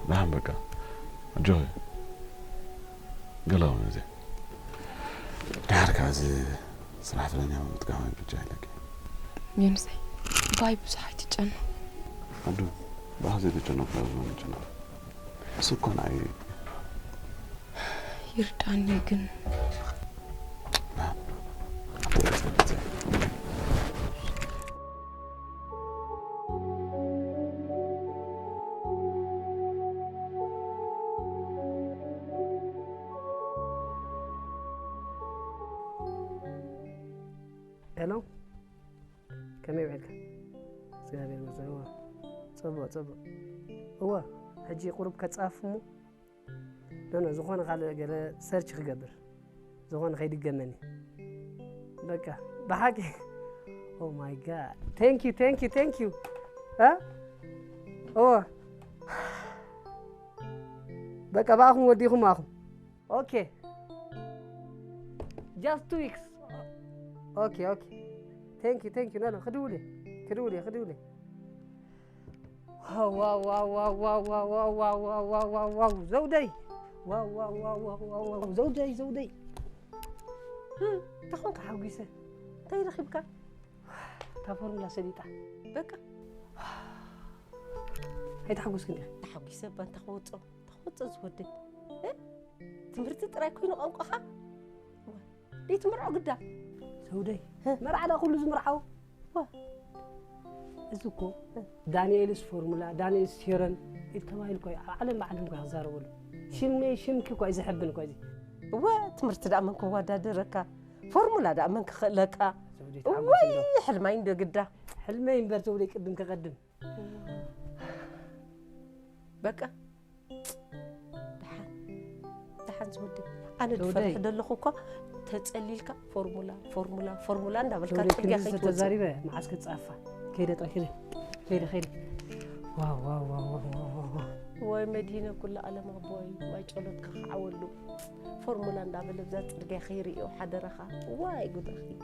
ደሓን በቃ። ኣጆኺ። ገለ እውን እዚ። ድሓር ከኣ እዚ ስራሕ ትለኛ ምጥቃም ብቻ ኢለኪ። ዮንሰይ፣ ባይ ብዙሕ ኣይትጨነቕ። ኣዱ፣ ብኣኻ ዘይተጨነቕኩ ናብ ዝመን እጨነቕ? እሱ እኮ ንዓይ እዩ። ይርዳኒ ግን። ና፣ ኣብቲ ገጽ ተመልሰ። ሄሎ፣ ከመይ ውዒልካ? እግዚኣብሔር ይመስገን። እወ፣ ጽቡቕ፣ ጽቡቕ። እወ፣ ሕጂ ቁሩብ ከጻፍፍ እሞ፣ ኖ፣ ኖ፣ ዝኾነ ካልእ ገለ ሰርች ክገብር። ዝኾነ ከይድገመኒ። በቃ፣ ብሓቂ። Oh my God. Thank you, thank you, thank you. እ? እወ። በቃ፣ ብኣኹም ወዲኹም ኣኹም። ኦኬ። Just two weeks. ኦኬ፣ ኦኬ። Thank you, thank you. ኖ፣ ኖ፣ ክድውል እየ፣ ክድውል እየ፣ ክድውል እየ። ዋው፣ ዋው፣ ዋው፣ ዘውደይ። ዋው፣ ዋው፣ ዋው፣ ዘውደይ፣ ዘውደይ። እ፣ እንታይ ኾንካ ሓጒሰ? እንታይ ረኺብካ? እታ ፎርሙላ ሰሊጣ። በቃ። ኣይተሓጎስክን ዲኺ? ተሓጒሰ እባ፣ እንታይ ክወጾ? እንታይ ክወጾ ዝወደይ? እ? ትምህርቲ ጥራይ ኮይኑ ቋንቋኻ? ዘይትምርዖ ግዳ። ዘውደይ፣ እ? መርዓ ዳ ኩሉ ዝምርዓው? ዋ። እዚ እኮ እ? ዳንኤልስ ፎርሙላ፣ ዳንኤልስ ቲዮረም ኢል ተባሂሉ እኮ እዩ። ኣብ ዓለም ብዓለም እኮ እዩ ክዛረበሉ። ሽመይ ሽምኪ እኮ እዩ ዘሕብን እኮ እዚ። እወ፣ ትምህርቲ ደኣ መን ክወዳደረካ? ፎርሙላ ደኣ መን ክኽእለካ? ዘውደይ፣ እወይ፣ ተሓጎስ እንዶ። ሕልማይ እንዶ ግዳ። ሕልመይ እምበር ዘውደይ ቅድም ከቐድም። በቃ። ደሓን፣ ደሓን ዝወደይ። ኣነ ዘውደይ። ዝፈርሕ ዘለኹ እኳ ተጸሊልካ ፎርሙላ፣ ፎርሙላ፣ ፎርሙላ እንዳበልካ ዘውደይ፣ ጽርግያ ክንዲ ከይትወጽእ። ዝተዛሪበ መዓስ ክጻፋ? ከይደ ጥራይ፣ ከይደ፣ ከይደ፣ ከይደ። ዋው፣ ዋው፣ ዋው። ወይ መድሂነ ኩሉ ዓለም ኣቦይ፣ ማይ ጸሎትካ ክዓወሉ። ፎርሙላ እንዳበለ ብዛ ጽርግያ ከይርእዮ ሓደራኻ። ዋይ ጉድ ረኺቡ፣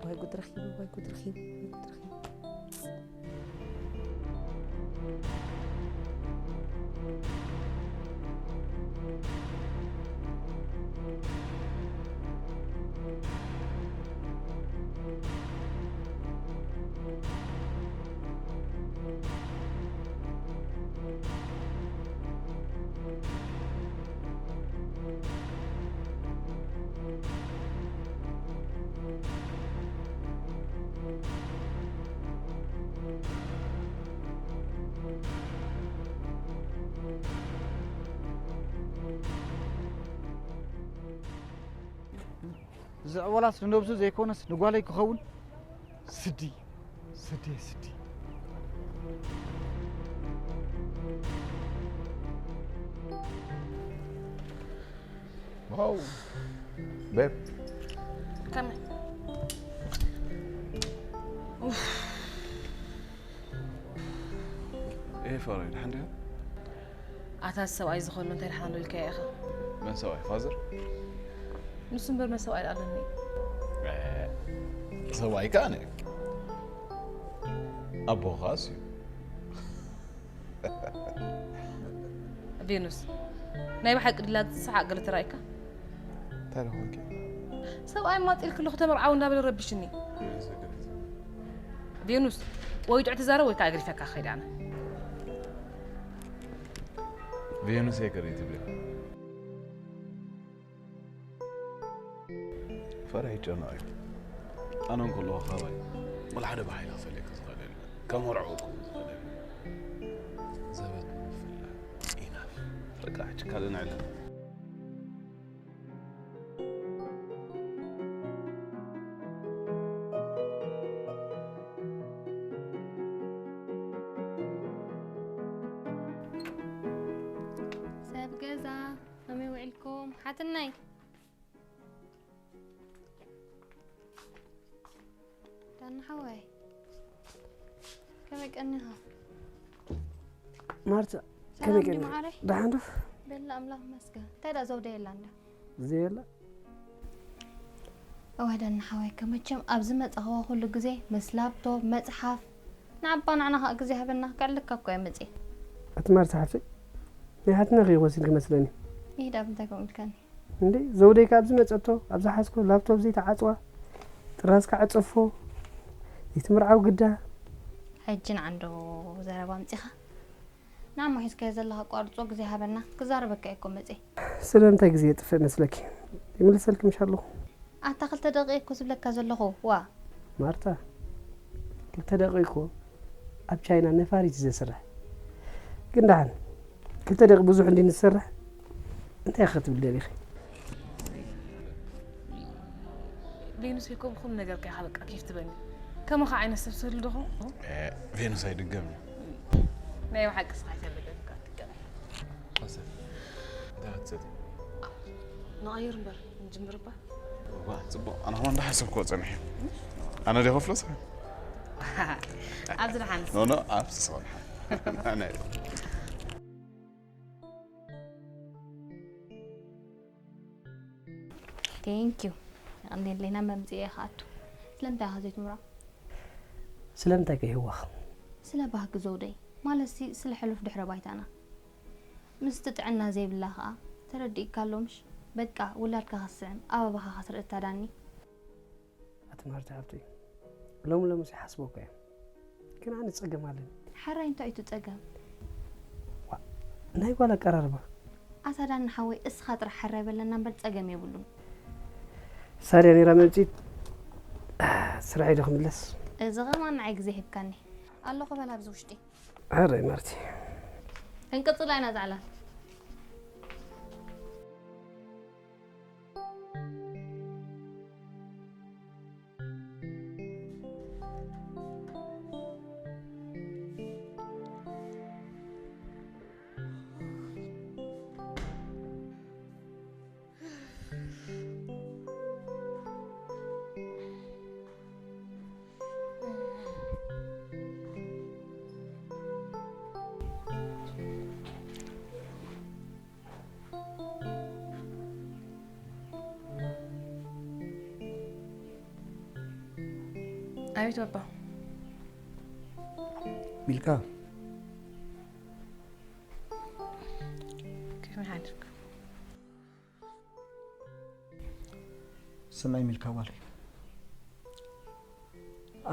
ዋይ ጉድ ረኺቡ፣ ዋይ ጉድ ረኺቡ፣ ዋይ ጉድ ረኺቡ። ዝዕወላስ ንነብሱ ዘይኮነስ ንጓለይ ክኸውን ስዲ፣ ስዲ፣ ስዲ። ዋው ቤብ ከመይ? ኤ ፋራይ ድሓን ዲኻ? ኣታ ሰብኣይ ዝኾኑ እንታይ ደሓን ኢልካዮ ኢኻ? መን ሰብኣይ ፋዘር? ንሱ እምበር መን ሰብኣይ ኣለኒ? ሰብኣይ ከኣ ኣነ ኣቦኻስ እዩ። ቬኑስ ናይ ብሓቂ ድላ ዝሰሓቅ ገለ ተራእይካ? እንታይ ደኾንኪ? ሰብኣይ ማጢል ክልኹ ተመርዓው እንዳበለ ረቢሽኒ። ቬኑስ ወይ ጥዕ ትዛረብ ወይ ከዓ ገዲፈካ ክኸይድ ኣነ። ቬኑስ የገሪ ትብሊ። ፈርሒ ጨናቕ እዩ። ኣነ እንከለኹ ካባይ ወላ ሓደ ብሓይሊ ክፈልየካ ዝኽእል የለን። ከመርዕወኩም ዝኽእል የለን። ዘበት ንምፍላይ ኢናፍ። በቃ ሕጂ ካልእ ንዕለል። ሰብ ገዛ ከመይ ውዒልኩም ሓትነይ? ዳና ሓወይ ከመይ ቀኒኻ? ማርታ ሰላም ከመይ ድዩ ቀኒ መዓረይ? ደሓን ዶ? በላ ኣምላኽ ይመስገን። እንታይ ደኣ ዘውደ የላ እንዳ? ዘየላ እወ ዳና ሓወይ ከመቸም ኣብዚ መጻኸዎ ኩሉ ግዜ ምስ ላፕቶፕ መጽሓፍ ንዓባ ንዓና ከዓ ግዜ ሃበና ከዕልካ እኮ እየ መጽየ። እቲ ማርታ ሓፍተይ ናይ ሓትና ከይኮንስ ኢልኪ መስለኒ። ይህ ዳብ እንታይ ከምኡ ኢልካኒ? እንዴ ዘውደይ ካብ ዝመጸቶ ኣብ ዝሓዝኮ ላፕቶፕ ዘይተዓጽዋ ጥራዝ ክዓጸፎ ዘይትምርዓው ግዳ። ሕጂ ንዓንዶ ዘረባ ኣምጺኻ ንዓሞ ሒዝካዮ ዘለኻ ኣቋርጾ ግዜ ሃበና ክዛረበካ እየ እኮ መጽየ። ስለምንታይ ግዜ የጥፍእ መስለኪ? ይምልሰልኪ ምሽ ኣለኹ። ኣታ ክልተ ደቂቕ እኮ ዝብለካ ዘለኹ ዋ። ማርታ ክልተ ደቂቕ እኮ ኣብ ቻይና ነፋሪት እዩ ዘስርሕ። ግን ደሓን ክልተ ደቂቕ ብዙሕ እንዲ ንሰርሕ እንታይ ክትብል ደሊኺ? ቬኑስ እኮ ብኹሉ ነገር ከይካ በቃ ኬፍ ትበኒ። ከማኻ ዓይነት ሰብ ስህሉ ዶ ኾንኩ? ቬኑስ ኣይድገም እዩ። ናይ ብሓቂ ስኻ ይፈልገካ ትቀበል። ኣሰብ እንታይ ክትሰቲ? ንቐይር እምበር ንጅምር እባ። ዋ ጽቡቕ ኣነ ኸማ እንዳሓሰብክዎ ጸኒሐ። ኣነ ዶ ከፍሎ ሰ? ኣብዚ ደሓንስ ኖ ኖ ኣብዚ ሰው ደሓን። ኣነ ቴንክ ዩ የቐንየለይ ናብ መምፅኤ ክኣቱ። ስለምንታይ ኢኻ ዘይትምሮ? ስለምንታይ ከይህወኽ? ስለ ባህጊ ዘውደይ ማለትሲ ስለ ሕሉፍ ድሕረ ባይታና። ምስቲ ጥዕና ዘይብላ ኸኣ ተረዲእካ ኣሎ ምሽ? በቃ ውላድካ ከስዕም ኣበባኻ ከትርኢ እታ ዳኒ። ኣቲ ማርቲ ሓብተይ ሎሚ ሎሚ ሲሓስበካ እየ ግን ኣነ ጸገም ኣለኒ። ሓራይ እንታይ እዩ እቲ ጸገም? ናይ ጓል ኣቀራርባ። ኣታ ዳኒ ሓወይ እስኻ ጥራሕ ሓራይ በለና እምበር ጸገም የብሉን። ሳርያ ነይራ መምጺት ስራሕ ኢለ ክምለስ። እዚ ኸማን ንዓይ ግዜ ሂብካኒ። ኣለኹ በል ኣብዚ ውሽጢ። ሕራይ ማርቲ። ክንቅጽላ ኢና ዛዕላል። ኣቤት ባባ። ሚልካ ከመይ ሓዲርካ? ስምዒ ሚልካ ጓለይ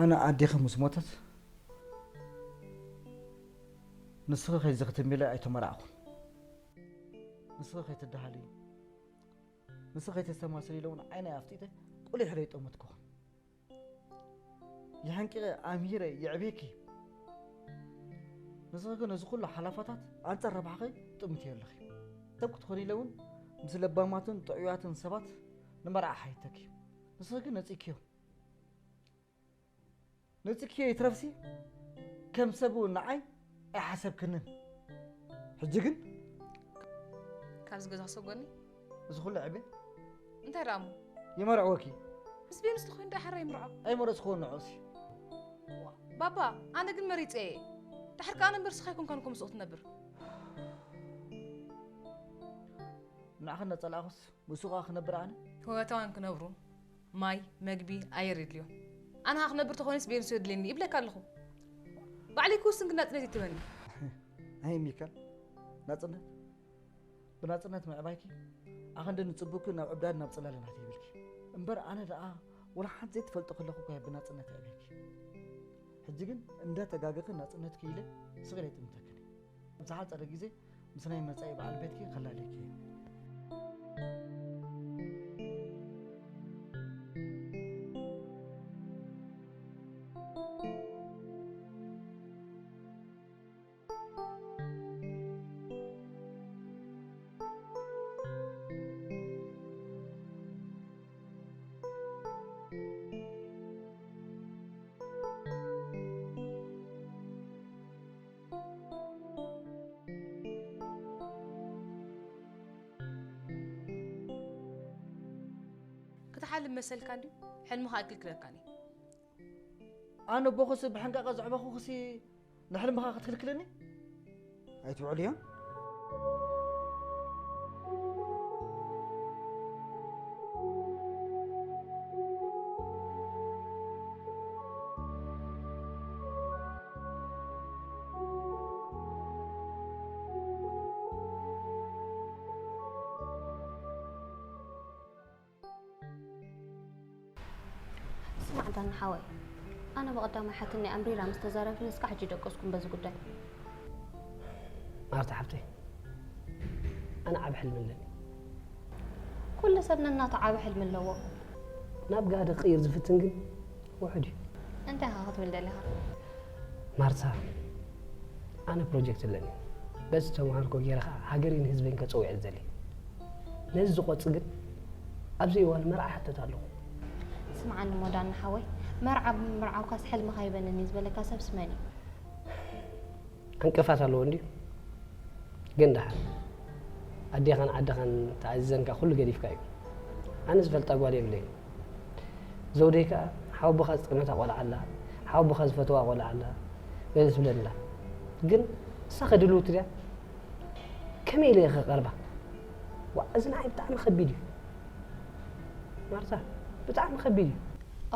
ኣነ ኣዴኺ ምስ ሞተት ንስኺ ከይዚ ክትምቢለይ ኣይተመራዕኹን። ንስኺ ከይትደሃሊ ንስኺ ከይተስተማስሊ ኢለ እውን ዓይነይ ኣፍጢጠ ቁሊሕ ኢለ ይጠመትኩኽን። ይሓንቂቐ ኣምሂረ የዕብየኪ። ንስኺ ግን እዚ ኩሉ ሓላፋታት ኣንጻር ረብሓኺ ጥምትዮ ኣለኺ። ሰብ ክትኾኒ ኢለ እውን ምስ ለባማትን ጥዑያትን ሰባት ንመርዓ ሓይተኪ። ንስኺ ግን ነጺእክዮ። ነጺእክዮ ይትረፍሲ ከም ሰብ እውን ንዓይ ኣይሓሰብክንን። ሕጂ ግን ካብዚ ገዛ ክሰጎኒ? እዚ ኩሉ ዕቤ እንታይ ደኣ እሞ? ይመርዕወኪ። ምስ ቤንስ ተኾይኑ ደኣ ሓራ ይምርዖ። ኣይመረጽክዎን ንዕኡሲ። ዋ፣ ባባ፣ ኣነ ግን መሪጸ እየ። ድሓር ከኣ ኣነ እምበር ስኻ ኣይኮንካን እኮ ምስኡ ክትነብር። ንዓኺ እናጸላእኹስ ምስኡ ከኣ ክነብር ኣነ? ህይወታውያን ክነብሩ ማይ፣ መግቢ፣ ኣየር የድልዮም። ኣነ ከኣ ክነብር ተኾይኑስ ቤንስ የድልየኒ ይብለካ ኣለኹ። ባዕለይ ክውስን ግን ናጽነት ይትበኒ። ኣይ ሚካል፣ ናጽነት? ብናጽነት ምዕባይኪ ኣኸንዲ ንጽቡቅኪ ናብ ዕብዳድ ናብ ጽላለ ናት ይብልኪ። እምበር ኣነ ደኣ ወላ ሓንቲ ዘይትፈልጦ ከለኹ እኳ እየ ብናጽነት የዕብየኪ። ሕጂ ግን እንዳተጋገኺ ናጽነትኪ ኢለ ስቕ ኢለ ኣይጥምተክን እየ። ኣብ ዝሓጸረ ግዜ ምስ ናይ መጻኢ በዓል ቤትኪ ከላልየኪ እየ። ክትሓልም መሰልካ እንድዩ፣ ሕልምኻ ኣይክልክለካን እዩ። ኣነ ኣቦኹሲ ብሕንቃቐ ዘዕበኹኽሲ ንሕልምኻ ክትክልክለኒ? ኣይትውዕልዮን? ስማዕ ዳኒ ሓወይ፣ ኣነ ብቐዳማይ ሓትነይ ኣምሪራ ምስ ተዛረብትኒ እስካዕ ሕጂ ደቀስኩም በዚ ጉዳይ። ማርታ ሓብተይ፣ ኣነ ዓቢ ሕልሚ ኣለኒ። ኩሉ ሰብ ነናቱ ዓቢ ሕልሚ ኣለዎ። ናብ ጋህዲ ክቕይር ዝፍትን ግን ውሑድ እዩ። እንታይ ኢኻ ክትብል ደሊኻ? ማርታ፣ ኣነ ፕሮጀክት ኣለኒ። በዚ ተምሃርኮ ገይረ ኸኣ ሃገረይን ህዝበይን ከጸውዕ ዝደሊ። ነዚ ዝቖጽ ግን ኣብዚ እዋን መርዓ ይሕተት ኣለኹ። ስምዓኒ እሞ ዳኒ ሓወይ፣ መርዓ ብምምርዓውካስ ሕልምኻ ይበንን እዩ ዝበለካ ሰብስ መን እዩ? ዕንቅፋት ኣለዎ እንድዩ። ግን ደሓን ኣዴኻን ዓድኻን ተኣዚዘንካ ኩሉ ገዲፍካ እዩ። ኣነ ዝፈልጣ ጓል የብለይን። ዘውደይ ከኣ ሓወቦኻ ዝጠመታ ቆልዓ ኣላ፣ ሓወቦኻ ዝፈትዋ ቆልዓ ኣላ ገለ ትብለኒ ኣላ። ግን ንሳ ከ ድልውቲ ድያ? ከመይ ኢለ እየ ክቐርባ? ዋእ፣ እዚ ንዓይ ብጣዕሚ ከቢድ እዩ። ማርታ፣ ብጣዕሚ ከቢድ እዩ።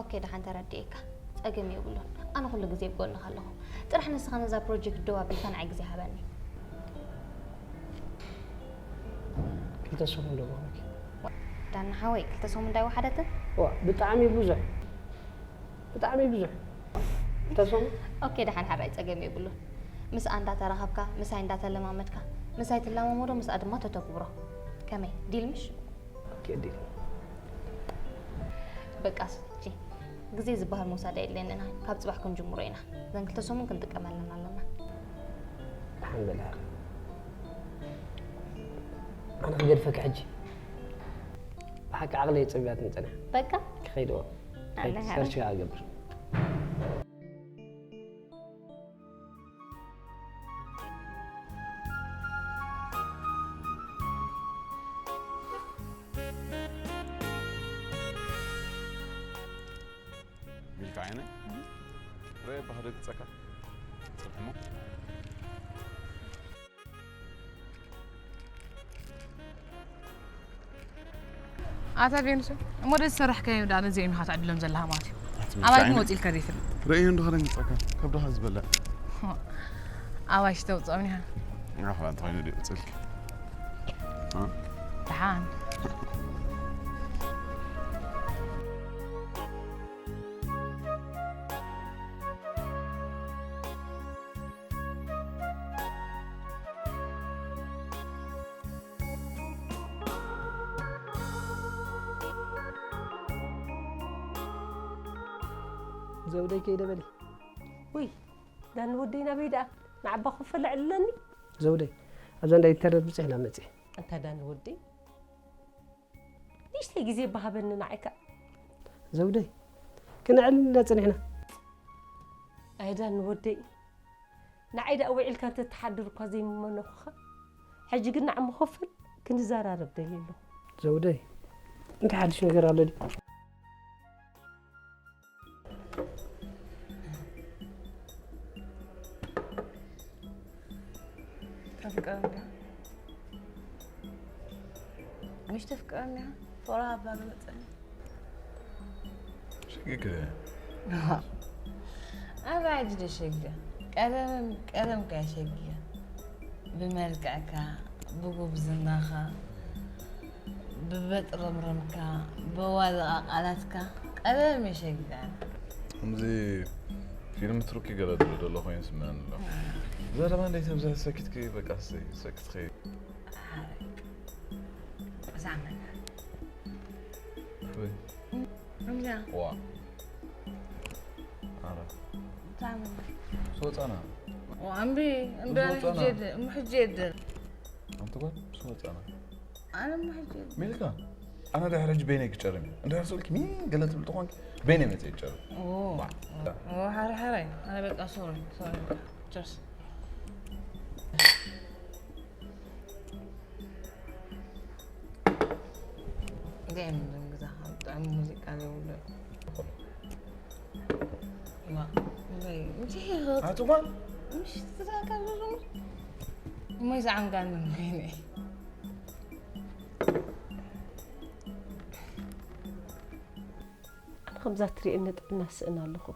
ኦኬ፣ ደሓን ተረዲኤካ። ጸገም የብሉን። ኣነ ኩሉ ግዜ ኣብ ጎንኻ ኣለኹ። ጥራሕ ንስኻ ነዛ ፕሮጀክት ደው ኣቢልካ ንዓይ ግዜ ሃበኒ። ክልተ ሰሙን ዶ ምሃበኪ? ዳኒ ሓወይ፣ ክልተ ሰሙን እንዳይወሓደትን? ዋ፣ ብጣዕሚ ብዙሕ። ብጣዕሚ ብዙሕ። ክልተ ሰሙን? ኦኬ፣ ደሓን ሓራይ ጸገም የብሉን። ምስኣ እንዳተራኸብካ፣ ምሳይ እንዳተለማመድካ፣ ምሳይ ትለማመዶ፣ ምስኣ ድማ ተተግብሮ። ከመይ? ዲል ምሽ? ኦኬ፣ ዲል። በቃ፣ እሺ። ግዜ ዝበሃል ምውሳድ ኣየድልየንና። ካብ ጽባሕ ክንጅምሮ ኢና። እዘን ክልተ ሰሙን ክንጥቀመለን ኣለና። ደሓን በል። ኣነ ክገድፈኪ ሕጂ። ብሓቂ ዓቕለይ ጸቢባትኒ ጸኒሓ። በቃ። ክኸይድ እወ። ኣነ ኸይድ፣ ኸይድ። ሰርች ክገብር። ሚልካ ዓይነይ? እም። ርአ ባህሪ ገጸካ። ጽቡቕ እሞ። ኣታ ቬኑስ፣ እሞ ደስ ዝሰራሕካዮ ደኣ ነዚኦም ኢኻ ትዕድሎም ዘለኻ ማለት እዩ። ኣቲ ኣባይ ግን ሚልካ ወፂልካ ዘይፈልጥ። ርእዩ እንዶ ከደንግጸካ፣ ከብድኻ ዝበልዕ። ኣባይ ሽተውፅኦም ኢኻ። ኣኽላ እንተኾይኑ ድዩ ውፅልክ? እ? ደሓን። ዘውደይ ከይደ በሊ። ውይ፣ ዳኒ ወደይ ናበይ ደኣ? ንዓባ ኮፍ ለዕለኒ። ዘውደይ፣ ኣብዛ እንዳ ኢንተርነት ብጽሕ ናብ መጽእ። ኣንታ ዳኒ ወደይ፣ ንእሽተይ ግዜ ባሃበኒ ንዓይካ። ዘውደይ፣ ክንዕልል ኢና ጸኒሕና። ኣይዳን ወደይ፣ ንዓይ ደኣ ውዒልካ እንተትሓድር እኳ ዘይምመነኹኻ፣ ሕጂ ግን ንዓሞ ክፍል ክንዘራረብ ደልየ ኣለኹ። ዘውደይ፣ እንታይ ሓድሽ ነገር ኣሎ ድዩ? ተፍቅረኒ ዲኻ? ምሽ ተፍቅረኒ ዲኻ? ፍቕሪ ሃባ ዝመጸኒ። ሽግግር። ኣረ፣ ሕጂ ዶ ሸግር? ቀደም፣ ቀደም ከ ሸግር። ብመልክዕካ፣ ብጉብዝናኻ፣ ብበጥረምረምካ፣ በዋልቓ ቃላትካ፣ ቀደም የሸግር። ከምዚ ፊልም ቱርኪ ገለ ድሮ ዘሎ ኮይኑ ይስምዐኒ ኣሎ። ዘረባ እንዴት ተብዝሕ ሰኪትኪ፣ በቃ፣ ሰኪትኪ። ኣረ፣ ዛመና። ወይ። እምቢያ። ዋ። ኣረ። ዛመና። ሶ ጻና። ዋ፣ እምቢ፣ እምቢ፣ ሶ ኣነ ጻና። ሕጂ የለ፣ እሞ ሕጂ የለ። ኣንቲ ጓል፣ ሶ ጻና። ኣነ እሞ ሕጂ የለ። ሚልካ፣ ኣነ ድሕሪ ሕጂ በይነይ ክጨርም እዩ። እንድሕር ስልኪ ሚን ገለ ትብል ተኾንኪ፣ በይነይ መጽእ ይጨርም። ኦ። ዋ። ኦ፣ ሓራይ፣ ሓራይ። ኣነ በቃ ሶሪ፣ ሶሪ፣ በቃ። ቸርስ። እንታይ እዮም እዞም ገዛኻ? ብጣዕሚ ሙዚቃ ዘይብሉ። ዋ፣ እንታይ፣ እንታይ ይኸ-፣ ኣቲ ጓል? ምሽ ትዛካ ብዙ። እሞ ይሰዓምካ ምን ኮይነ? ኣነ ከምዛ ትርእየኒ ጥዕና ስእን ኣለኹ።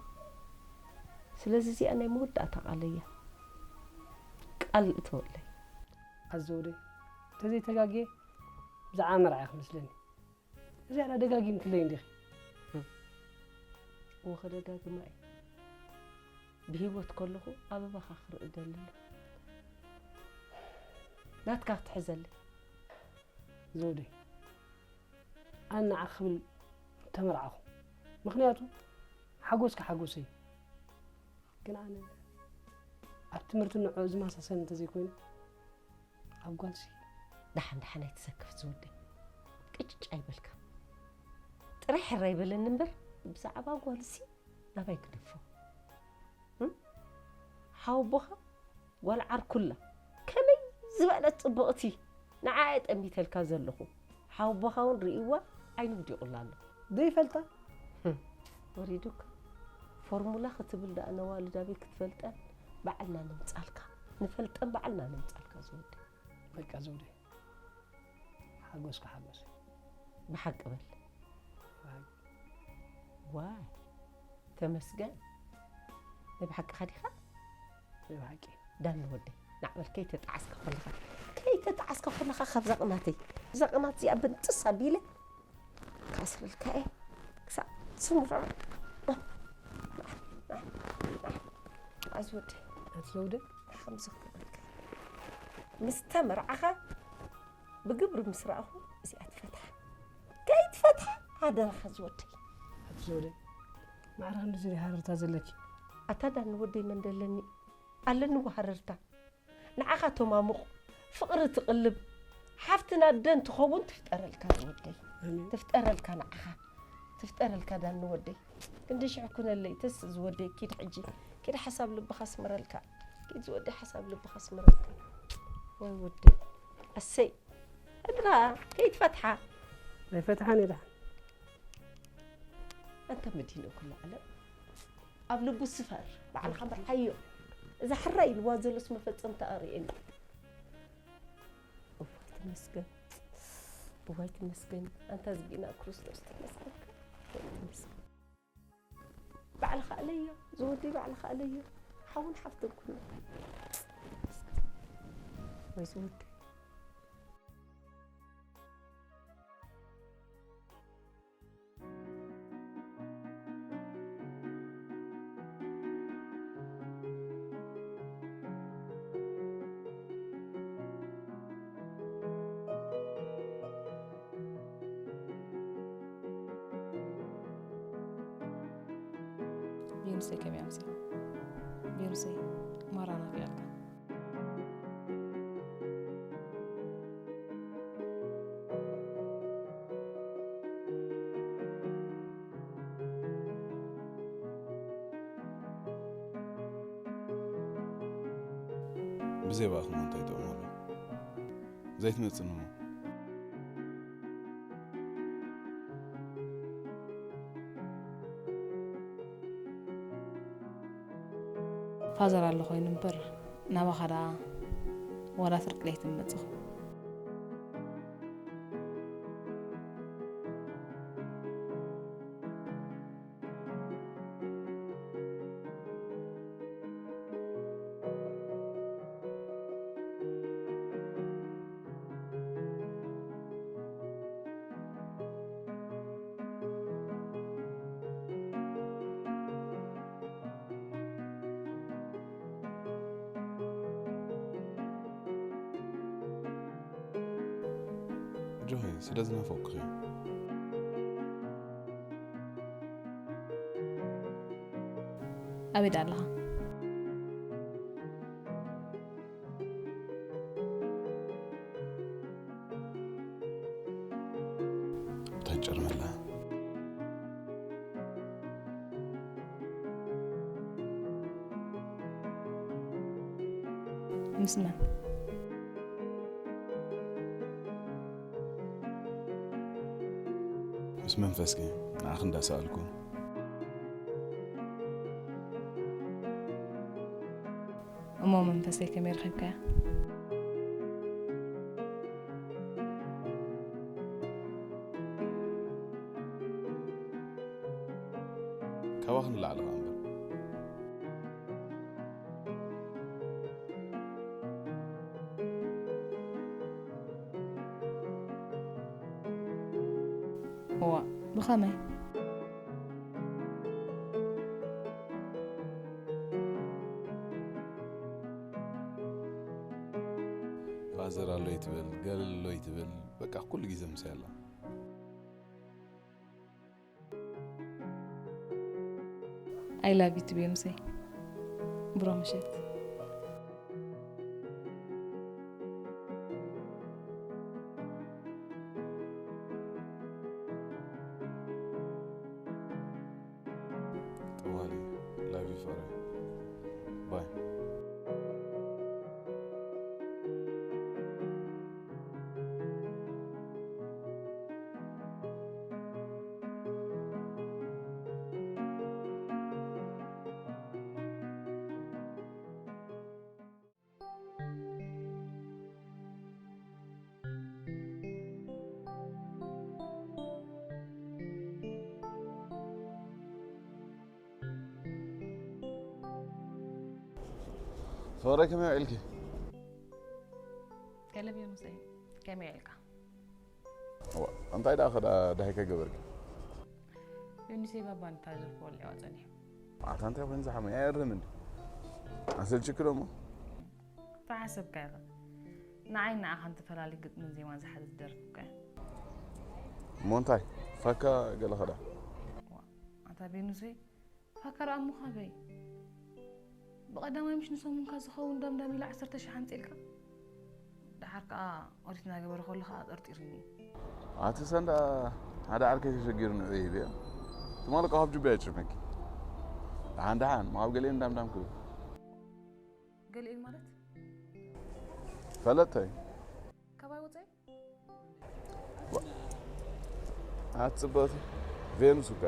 ስለዚ እዚኣ ናይ መወዳእታ ቃለይ እያ። ቃል እተወለይ። ኣዘውደይ፣ እንተዘይተጋግየ ብዛዕባ መርዓ እዩ ክመስለኒ። እዚኣ ደጋጊምክለይ እንዲኺ። እወ፣ ከደጋግማ እየ። ብህይወት ከለኹ ኣበባኻ ክርኢ እደሊ ኣለኹ። ናትካ ክትሕዘለይ። ዘውደይ፣ ኣነ ንዓኺ ክብል ተመርዓኹ። ምኽንያቱ ሓጎስካ ሓጎሰይ እዩ። ግን ኣነ ኣብ ትምህርቲ ንዕኡ ዝመሳሰል እንተዘይኮይኑ፣ ኣብ ጓልሲ። ደሓን ደሓን ኣይትሰክፍ ዝወደይ። ቅጭጭ ኣይበልካ። ጥራይ ሕራይ በለኒ እምበር፣ ብዛዕባ ጓልሲ ናባይ ግደፎ። እም? ሓወቦኻ ጓል ዓርኩላ ከመይ ዝበለት ጽብቕቲ፣ ንዓኣ እየ ጠሚተልካ ዘለኹ። ሓወቦኻ እውን ርእይዋ፣ ዓይኑ ውዲቑላ ኣሎ። ዘይፈልጣ? ህም፣ ወሪዱካ። ፎርሙላ ክትብል ደኣ ነዋልድ ኣበይ ክትፈልጠን? ባዕልና ነምጻልካ። ንፈልጠን ባዕልና ነምጻልካ ዝወደይ። በቃ ዘውደይ። ሓጎስካ ሓጎስ። ብሓቂ በል። ብሓቂ። ዋይ፣ ተመስገን። ናይ ብሓቅኻ ዲኻ? ናይ ብሓቂ። ዳኒ ወደይ፣ ናዕ በል ከይተጣዓስካ ከለኻ፣ ከይተጣዓስካ ከለኻ ካብዛ ቅናተይ፣ እዛ ቅናት እዚኣ ብንጥስ ኣቢለ ክኣስረልካ እየ። ክሳዕ ስምሮ። ኣዚ ወደይ። ኣቲ ዘውደ። ከምዚ ክገብረልካ። ምስ ተመርዓኻ ብግብሪ ምስ ረኣኹ እዚኣ ትፈትሓ። ከይትፈትሓ ሓደራኻ ዝወደይ። ኣቲ ዘውደ። ማዕረ ክንድዚ ዲኻ ሃረርታ ዘለኪ? ኣታ ዳኒ ወደይ መን ደለኒ? ኣለኒ ወሃረርታ። ንዓኻ ተማሙቕ፣ ፍቕሪ ትቕልብ፣ ሓፍትና ደን ትኸውን ትፍጠረልካ ዝወደይ። ኣሜን። ትፍጠረልካ ንዓኻ። ትፍጠረልካ ዳኒ ወደይ። ክንዲ ሽሕ ኩነለይ ተስ ዝወደይ ኪድ ሕጂ። ኪድ ሓሳብ ልብኻ ስምረልካ። ኪድ ዝወደይ ሓሳብ ልብኻ ስምረልካ። ወይ ወደይ። ኣሰይ። እግራ ከይትፈትሓ። ኣይፈትሓን እየ ደሓን። ኣንታ መዲንኡ ኩሉ ዓለም ኣብ ልቡ ስፈር። ባዕልኻ ምርዓዮ። እዛ ሕራይ ኢልዋ ዘሎስ መፈጸምታ ኣርእየኒ። እዋይ ትመስገን። እዋይ ትመስገን። ኣንታ ዝጊና ክርስቶስ ትመስገን። እዋይ ትመስገን። ባዕልኻ ኣለዮ፣ ዝወደይ ባዕልኻ ኣለዮ። ሓውን ሓፍትን ኩሉ። ወይ ዝወደይ። ቢዮንሴ ከመይ ኣምስያ? ቢዮንሴ ማራ ናፊቓልካ። ብዘይ ባእኹም እንታይ ጥቕሚ ኣሎ? ዘይትመጽእ እሞ። ፋዘር ኣሎ ኮይኑ እምበር፣ ናባኻ ደኣ ዋላ ፍርቂ ለይቲ ምመጽኹ። ጆሂ፣ ስለ ዝናፈቅኩኺ። ኣበይ ደኣ ኣለኻ? እታ ጨርመላ። ምስ መን? ምስ መንፈስኪ ንዓኺ እንዳሰኣልኩ። እሞ መንፈሰይ ከመይ ረኺብካያ? ካባኺ ንላዕሊ ኸኣ እምበር። እዋ፣ ብኸመይ? ፋዘር ኣሎ ይትብል፣ ገለ ኣሎ ይትብል፣ በቃ ኩሉ ግዜ ምሳይ ኣላ። I love you to be ምሳይ። ብሮ ምሸት። ጠዋሊ፣ love you ፋረ። ባይ። ሶረ፣ ከመይ ውዒልኪ? ገለ ብዮንሰ፣ ከመይ ውዒልካ? እዋ፣ እንታይ ደኣ ኸዳ ደሃይ ከገበርኪ? ዮኒሰይ ባባ ንታ ዘርፎ ወሊዕዋ ጸኒሑ። ኣታ እንታይ ኮይኑ ዝሓመ? ኣየርም እንዲ? ኣሰልችኪ ዶ እሞ? ተሓሰብካ ኢኻ። ንዓይ ንዓኻን ተፈላሊ ግጥምን ዜማን ዝሓዘት ደርፊ እኮ እያ። እሞ እንታይ? ፋካ ገለ ኸዳ? ዋ፣ ኣታ ቤኑሰይ፣ ፋካ ደኣ እሞ ካበይ? ብቐዳማይ ምሽ ንሰሙንካ ዝኸውን ዳምዳም ኢላ ዓሰርተ ሺሕ ኣምጺእልካ? ደሓር ከኣ ኦዲት እናገበረ ከሎ ከኣ ጠርጢሩኒ። ኣቲ ሰንዳ ሓደ ዓርከይ ተሸጊሩ ንዑ ይህብዮ። ትማሊ ካብ ጁባ ይጭመኪ። ደሓን ደሓን፣ ማብ ገሊኤን ዳምዳም ክብል። ገሊኤን ማለት? ፈለጥተይ። ካባይ ወጸይ? ኣቲ ጽብቕቲ ቬኑስ እኳ።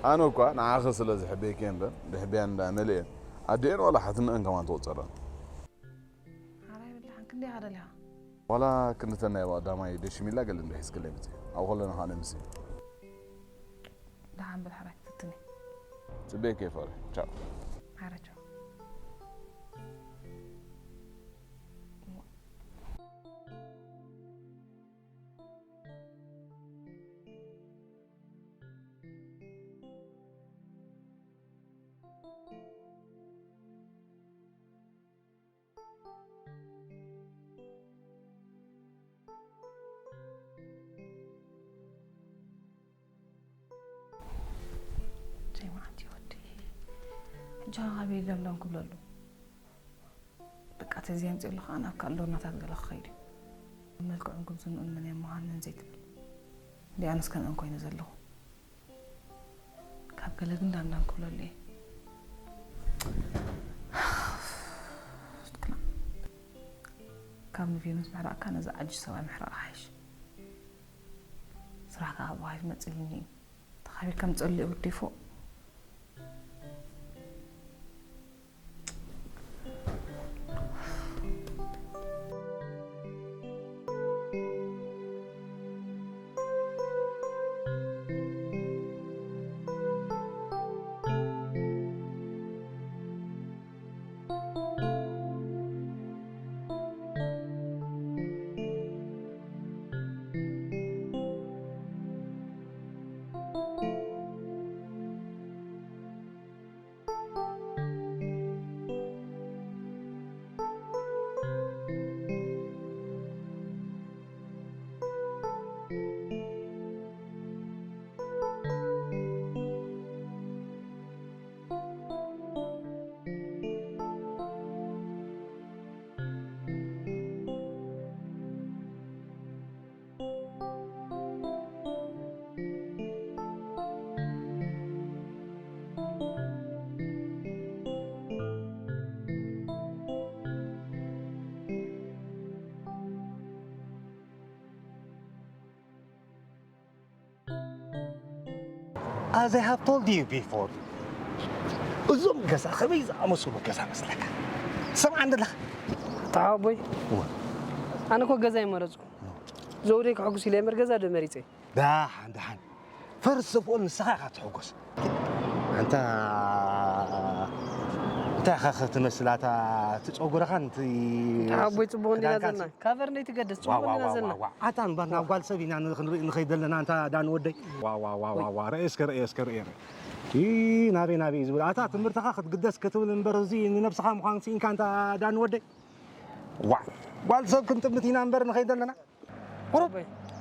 ኣነ እኳ ንዓኺ ስለ ዝሕበየኪ እምበር፣ ድሕበያን እንዳ መሊኤን። ኣዲኤን ዋላ ሓትነአን ከማን ትቑጸረን። ሓራይ በላሓን ክንደይ ኢኻ ደሊኻ? ዋላ ክንድተን ናይ ቀዳማይ ደሽሚላ ገለ እንዶ ሒዝክለይ ምጺ። ኣብ ከለና ኸኣ ነምሲ። ደሓን በል ሓራይ ክትትኒ። ጽበየኪ እየ ፋረ። ቻው። ሓረ ቻው። ዘይመዓት ይወዲ። ሕጂ ኸዓ ካበይ ደምደም ክብለሉ? በቃ፣ ተዘይ ኣምፅኡ ኣለኹ፣ ኣነ ኣብ ካልእ ዶርናታት ገለ ክኸይድ እዩ። መልክዑን ጉብዝንኡን መን እየ ምዃን መን ዘይትብል። እንዲኣነስ ከምአን ኮይነ ዘለኹ። ካብ ገለ ግን ዳምዳም ክብለሉ እየ። ካብ ንቬኑስ ምሕራቕካ ነዚ ዓጁዝ ሰብኣይ ምሕራቕ ይሓይሽ። ስራሕ ከኣ ብባህሪ መጽልኒ እዩ። ተኻቢርካ ምጸልእ ወዲ ፎእ። As I have told you before, እዞም ገዛ ከመይ ዝኣመሰሉ ገዛ መስለካ? ሰምዓ እንደለኻ? ተሓወቦይ፣ እወ። ኣነ እኮ ገዛ ይመረጽኩ። ዘውደይ ከሐጉስ ኢለ እምበር ገዛ ዶ መሪጸ? ደሓን፣ ደሓን። ፈርስ ኦፍ ኦል ንስኻ ኢኻ ትሕጎስ። ኣንታ እንታይ ኢኻ ክትመስል ኣታ እቲ ጸጉርኻን እቲ ሓቦይ ጽቡቕ እንዲና ክዳንካን ዘለና። ሲ- ካቨር እንደ ትገደስ ዋ፣ ጽቡቕ ዋ፣ እንዲና ዋ፣ ዘለና። ዋ፣ ዋ። ኣታ እምበር ናብ ጓል ሰብ ኢና ን-፣ ክንርኢ ንኸይድ ዘለና ኣንታ ዳን ወደይ። ዋ፣ ዋ፣ ዋ፣ ዋ፣ ዋ። ርኤ እስከ፣ ርኤ እስከ፣ ርኤ፣ ርኤ። ኢ፣ ናበይ፣ ናበይ እዩ ዝብል? ኣታ ትምህርትኻ ክትግደስ ክትብል እምበር እዚ ንነብስኻ ምዃን ስኢንካ ኣንታ ዳን ወደይ። ዋ። ጓል ሰብ ክንጥምት ኢና እምበር ንኸይድ ዘለና። ቁሩብ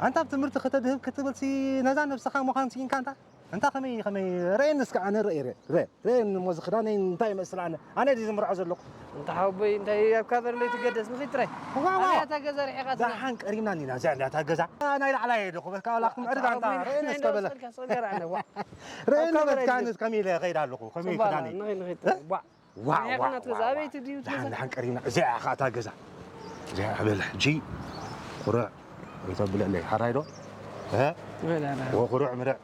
ኣንታ ኣብ ትምህርቲ ከተድህብ ክትብል ሲ ነዛ ነብስኻ ምዃን ስኢንካ ኣንታ። ኣንታ ከመይ፣ ከመይ፣ ርኤኒ እስከ ኣነ ርኤ፣ ርኤ፣ ርኤ፣ ርኤኒ እሞ እዚ ክዳነይ እንታይ ይመስል ኣነ? ኣነ ድዩ ዝምርዖ ዘለኹ? ኣንታ ሓወቦይ እንታይ ኣብ ካቨር ለይትገደስ ንኺድ ጥራይ። ዋ፣ ዋ፣ ኣበይ ዋ። እታ ገዛ ርሒቓትና? ደሓን ቀሪብና እኒና እዚኣ እንድያ እታ ገዛ። ናይ ላዕላ እየ ደኹ በካ ዋላ ክትምዕርግ ኣንታ ሓወቦይ ርኤኒ ናይ እስከ በለ። እንዳወሰድካ ሰገር ኣነ፣ ዋ። ርኤኒ ኣብ ካቨር በትካ ኣይትገደስ። ኣነስ ከመይ ኢለ እኸይድ ኣለኹ? ከመይ ጽቡቕ ክዳነይ? ንኺድ፣ ንኺድ እ? ጥራይ። ዋ፣ ዋ፣ ርሒቕና ዋ፣ ትገዛ፣ ዋ። ኣበይ ትድዩ እቲ ደሓን፣ ገዛ? ደሓን ቀሪብና። እዚኣ ኢኻ እታ ገዛ። እዚኣ በል ሕጂ ኩርዕ ወይ ተብለለይ። ሓራይ ዶ? እ? ወላ፣ ወላ። ወኩርዕ ምርዕ።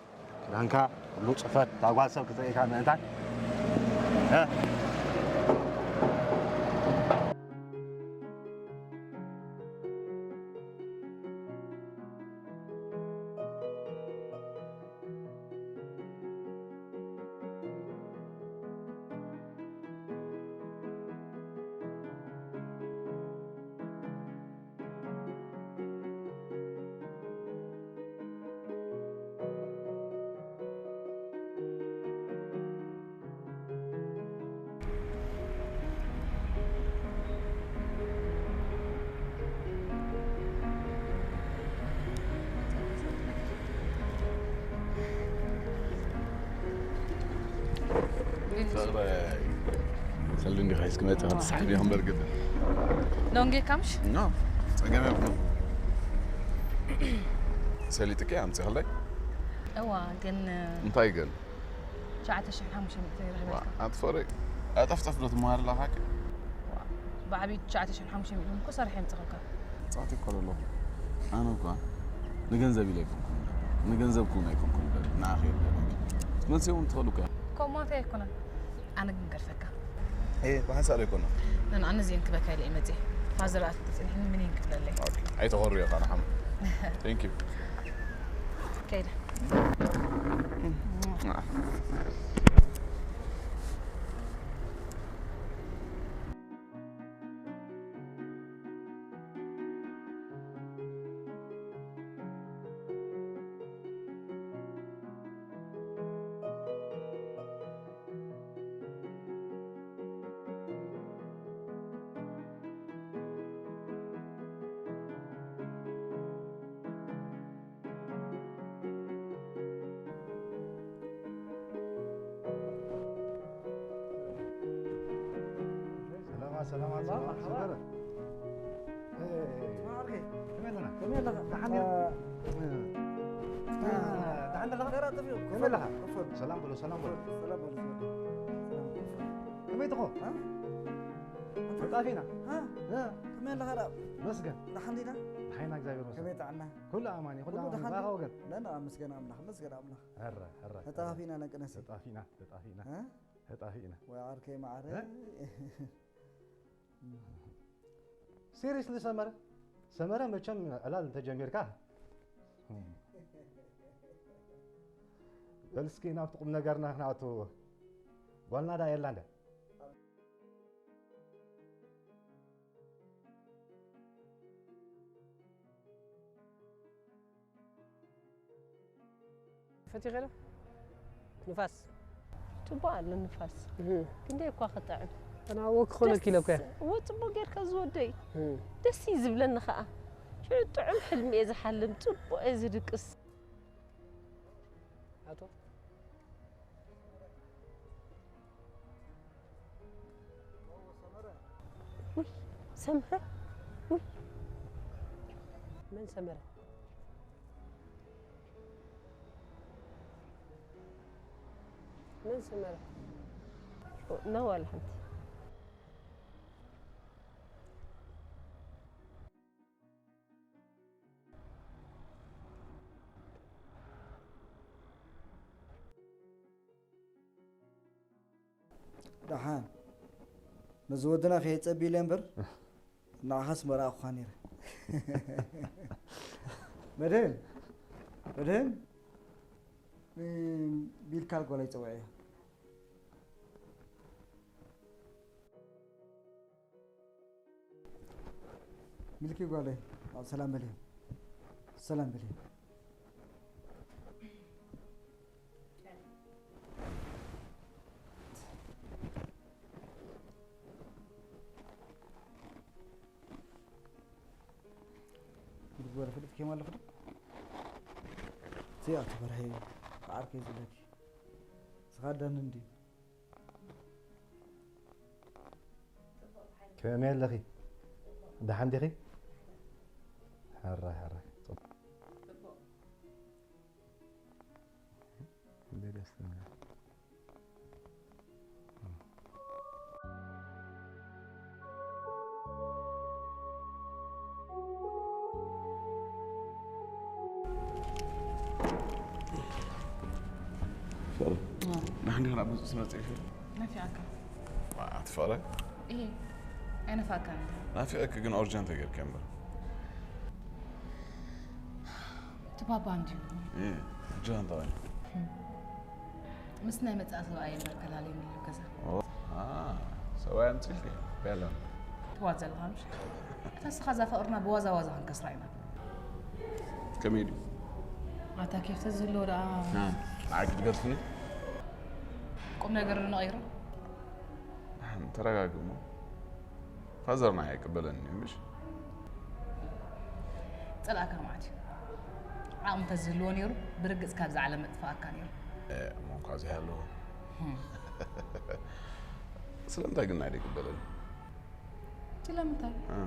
ክዳንካ ኩሉ ጽፈት፣ እታ ጓል ሰብ ክትርእየካ ምእንታን። እ? ሰሉ እንዲኻ ሒዝኪ መፂኻ ትስሓቢ ኢኻ እምበር ግድን። ሎንጌ ካምሽ? ኖ፣ ፀገም የብሉን። ሰሊጥኪ ኣምፂኽለይ? እዋ፣ ግን እንታይ ግን? ትሽዓተ ሽሕን ሓሙሽተ ሚእትን ይረኽበልካ። ዋ፣ ኣትፈሪ። ኣጠፍጠፍ ዶ ትመሃር ኣለኻ? ዋ፣ ብዓብዩ ትሽዓተ ሽሕን ሓሙሽተ ሚእትን እኮ ሰሪሐ የምፅኸልካ። ጻዕቲ እኮ ኣለኹ። ኣነ እኳ ንገንዘብ ኢለ ኣይኮንኩን፣ ንገንዘብ ክውን ኣይኮንኩን፣ ንዓኺ እየ ደለኹ። ክትመልሲ እውን ትኽእሉ እኮ። ከምኡ ማለት ኣይኮነን። ኣነ ግን ገርፈካ። ኤ፣ ብሓንሳእ ዶ ኣይኮና? ነን ኣነ እዚኤን ክበካ ኢለ እየ መፅየ። ፋዘር ኣትኩ ፅኒሕኒ ምን እየን ክብለለይ? ኦኬ። ኣይተኾርዮ ኢኻ ንሓሙ። Thank you። ከይደ። ሰላማ፣ ሰላማ፣ ሰላማ፣ ሰላማ። ሰላማ። ኤ፣ ኤ፣ ኤ። ሰላም ዓርከይ። ከመይ ኣለና? ከመይ ኣለኻ? ደሓን ዲና? እ፣ እ፣ ደሓን ኣለኻ? ደራ ጥፊኡ። ከመይ ኣለኻ? ክፈል። ሰላም በሎ፣ ሰላም በሎ። ሰላም በሎ። ከመይ ትኾ? እ? ተጣፊና። እ? ከመይ ኣለኻ ደኣ? መስገን። ደሓን ዲና? ደሓን ኢና እግዚኣብሔር መስገን። ከመይ ጥዕና? ኩሉ ኣማን እዩ፣ ኩሉ ኩሉ ኣማን እዩ። ደሓን ባኻ ድዩ? ወገን? ነና፣ መስገን ኣምላኽ፣ መስገን ኣምላኽ። ኣረ፣ ኣረ፣ ተጣፊና ነቅነሲ። ተጣፊና፣ ተጣፊና። እ? ተጣፊና። ወይ ዓርከይ ማዕረ። እ? ሲሪየስሊ ሰመረ? ሰመረ መቸም ዕላል እንተጀሚርካ? በል እስኪ ናብቲ ቁም ነገርና ክንኣቱ። ጓልና ደኣ የላ እንደ? ፈቲኸ ዶ? ንፋስ። ጽቡቕ ኣሎ ንፋስ። እህ። ክንደይ እኳ ክጥዕም። ኣነ ኣዎ ክኾነኪ ኢለ እኮ እየ። ደስ-፣ እዎ ጽቡቕ ጌርካ ዝወደይ። እህ። ደስ እዩ ዝብለኒ ኸኣ። ሽዑ ጥዑም ሕልሚ እየ ዝሓልም፣ ጽቡቕ እየ ዝድቅስ። ኣቶ ውይ፣ ሰምረ። ውይ። መን ሰመረ? መን ሰመረ? ኖ፣ ዋላ ሓንቲ። ደሓን። ነዚ ወድና ከየጸቢ ኢለ እምበር፣ ንዓኻስ መርኣኹኻ ነይረ። መድህን፣ መድህን፣ ም-፣ ቢልካል ጓለይ ጸውዐያ። ሚልኪ ጓለይ፣ ኣብ ሰላም በልዮ። ሰላም በልዮ። ሚልኪ ጓለይ፣ ፍልጥ ኬም ኣለኹ ዶ? እቲ ኣቶ በርሀ እዩ፣ ዓርከይ ዝብለኪ። ስኻ ዳኒ እንድዩ። ከመይ ኣለኺ? ደሓን ዲኺ? ሕራይ፣ ሕራይ። ጽቡቕ። ጽቡቕ። እንደ ደስ ትብል። ፍቕሪ፣ ኣዎ። ንሓንቲ ናብ ገጹ ትመጽእ ኢኺ? ናፊቐካ። ዋ፣ ትፍቕረ? እየ፣ ኣይነፋእካን እንተ። ናፊቐኪ ግን ኦርጀንት ጌርኪ እምበር። እቲ ባባ እንድዩ። እየ፣ ኦርጀንት ኣዋይ። ምስ ናይ መጻእ ሰብኣይ እምበር ከላለየኒ እዩ ገዛ። ኦ፣ አ፣ ሰብኣይ ኣምጺእልኪ? ቤላ። ትዋዝ ዘለኻ ምሽ? እታ ንስኻ እዛ ፍቕርና ብዋዛ ዋዛ ክንከስራ ኢና። ከመይ ድዩ? ኣታ ኬፍ ተዝህልዎ ደኣ። ና፣ ንዓይ ክትገድፍኒ? ቁም ነገር ንቐይሮ። ኣሕም፣ ተረጋግእ እሞ። ፋዘርና ኣይቅበለንን እዩ፣ ምሽ? ጸላእካ ማለት እዩ። ዓቕሚ እንተዝህልዎ ነይሩ፣ ብርግጽ ካብዛ ዓለም መጥፋእካ ነይሩ። እ፣ እሞ እንኳ ዘይሃለዎ። ህም። ስለምንታይ ግን ናይ ደይቅበለኒ? ስለምንታይ? እ።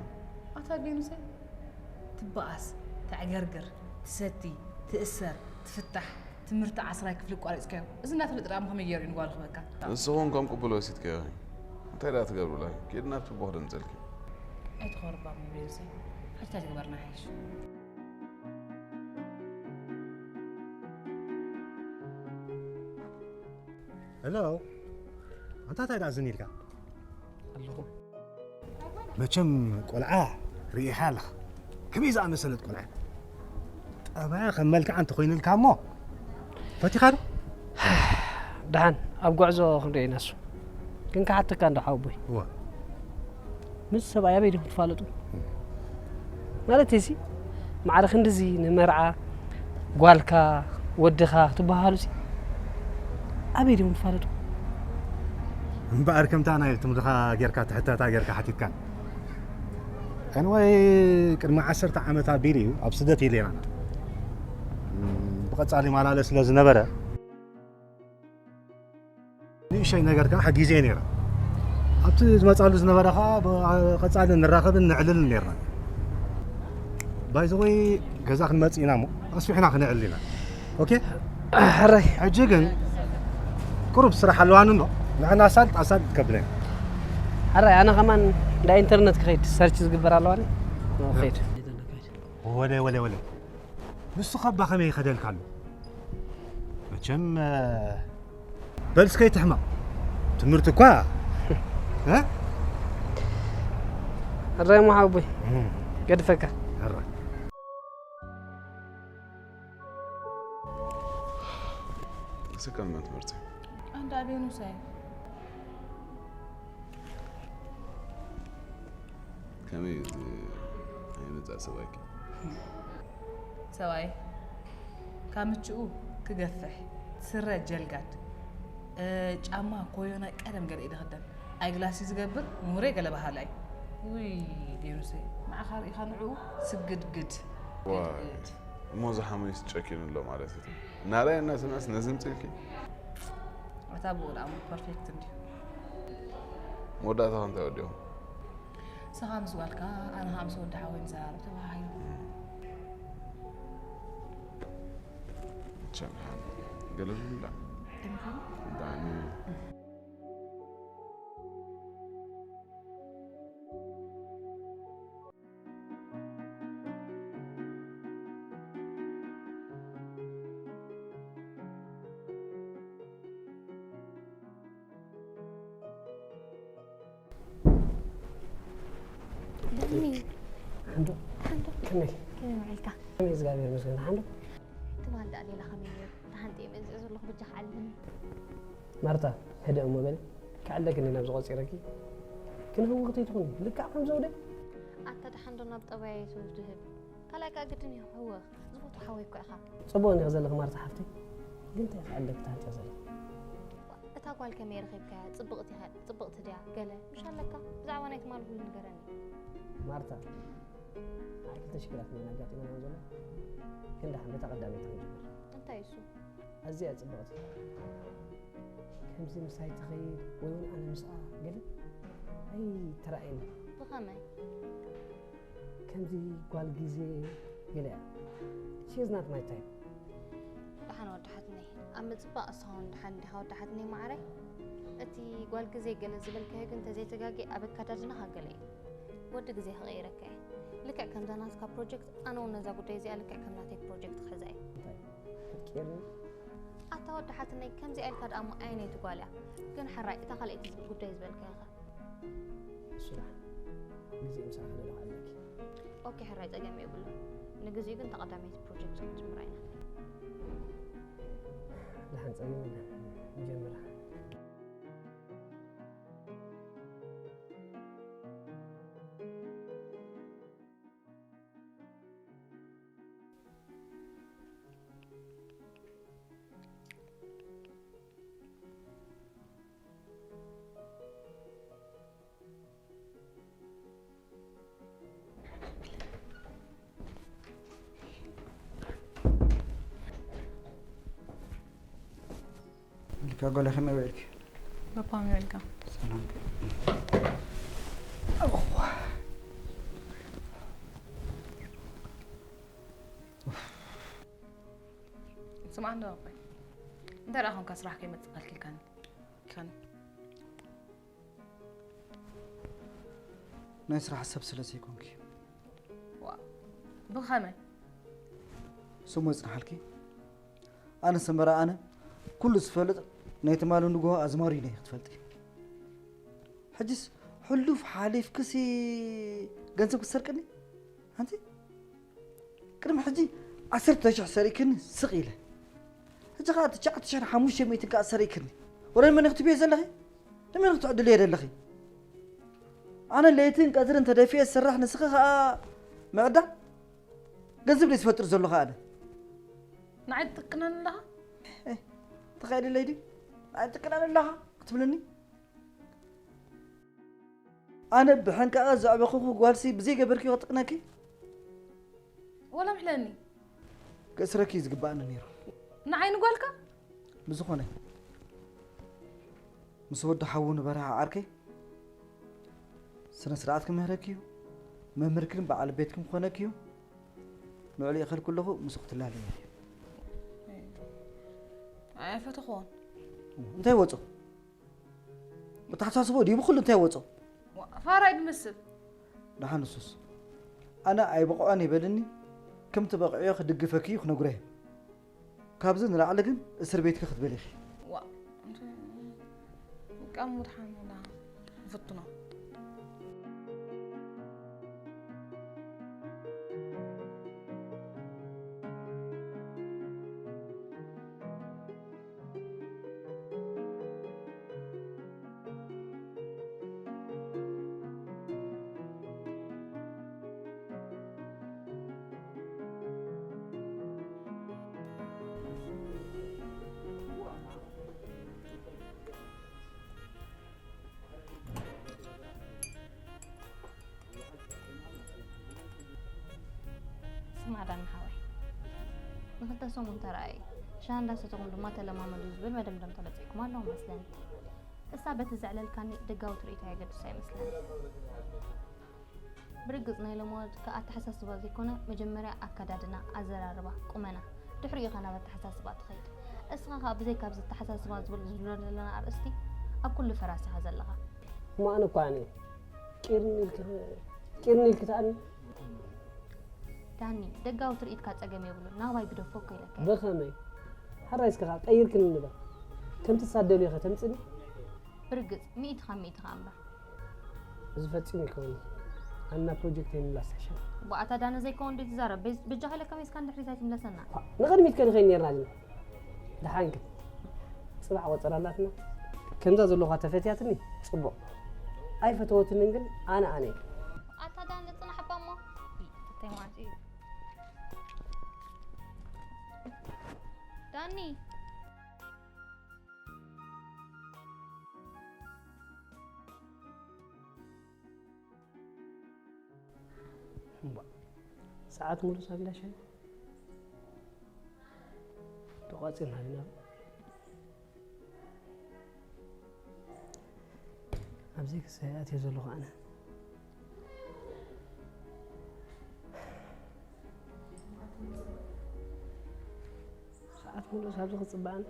ኣታ ቬኑሰይ፣ ትበኣስ፣ ተዕገርግር፣ ትሰቲ፣ ትእሰር፣ ትፍታሕ፣ ትምህርቲ ዓስራይ ክፍሊ ኣቋሪጽካዮ። እዚ እናፈለጠ ደኣ ከመይ ገይሩ እዩ ንጓሉ ክህበካ? ንስኹም ከም ቅቡል ወሲድካዮ። እንታይ ደኣ ትገብሩላ? ኪድ ናብቲ ቦኽ ደምጸልኪ። ኣይትኾርባም ቬኑሰይ። ሕጂ እንታይ ትግበርና ይሓይሽ? ሄሎ፣ ኣንታ እንታይ ደኣ ዝን ኢልካ? ኣለኹ። መቸም ቆልዓ ርኢኻ ኣለኻ። ከመይ ዝኣመሰለት ቆልዓ። ጠባያ ከም መልክዓ እንተኾይኑልካ እሞ፣ ፈቲኻ ዶ? ደሓን፣ ኣብ ጉዕዞ ክንሪኦ ኢና እሱ። ግን ክሓተካ እንዶ ሓወቦይ። እወ። ምስ ሰብኣይ ኣበይ ዲኹም ትፋለጡ? ማለት እዚ ማዕረ ክንድዚ ንመርዓ ጓልካ ወድኻ ክትበሃሃሉ ሲ ኣበይ ዲኹም ትፋለጡ? እምበኣር ከምታ ናይ ትምድኻ ጌርካ ትሕተታ ጌርካ ሓቲትካን። Anyway ቅድሚ ዓሰርተ ዓመት ኣቢሉ እዩ ኣብ ስደት ኢለና። ብቐጻሊ ማላለ ስለ ዝነበረ ንእሽተይ ነገር ከዓ ሓጊዘ ነይረ። ኣብቲ ዝመፃሉ ዝነበረ ከዓ ብ-፣ ቀፃሊ ንራኸብን ንዕልልን ነይርና። ባይዘወይ ገዛ ክንመፅእ ኢና እሞ ኣስፊሕና ክንዕል ኢና። ኦኬ? ሕራይ። ሕጂ ግን ቁሩብ ስራሕ ኣለዋኒ እሞ ንሕና ኣሳልጥ ኣሳልጥ ከብለኒ። ሕራይ ኣነ ከማን እንዳ ኢንተርነት ክኸይድ ሰርች ዝግበር ኣለዋኒ። ክኸይድ። ወለ ወለ ወለ ንሱ ኸባ ከመይ ይኸደልካ ኣሎ? መቸም በል እስከ ይትሕመቕ ትምህርቲ እኳ። እ? ሕራይ እሞ ሓወቦይ፣ እም። ገድፈካ። ሕራይ። ስከም ትምህርቲ። ኣንዳ ቬኑሳይ። ከመይ እዚ ኣይመጻእ ሰብኣይኪ? ሰብኣይ ካብ ምችኡ ክገፍሕ፣ ስረ ጀልጋድ፣ እ፣ ጫማ ኮዮና ቀደም ገለ ኢለ ክደን፣ ኣይግላሲ ዝገብር ምሁረይ ገለ በሃላይ። ውይ ቬኑሰይ፣ ንዓኻ ርኢኻ ንዕኡ ስግድግድ። ዋይ፣ ግድግድ። እሞ እዚ ሓሙስ ጨኪኑ ኣሎ ማለት እዩ። ናራይ እናሰምዐስ ነዚ ምጽእኪ? እታ ብኡ ደኣ እሞ ፐርፌክት እንድዩ። መወዳእታ ከ እንታይ ወዲኹም? ንስኻ ምስ ጓልካ፣ ኣነ ኸኣ ምስ ወዲ ሓወይ ንዘራረብ ተባሃሂሉ። ቻም ሓን ገለ ዝብላ። እንታይ ምዃኑ? ብጣዕሚ። ዳኒ። ሓንዶ። ሓንዶ። ከመይ? ከመይ ውዒልካ? ከመይ እግዚኣብሔር ይመስገን። ሓንዶ። ትማል ደኣ ሌላ ከመይ ነይሩ? ደሓን ጥየ መጺእ ዘለኹ በጃኻ ዓልለኒ። ማርታ፣ ህድእ እሞ በሊ። ክዕለኪ እንዲ ናብዚ ቆጺረኪ። ክንህውኽ ተይትኹኒ። ልክዕ ከም ዘውደ። ኣታ ደሓን ዶ ናብ ጠባየይ ትውድህብ? ካልኣይ ከኣ ግድን እዩ ክህወኽ። ዝፈትዎ ሓወይ እኮ ኢኻ። ጽቡቕ እንዲኺ ዘለኺ ማርታ ሓፍተይ። ግን እንታይ ክዕለኪ ትሃንጥያ ዘለኺ? እታ ጓል ከመይ ረኺብካያ? ጽብቕቲ ኢኻ፣ ጽብቕቲ ድያ? ገለ ምሽ ኣለካ? ብዛዕባ ናይ ትማሊ ኩሉ ንገረኒ። ማርታ፣ ንዓይ ክልተ ሽግራት እየን ኣጋጢመናኒ ዘሎ። ግን ደሓን በታ ቀዳመይቲ ክንጅምር። እንታይ እሱ? ኣዝያ ጽብቕቲ። ከምዚ ምሳይ ትኸይድ ወይ እውን ኣነ ምስኣ ገለ ኣይተራእየኒ። ብኸመይ? ከምዚ ጓል ግዜ ገለ እያ። She is not my type። ደሓን ወዲ ሓትነይ፣ ኣብ ምጽባቕ እስኻ እውን ደሓን ዲኻ ወዲ ሓትነይ መዓረይ? እቲ ጓል ግዜ ገለ ዝበልካዮ ግን እንተዘይተጋግየ ኣብ ኣከዳድናኻ ገለ እዩ። ወዲ ግዜ ክቕይረካ እየ። ልክዕ ከምዛ ናትካ ፕሮጀክት ኣነ እውን ነዛ ጉዳይ እዚኣ ልክዕ ከም ናተይ ፕሮጀክት ክሕዛ እየ። እንታይ? ክትቅየርኒ? ኣታ ወዲ ሓትነይ ከምዚኣ ኢልካ ደኣ እሞ ኣየነይቲ ጓል እያ? ግን ሕራይ እታ ካልኣይቲ ጉዳይ ዝበልካያ ኸ? እሱ ደሓን ግዜ ምሳኺ ደለኹ ኣለኪ። ኦኬ ሕራይ ጸገም የብሉን። ንግዚኡ ግን እታ ቀዳመይቲ ፕሮጀክት ክንጅምራ ኢና። ደሓን ጸገም የለን። ንጀምራ። ኢልካ ጓለይ ከመይ ውዒልኪ? ባባ ከመይ ውዒልካ? ሰላም። ስምዓ እንዶ ኣቦይ፣ እንታይ ደኣ ኾንካ ስራሕ ከይመጽእ ከልኪልካኒ? ኢልካኒ። ናይ ስራሕ ሰብ ስለ ዘይኮንኪ። ዋ፣ ብኸመይ? ስሙ ይጽንሓልኪ። ኣነ ሰመራ ኣነ ኩሉ ዝፈልጥ ናይ ትማሊ ንግሆ ኣዝማሪ ኢለ ክትፈልጢ። ሕጂስ ሕሉፍ ሓሊፍክሲ ገንዘብ ክትሰርቅኒ? ኣንቲ ቅድሚ ሕጂ ዓሰርተ ሽሕ ሰሪቅክኒ ስቕ ኢለ። ሕጂ ኸኣ ትሽዓተ ሽሕን ሓሙሽተ ሚእትን ከኣ ሰሪቅክኒ። ወረ ንመን ክትብዮ ዘለኺ? ንመን ክትዕድልዮ ዘለኺ? ኣነ ለይትን ቀትርን ተደፊኤ ዝሰርሕ ንስኺ ኸኣ ምዕዳል? ገንዘብ ደይ ዝፈጥር ዘለኹ ኣነ። ንዓይ ትጥቅነኒ ኣለኻ? ኤ፣ ተኻይደለይ ድዩ? ንዓይ ትጥቅነኒ ኣለኻ ክትብልኒ? ኣነ ብሕንቃቐ ዘዕበኹኹ ጓልሲ ብዘይገበርክዮ ክጥቅነኪ? ወላ ምሕለኒ። ክእስረኪ እዩ ዝግባኣኒ ነይሩ። ንዓይ ንጓልካ? ብዝኾነ፣ ምስ ወዲ ሓዉ ንበርሃ ዓርከይ ስነ ስርዓት ክምህረኪ እዩ። መምህርክን በዓል ቤትክን ክኾነኪ እዩ። ንዕኡ ይኸልኩ ኣለኹ፣ ምስኡ ክትላለዩ እዩ። ኣይፈተኽዎን። እንታይ ወጾ? ብተሓሳስቦ ድዩ ብኹሉ እንታይ ወጾ? ፋራይ ድመስል። ደሓን ንሱስ ኣነ ኣይበቕዖን ይበልኒ። ከምቲ በቕዕዮ ክድግፈኪ እዩ ክነግሮ እየ። ካብዚ ንላዕሊ ግን እስር ቤትኪ ክትበሊ ኢኺ። ዋ፣ ቃል ሙድሓን ኢና ንፍትኖ። ስማዕ ዳኒ ሓወይ፣ ንኽልተ ሰሙን ተረኣየ፣ ሻሂ እንዳሰተኹም ድማ ተለማመዱ ዝብል መደምደምታ በፂሕኩም ኣለኹም መስለኒ። እሳ በቲ ዘዕለልካኒ ደጋዊ ትርኢታ የገድሳ ኣይመስለኒ። ብርግፅ ናይ ሎሚ ወለዲ ከኣ ኣተሓሳስባ ዘይኮነ መጀመርያ ኣከዳድና፣ ኣዘራርባ፣ ቁመና፣ ድሕሪኡ ኢኻ ናብ ኣተሓሳስባ ትኸይድ። እስኻ ከኣ ብዘይካ ኣብዚ ኣተሓሳስባ ዝብል ዝብሎ ዘለና ኣርእስቲ ኣብ ኩሉ ፈራስ ኢኻ ዘለኻ። እሞ ኣነ እኳ ኣነ ቂርኒ ኢልኪ ቂርኒ ኢልኪ ትኣልኒ። ዳኒ፣ ደጋዊ ትርኢትካ ጸገም የብሉን፣ ናባይ ግደፎ እኮ ኢለካ እየ። ብኸመይ? ሕራይ እስኪ ኸዓ ቀይርክኒ ንበል። ከምቲ ንሳ ትደልዮ ኸ ተምጽኒ? ብርግጽ፣ ሚእቲ ካብ ሚእቲ ኸዓ እምበር። እዚ ፈጺሙ ኣይከውንን። ኣና ፕሮጀክተይ ምምላስ ይሕሸና። ቧእ ኣታ ዳኒ ዘይከውን ድዩ ትዛረብ? በጅ-፣ በጃኻ ኢለ ከመይ እስካ ንድሕሪት ኣይትምለሰና? ኳእ፣ ንቕድሚት ከ ንኸይድ ኔርና ዲና? ደሓን ከ ጽባሕ ቆጸራ ኣላትና። ከምዛ ዘለኹዋ ተፈትያትኒ ጽቡቕ። ኣይፈተወትንን ግን ኣነ ኣነ እየ። ኣታ ዳኒ ጽናሕ እባ እሞ። እንታይ ማለት እዩ? ዳኒ። እምቧእ፣ ሰዓት ሙሉእ ሳቢላ ሻሂ ተቋጺርና ዲና? ኣብዚ ክሳይ ኣትየ ዘለኹ ኣነ። ሰዓት ሙሉእ ሳብዚ ክጽበኣኒ።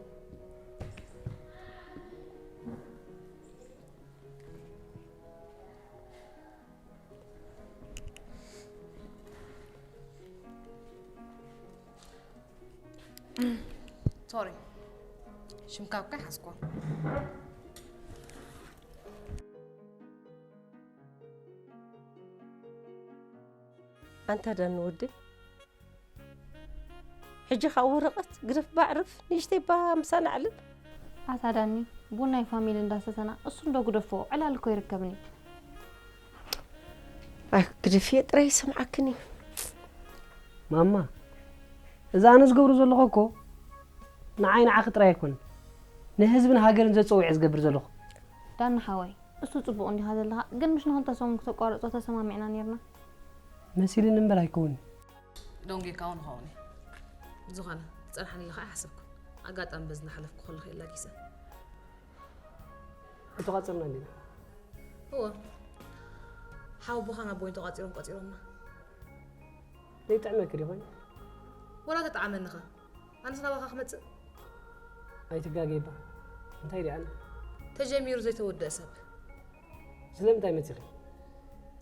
ሶሪ፣ ሽምካ እኮ ኣይሓዝኩን። ኣንታ ዳኒ ወደይ፣ ሕጂ ኸኣ ወረቐት ግደፍ፣ ባዕርፍ ንእሽተይ እባ ምሳና ኣዕልል። ኣታ ዳኒ፣ ቡን ናይ ፋሚሊ እንዳሰተና እሱ እንዶ ግደፎ፣ ዕላል እኮ ይርከብኒ። ኣይ ግደፍዮ ጥራይ ይሰምዓክን እዩ። ማማ፣ እዚ ኣነ ዝገብሮ ዘለኹ እኮ ንዓይ ንዓኺ ጥራይ ኣይኮነን፣ ንህዝብን ሃገርን ዘጸውዕ እየ ዝገብር ዘለኹ። ዳኒ ሓወይ፣ እሱ ጽቡቕ እንዲኻ ዘለኻ፣ ግን ምሽ ንኽልተ ሰሙን ክተቋርጾ ተሰማሚዕና ኔርና። መሲሉኒ እምበር ኣይከውንን። ደንጊርካ እውን ይኸውን እዩ። ብዝኾነ፣ ትጸንሓኒ ኢለ ኸዓ ኣይሓሰብኩን። ኣጋጣሚ በዚ እናሓለፍኩ ከለኹ እየ ኣላጊሰ። ኣይተቋጸርናን ዲና? እወ። ሓወቦኻን ኣቦይን ተቋጺሮም ቆጺሮምና። ዘይጥዕመኪ ድዩ ኮይኑ? ወላ ተጠዓመኒኸ? ኣነስ ናባኻ ክመጽእ? ኣይትጋገይባ። እንታይ ድኣ ኣነ? ተጀሚሩ ዘይተወደአ ሰብ። ስለምንታይ መጺኺ?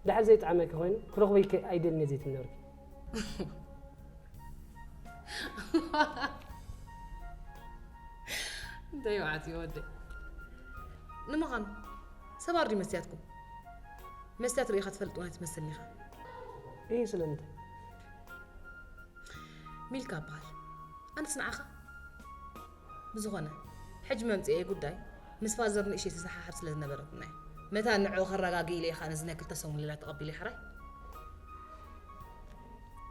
ድሓር ዘይጠዓመኪ ኮይኑ ክረኽበኪ ኣይደልን እየ ዘይትምነርኪ። እንታይ መዓት እዩ ወደይ። ንምዃኑ ሰባር ድዩ መስትያትኩም? መስትያት ርኢኻ ትፈልጥ እውን ኣይትመስልን ኢኻ። እይ ስለምንታይ? ሚልካ እበሃል። ኣነስ ንዓኻ። ብዝኾነ ሕጂ መምጽኤ ጉዳይ ምስ ፋዘር ንእሽተይ ተሰሓሕብ ስለ ዝነበረትና እዩ። መታን ንዕኡ ከረጋግእ ኢለ እየ ከኣ ነዚ ናይ ክልተ ሰሙን ሌላ ተቐቢለ እየ ሕራይ።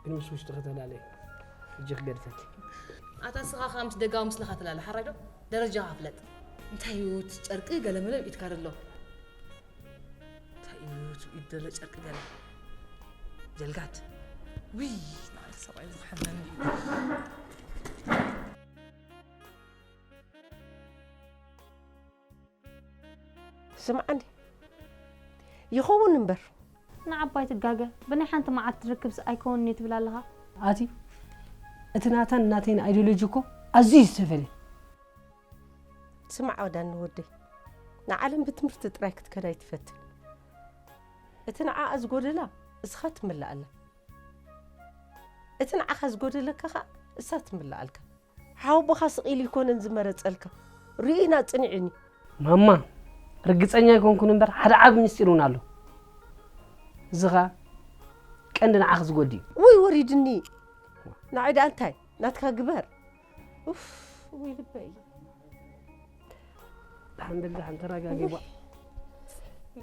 ግን ምስ ውሽጥኺ ተላለየ። ሕጂ ክገድፈኪ። ኣታ ንስኻ ከኣ ምስ ደጋዊ ምስልኻ ተላለ ሓራይ ዶ? ደረጃኻ ፍለጥ። እንታይ እዩ እቲ ጨርቂ ገለመለ ኣብ ኢድካ ዘሎ? እንታይ እዩ እቲ ኢድ ዘሎ ጨርቂ ገለ ጀልጋት ውይ ንዓይ ሰብኣይ ዝሕመኒ እዩ። ስምዓኒ ይኸውን እምበር ንዓባይ ትጋገ ብናይ ሓንቲ መዓልቲ ርክብስ ኣይከውንን እዩ ትብል ኣለኻ። ኣቲ እቲ ናታን ናተይን ኣይዲዮሎጂ እኮ ኣዝዩ ዝተፈልየ። ስማዕ ወዳኒ ወደይ፣ ንዓለም ብትምህርቲ ጥራይ ክትከዳ ኣይትፈትን። እቲ ንዓኣ ዝጎደላ እስኻ ትምላኣላ፣ እቲ ንዓኻ ዝጎደለካ ኸኣ እሳ ትምላኣልካ። ሓወቦኻ ስቕ ኢሉ ኣይኮነን ዝመረጸልካ፣ ርኢና ጽኒዕን እዩ። ማማ፣ ርግጸኛ ኣይኮንኩን እምበር ሓደ ዓቢ ምስጢር እውን ኣሎ። እዚ ኸኣ ቀንዲ ንዓኺ ዝጎድእ እዩ። ውይ ወሪድኒ። ንዓይ ደኣ እንታይ ናትካ ግበር። ኡፍ፣ ውይ ልበይ። ደሓን በል፣ ደሓን ተረጋጊ፣ ቧ።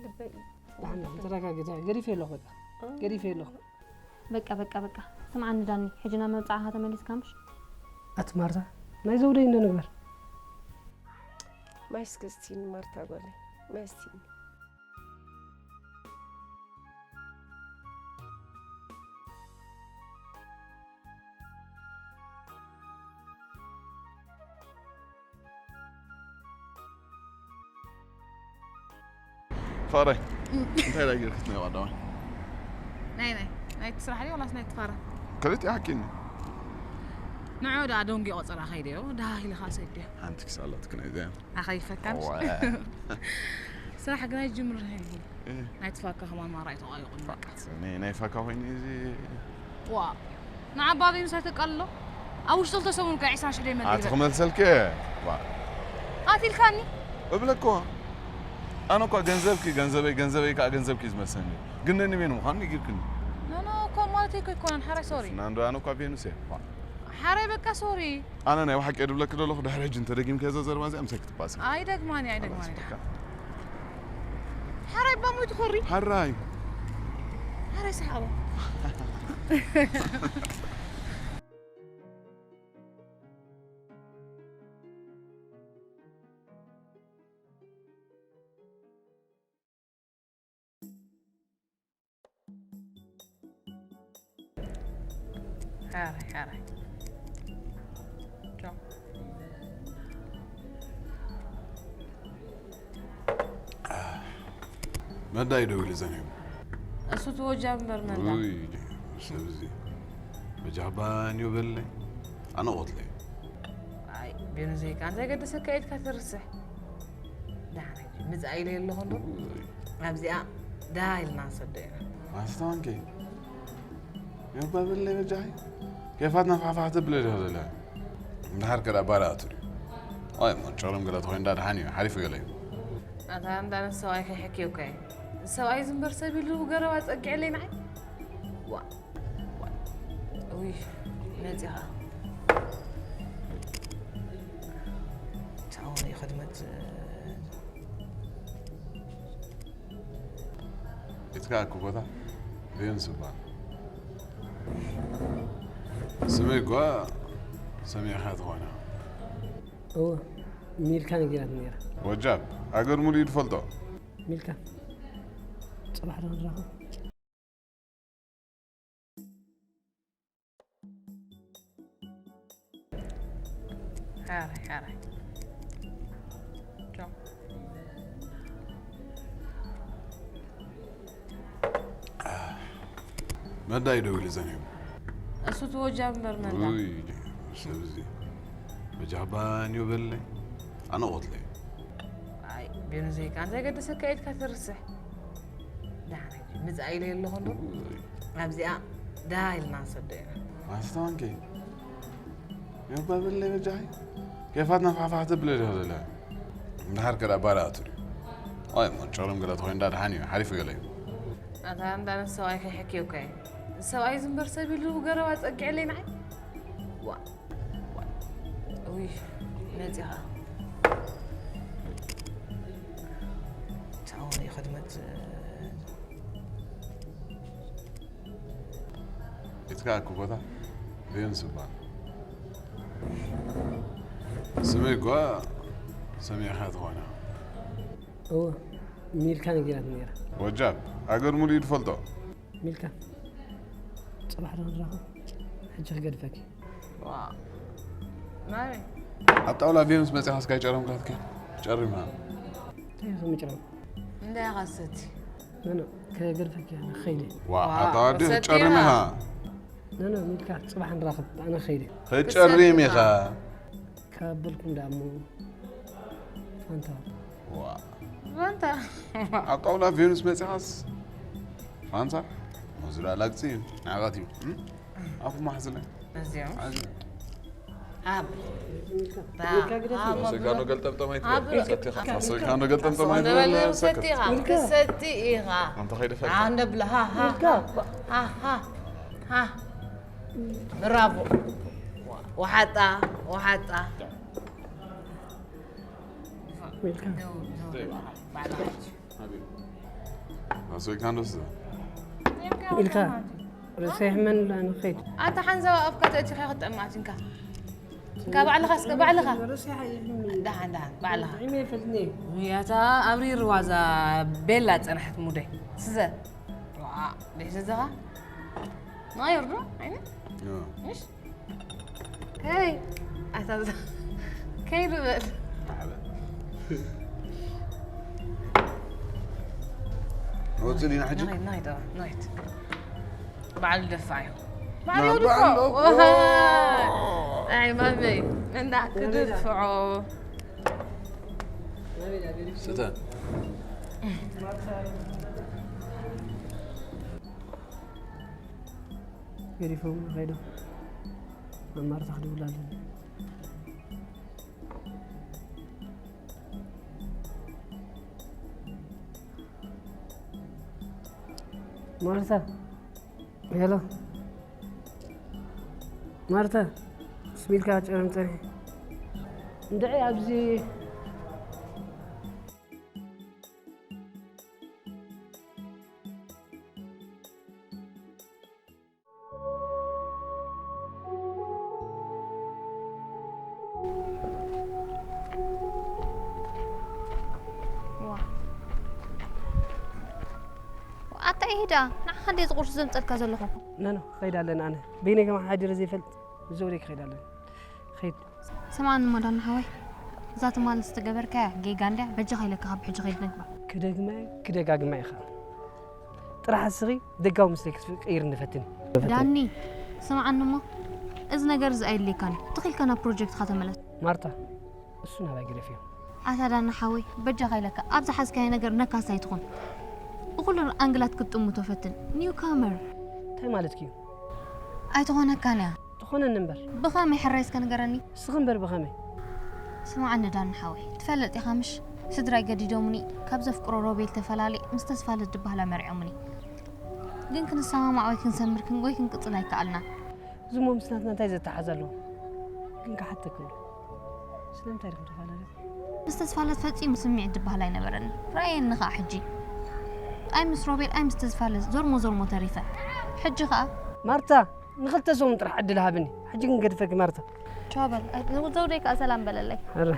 ልበይ። ደሓን፣ ደሓን ተረጋጊ፣ ደሓን። ገዲፈ ኣለኹ፣ በቃ። ገዲፈ ኣለኹ። በቃ፣ በቃ፣ በቃ። ስምዓኒ ዳኒ፣ ሕጂ ናብ መብጽዓኻ ተመሊስካ ምሽ? ኣቲ ማርታ፣ ናይ ዘውደይ እንዶ ንግበር። ማይ እስከ ስቲኒ ማርታ ጓለይ፣ ማይ ስቲኒ። ፋራይ እንታይ ዳኣ ጌርክስ ናይ ዋዳዋይ? ናይ ናይ ናይ ትስራሕ ድዩ ወላስ ናይ ትፋራ? ክልቲኡ ሓኪኒ። ንዑ ደኣ ደንጊ ቆጸራ ከይደዮ ደሃ ኢልኻ ሰድዮ። ሓንቲ ክሳላትክ ናይ ዘያ። ኣኸይፈካን። ስራሕ ግን ኣይጅምር ሄልኩ። ናይ ትፋካ ከማን ማራ ኣይተቋይቁን በቃ። ናይ ናይ ፋካ ኮይኑ እዚ ዋ ንዓባ ቤኑስ ኣይተቃልሎ ኣብ ውሽጢ ክልተ ሰሙን እኮ ዒስራ ሽሕ ደይ መሊእ ኣቲ ይበል። ክመልሰልኪ ዋ ቃቲልካኒ እብለኮ ኣነ እኳ ገንዘብኪ ገንዘበይ ገንዘበይ ከዓ ገንዘብኪ ዝመሰኒ ግን ነኒ ቤን ምዃኑ ነጊርክኒ ኖኖ እኮ ማለተይ እኮ ኣይኮነን ሓራይ ሶሪ ናንዶ ኣነ እኳ ቤኑስ እየ ዋ ሓራይ በቃ ሶሪ ኣነ ናይ ብሓቂ እየ ድብለኪ ዘለኹ ድሕሪ ሕጂ እንተደጊምክዮ እዛ ዘረባ እዚኣ ምሳኪ ትባእሲ ኣይደግማን እየ ኣይደግማን እየ ሓራይ እባ ሞይቱ ኮሪ ሓራይ ሓራይ ሰሓቦ ሓራይ ሓራይ ቻው መዳ እዩ ደዊሉ ዘንዮም እሱ ትወጃ እምበር መዳ ውይ ሰብ እዚ በጃባ እንዮ በለይ ኣነ ቆትለይ ኣይ ቤኑ ዘይካ እንታይ ገደሰካ ኢድካ ትርስሕ ዳሕረይ ምፃእ ኢለ ኣለኹ እንዶ ኣብዚኣ ደሃ ኢልና ንሰዶ ኢና ማስተዋንከ የባብለይ በጃኺ ኬፋትና ፋሕፋሕ ተብለ ዲኻ ዘለ እንድሓር ከዳ ባዳ ኣቱ ድዩ ኣይ እሞ ጨረም ገለ ተኾይኑ ዳ ድሓን እዩ ሓሊፉ ገለ እዩ ኣታ እንዳ ንሰብኣይ ከይሕክየካ እዩ ሰብኣይ ዝንበር ሰብ ኢሉ ገረባ ፀጊዐለይ ንዓይ ዋ ዋ ውይ መፂኻ ታወነ ይኸድመት እትካ እኮ ቦታ ቬኑስ ይባል ስመይ ጓ ሰሚዕኻ ትኾና እወ ሚልካ ነጊራት ነራ ወጃብ ሃገር ሙሉ እዩ ትፈልጦ ሚልካ ፅባሕ ዶ ንራኸብ ሓራይ ሓራይ መዳ እዩ ደው ኢሉ ዘንዮም እሱ ትወጃ እምበር መዳ ውይ ሰብ እዚ በጃባ እንዮ በለይ ኣነ ቆትለይ ኣይ ቤኑ ዘይካ እንታይ ገደሰካ ኢድካ ትርስሕ ዳሕረይ ምፃእ ኢለ ኣለኹ እንዶ ኣብዚኣ ደሃ ኢልና ንሰዶ ኢና ማስተዋንከ የባብለይ በጃኺ ኬፋትና ፋሕፋሕ ተብለ ዲኻ ዘለ እንድሓር ከዳ ባዳ ኣቱ ድዩ ኣይ እሞ ጨረም ገለ ተኾይኑ ዳ ደሓን እዩ ሓሊፉ ገለ እዩ ኣታ እንዳ ነሰብኣይ ከይሕክየካ እየ ሰብኣይ ዝንበር ሰብ ኢሉ ገረባ ፀጊዐለይ ንዓይ ዋ ዋ ውይ መፂኻ ታወነ ይኸድመት የትካ ኣኩ ቦታ ቬኑስ ይባል ስመይ ጓ ሰሚዕኻ ትኾና እወ ሚልካ ነጊራት ነራ ወጃብ ሃገር ሙሉ እዩ ትፈልጦ ሚልካ ፅባሕ ዶ ንራኸብ ሕጂ ክገድፈኪ ናበይ ኣብ ጣውላ ቬኑስ መፂኻ እስካይ ጨረምካትከ ጨሪምካ እንታይ ከምጭረም እንታይ ኢኻ ሰቲ ኖኖ ከገድፈኪ እያ ንኸይደ ዋ ኣጣዋዲ ክትጨርም ኢኻ ኖኖ ሚልካ ፅባሕ ንራኸብ ኣነ ኸይደ ክትጨርም ኢኻ ካብ በልኩም ደኣ እሞ ፋንታ ዋ ፋንታ ኣብ ጣውላ ቬኑስ መፂኻስ ኣንሳ፣ እዚ ደኣ ላግጺ እዩ፣ ንዓኻ እዩ። እም? ኣፉ ማሕዝለ። እዚኦም። ሓዚ። ኣብ። ባ። ሶሲካኖ ገልጠምጠም ኣይትበል። ሰቲኻ። ሶሲካኖ ገልጠምጠም ኣይትበል። ሰቲ ኢኻ። ሰቲ ኢኻ። ኣንተ ከይደ ፈልካ። ኣንደ ብለ። ሃ፣ ሃ፣ ሃ፣ ሃ፣ ሃ። ብራቮ። ወሓጣ፣ ወሓጣ። ዌልካም። ደው፣ ደው፣ ባዕላ። ኣሶይ ካንዶስ። ኢልካ ርእሰይ ሕመን ንኸይድ። ኣታ ሓንዛዋ ኣፍካ ተእቲኻ ክትጠማት እንካ። እንካ ባዕልኻ እስከ ባዕልኻ። ርእሰይ ሓይሕመን። ደሓን ደሓን ባዕልኻ። ጥዒመ ይፈልኒ። ያታ ኣብሪር ዋዛ ቤላ ጸናሕት ሙደይ። ስዘ። ዋ፣ ደይ ስዘኻ። ናይርዶ? ኣይነ? ምሽ? ከይ ኣታ ከይ ንበል። ወፅእ ዲና ሕጂ? ናይት ናይት ናይት በዓል ደፋዕ እዩ። በዓል እዩ ድፋዕ። ኣይ ማመይ እንዳ ክድፍዖ። ስተ ገዲፎም ከይዶም መማርታ ክድውል ኣለኒ። ማርታ ሄሎ ማርታ ስሚልካ ጨረም ጸኒሐ እንድዒ ኣብዚ ኣታ ኢሂዳ ንዓኻ እንደ ዝቑርስ ዘምፀልካ ዘለኹ። ኖ ኖ ክኸይድ ኣለኒ ኣነ በይነይ ከማ ሓዲረ ዘይፈልጥ ምስ ዘውደይ ክኸይድ ኣለኒ። ኸይድ። ስምዓኒ እሞ ዳኒ ሓወይ፣ እዛ ትማሊ ዝተገበርካያ ጌጋ እንድያ፣ በጃኻ ኢለካ ካብ ሕጂ ኸይድ ንግበር። ክደግማ እየ ክደጋግማ እየ ኸዓ። ጥራሕ እስኺ ደጋዊ ምስለይ ክትቅይርኒ ፈትኒ። ዳኒ ስምዓኒ እሞ፣ እዚ ነገር እዚ ኣየድልየካን እዩ። ተኺኢልካ ናብ ፕሮጀክትኻ ተመለስ። ማርታ፣ እሱ ናባይ ግደፍዮ። ኣታ ዳኒ ሓወይ፣ በጃኻ ኢለካ ኣብ ዝሓዝካዮ ነገር ነካስ ኣይትኹን። ብኹሉ ኣንግላት ክትጥምቶ ፈትን። ኒው ካመር። እንታይ ማለትኪ እዩ? ኣይትኾነካን እያ። ትኾነኒ እምበር። ብኸመይ ሕራይ እስከ ንገረኒ። እስኺ እምበር ብኸመይ? ስምዓኒ ዳኒ ሓወይ፣ ትፈልጥ ኢኻ ምሽ? ስድራይ ገዲዶምኒ፣ ካብ ዘፍቅሮ ሮቤል ተፈላልየ ምስ ተስፋለት ድበሃል ኣመርዕዮምኒ። ግን ክንሰማማዕ ወይ ክንሰምር ወይ ክንቅጽል ኣይከኣልናን። እዚሞ ምስ ናትና እንታይ ዘተሓዝ ኣለዎ? ግን ክሓተኪ እንዶ ስለምንታይ ዲኺ ተፈላለኺ? ምስ ተስፋለት ፈጺሙ ስምዒት ዝበሃል ኣይነበረንን። ርኣየኒ ኸኣ ሕጂ። ኣይ ምስ ሮቤል ኣይ ምስ ተስፋለት ዞርሞ ዞርሞ ተሪፈ። ሕጂ ኸኣ። ማርታ! ንኽልተ ሰሙን ጥራሕ ዕድል ሃብኒ። ሕጂ ግን ገድፈኪ ማርታ። ቻው በል። ዘውደይ ከኣ ሰላም በለለይ። ሕረ።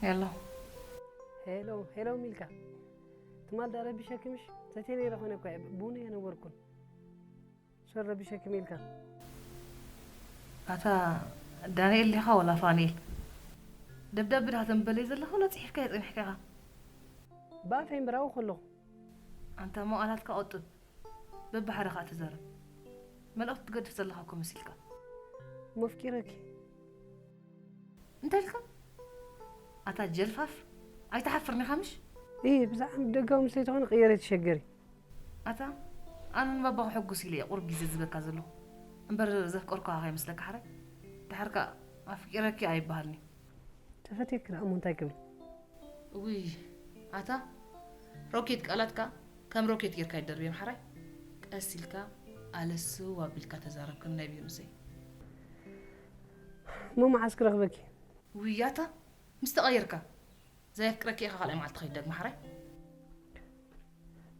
ሄሎ ሄሎ ሄሎ ሚልካ ትማል ዳ ረቢሸኪ ምሽ ሰትየ ነይረ ኮይነ እኳ እየ ብቡን እየ ነበርኩን ሸረቢሸኪ ኢልካ። ኣታ ዳንኤል ዲኻ ወላ ፋንኤል? ደብዳብ ብዳህተን በለይ ዘለኻ ወላ ጽሒፍካዮ ጸኒሕካ ኢኻ? ብኣፈይ እምበር ኣብኡ ከለኹ። ኣንታ እሞ ቃላትካ ቆጥብ፣ በብሓደ ከኣ ተዛረብ። መልእኽቲ ትገድፍ ዘለኻ እኮ መሲልካ። መፍቂረኪ። እንታይ ኢልካ? ኣታ ጀልፋፍ፣ ኣይትሓፍርን ኢኻ ምሽ? እይ ብዛዕባ ደጋዊ ምስ ዘይትኾነ ቅየረ ትሸገሪ። ኣታ ኣነ ንባባ ከሐጉስ ኢለ እየ ቁሩብ ግዜ ዝህበካ ዘለኹ እምበር ዘፍቀርኩኻ ከይመስለካ ሓራይ። ድሓር ከኣ ኣፍቂረኪ ኣይበሃልን እዩ። ተፈትየኪ ደኣ እሞ እንታይ ክብል? ውይ ኣታ ሮኬት ቃላትካ ከም ሮኬት ጌርካ ይደርብዮም ሓራይ። ቀስ ኢልካ ኣለስው ኣቢልካ ተዛረብ ከም ናይ ቢሩሰይ። እሞ መዓስ ክረኽበኪ? ውይ ኣታ ምስ ተቐየርካ ዘየፍቅረኪ ኢኻ ካልኣይ መዓልቲ ከይደግማ ሓራይ።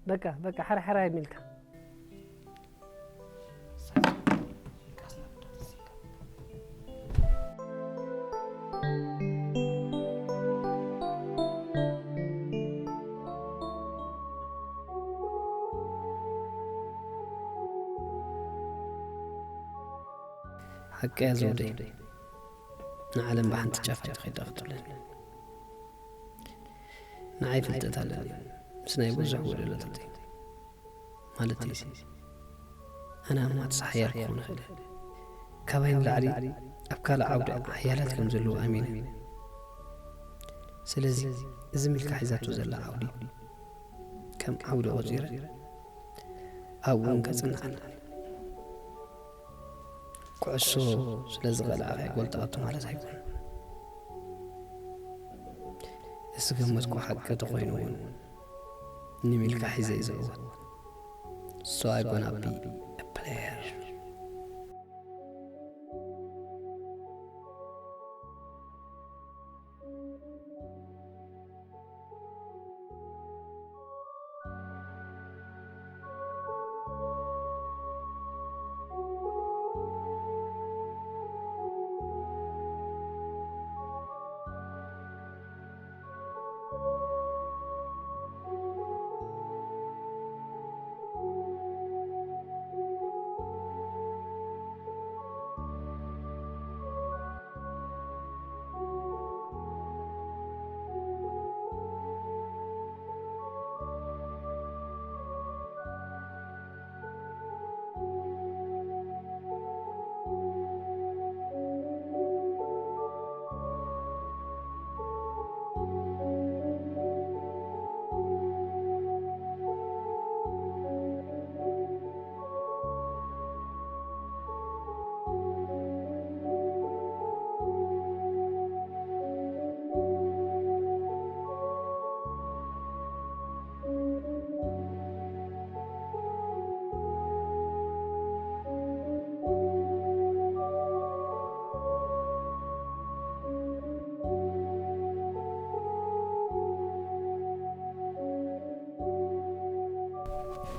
በቃ በቃ ሓራ ሓራ ይሚልካ። ሓቀያ ዘውደይ ንዓለም ብሓንቲ ጫፍ ኣይትኸይዳ ክትብለኒ ንዓይ ፍልጠት ኣለኒ ምስ ናይ ብዙሕ ጎደሎታተይ ማለት እዩ ኣነ ኣብ ማትስ ሓያል ክኾን ይኽእል ካባይ ንላዕሊ ኣብ ካልእ ዓውዲ ሓያላት ከም ዘለዉ ኣሚነ ስለዚ እዚ ሚልካ ሒዛቶ ዘላ ዓውዲ ከም ዓውዲ ቆጺረ ኣብኡ እውን ከጽንዓና ኩዕሶ ስለ ዝቐላዕኻዮ ጎል ተኣቱ ማለት ኣይኮነን። ዝገመትኩ ሓቂ ተኾይኑ እውን ንሚልካ ሒዘ እየ ዝዕወት። So I gonna be a player.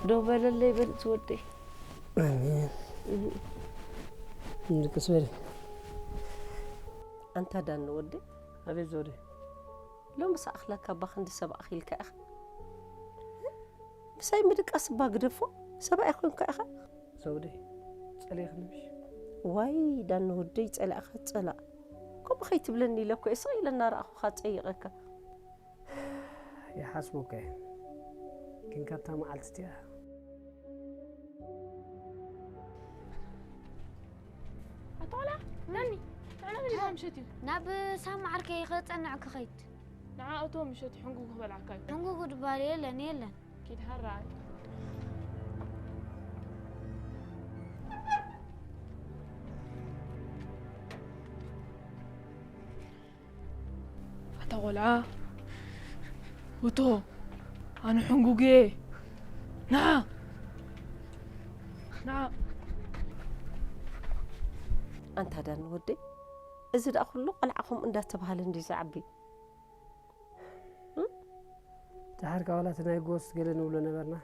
ዶ በለለይ በል ዝወደይ። ኣሜን። እንድቅስ በል። ኣንታ ዳኒ ወደይ። ኣቤት ዘውደይ። ሎምስ ኣኽለካ እባ ክንዲ ሰብ ኣኺልካ ኢኻ። ምሳይ ምድቃስ እባ ግደፎ። ሰብ ኣይኮንካ ኢኻ። ዘውደይ ጸሊእኽኒ ምሽ? ዋይ ዳኒ ወደይ ጸላእኻ ጸላእ። ከምኡ ከይትብለኒ ኢለ እኮ እየ ስቕ ኢለ እናረኣኹኻ ጸይቐካ። ይሓስቦ እኮ እየ። ግን ካብታ መዓልቲ እቲኣ ኣታ ቆልዓ፣ ናኒ፣ ንዕና በል ኢልካ ምሸት እዩ። ናብ ሳማ ዓርከይ ክጸንዕ ክኸይድ። ንዓ እቶ ምሸት ሕንጉጉ ክበልዓካ እዩ። ሕንጉጉ ድባል የለን፣ የለን። ኪድ ሃራይ። ኣታ ቆልዓ፣ እቶ ኣነ ሕንጉጉ እየ። ንዓ፣ ንዓ። ኣንታ ዳኒ ወደይ፣ እዚ ደኣ ኩሉ ቆልዓ ከምኡ እንዳተባህለ እንድዩ ዝዓቢ። ድሓር ካብ ዋላ እቲ ናይ ጎስት ገለ ንብሎ ነበርና፣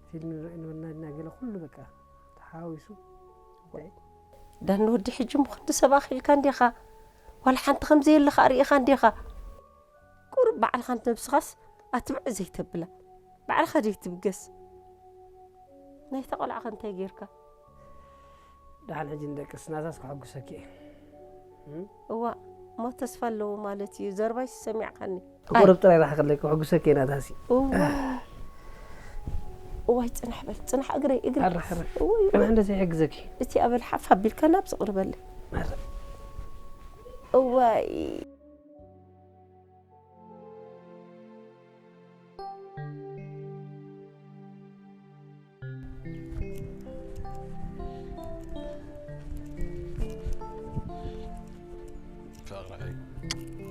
ፊልም ንርኢ ነበርና ኢልና ገለ ኩሉ በቃ ተሓዋዊሱ። እንታይ? ዳኒ ወዲ ሕጂ ምኽንዲ ሰብ ኣኺልካ እንዲኻ፣ ዋላ ሓንቲ ከም ዘየለኻ ኣርእኻ እንዲኻ። ቁሩብ ባዕልኻ ነብስኻስ ኣትብዕ ዘይተብላ፣ ባዕልኻ ዘይትብገስ። ናይታ ቆልዓኸ እንታይ ጌርካ? ደሓን ሕጂ ንደቅስ፣ ናታስ ክሕጉሰኪ እየ። እም? እዋ እሞ ተስፋ ኣለዎ ማለት እዩ። ዘርባይ ሰሚዕካኒ። ክቁርብ ጥራይ ራሕክለይ፣ ክሕጉሰኪ እየ ናታሲ። እዋ እዋይ ጽናሕ በል ጽናሕ እግረይ እግረይ። ኣረ፣ ኣረ። እዋይ ቅንሕ እንደዚ ይሕግዘኪ። እቲ ኣበል ሓፍ ኣቢልካ ናብ ዝቕርበለይ። እዋይ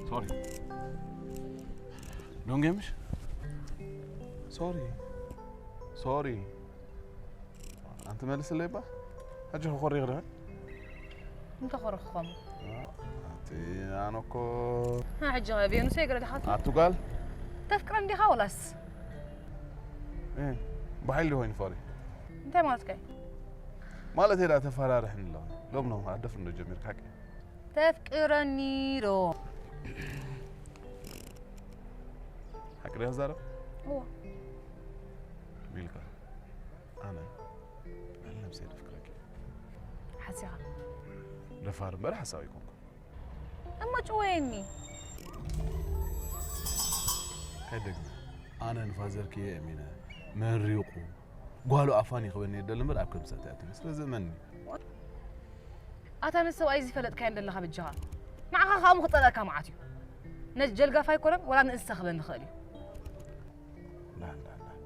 ሶሪ ዶንጌ ምሽ ሶሪ ሶሪ ኣንቲ መልስለይ ባ ሕጂ ክኾሪ ይኽእል እንተ ኾረኽኾም ኣቲ ኣነ እኮ ሕጂ ቬኑሰይ ገለ ድኻ ኣቱ ጓል ተፍቅረን ዲኻ ወላስ እ፣ ብሓይሊ ዲኾይኑ ፈሪ እንታይ ማለትካ እዩ ማለት ዳ ተፈራርሕኒ ኣለኹ ሎም ሎም ኣደፍር እንዶ ጀሚርካ ሓቂ ተፍቅረኒ ዶ ሓቂ ዲያ ዝዛረብ እዋ ቢልካ ኣነ ልዕሊ ነብሰይ ደፍቅረኪ ሓሲኻ ደፋር እምበር ሓሳዊ ኣይኮንኩ እሞ ጭወየኒ ከደግመ ኣነ ንፋዘርኪ እየ እሚነ መሪቑ ጓሉ ኣፋን ይኽበኒ የደል እምበር ኣብ ከምሳት ያትኒ ስለዚ እመኒ ኣታ ነዚ ሰብኣይ እዚ ፈለጥካዮ እንደለኻ በጃኻ ንዓኻ ከኣ ምኽጸልኣካ መዓት እዩ ነዚ ጀልጋፋ ኣይኮነን ወላ ንእንስሳ ክበኒ ይኽእል እዩ ዳን ዳን ዳን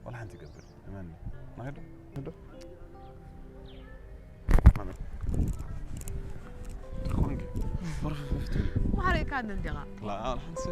ወላ ሓንቲ ይገብር እመኒ ናይዶ ንዶ ማመ ቆንጆ ወርፍ ፍፍት ማሕረእካ እንዲኻ ላ ሓንቲ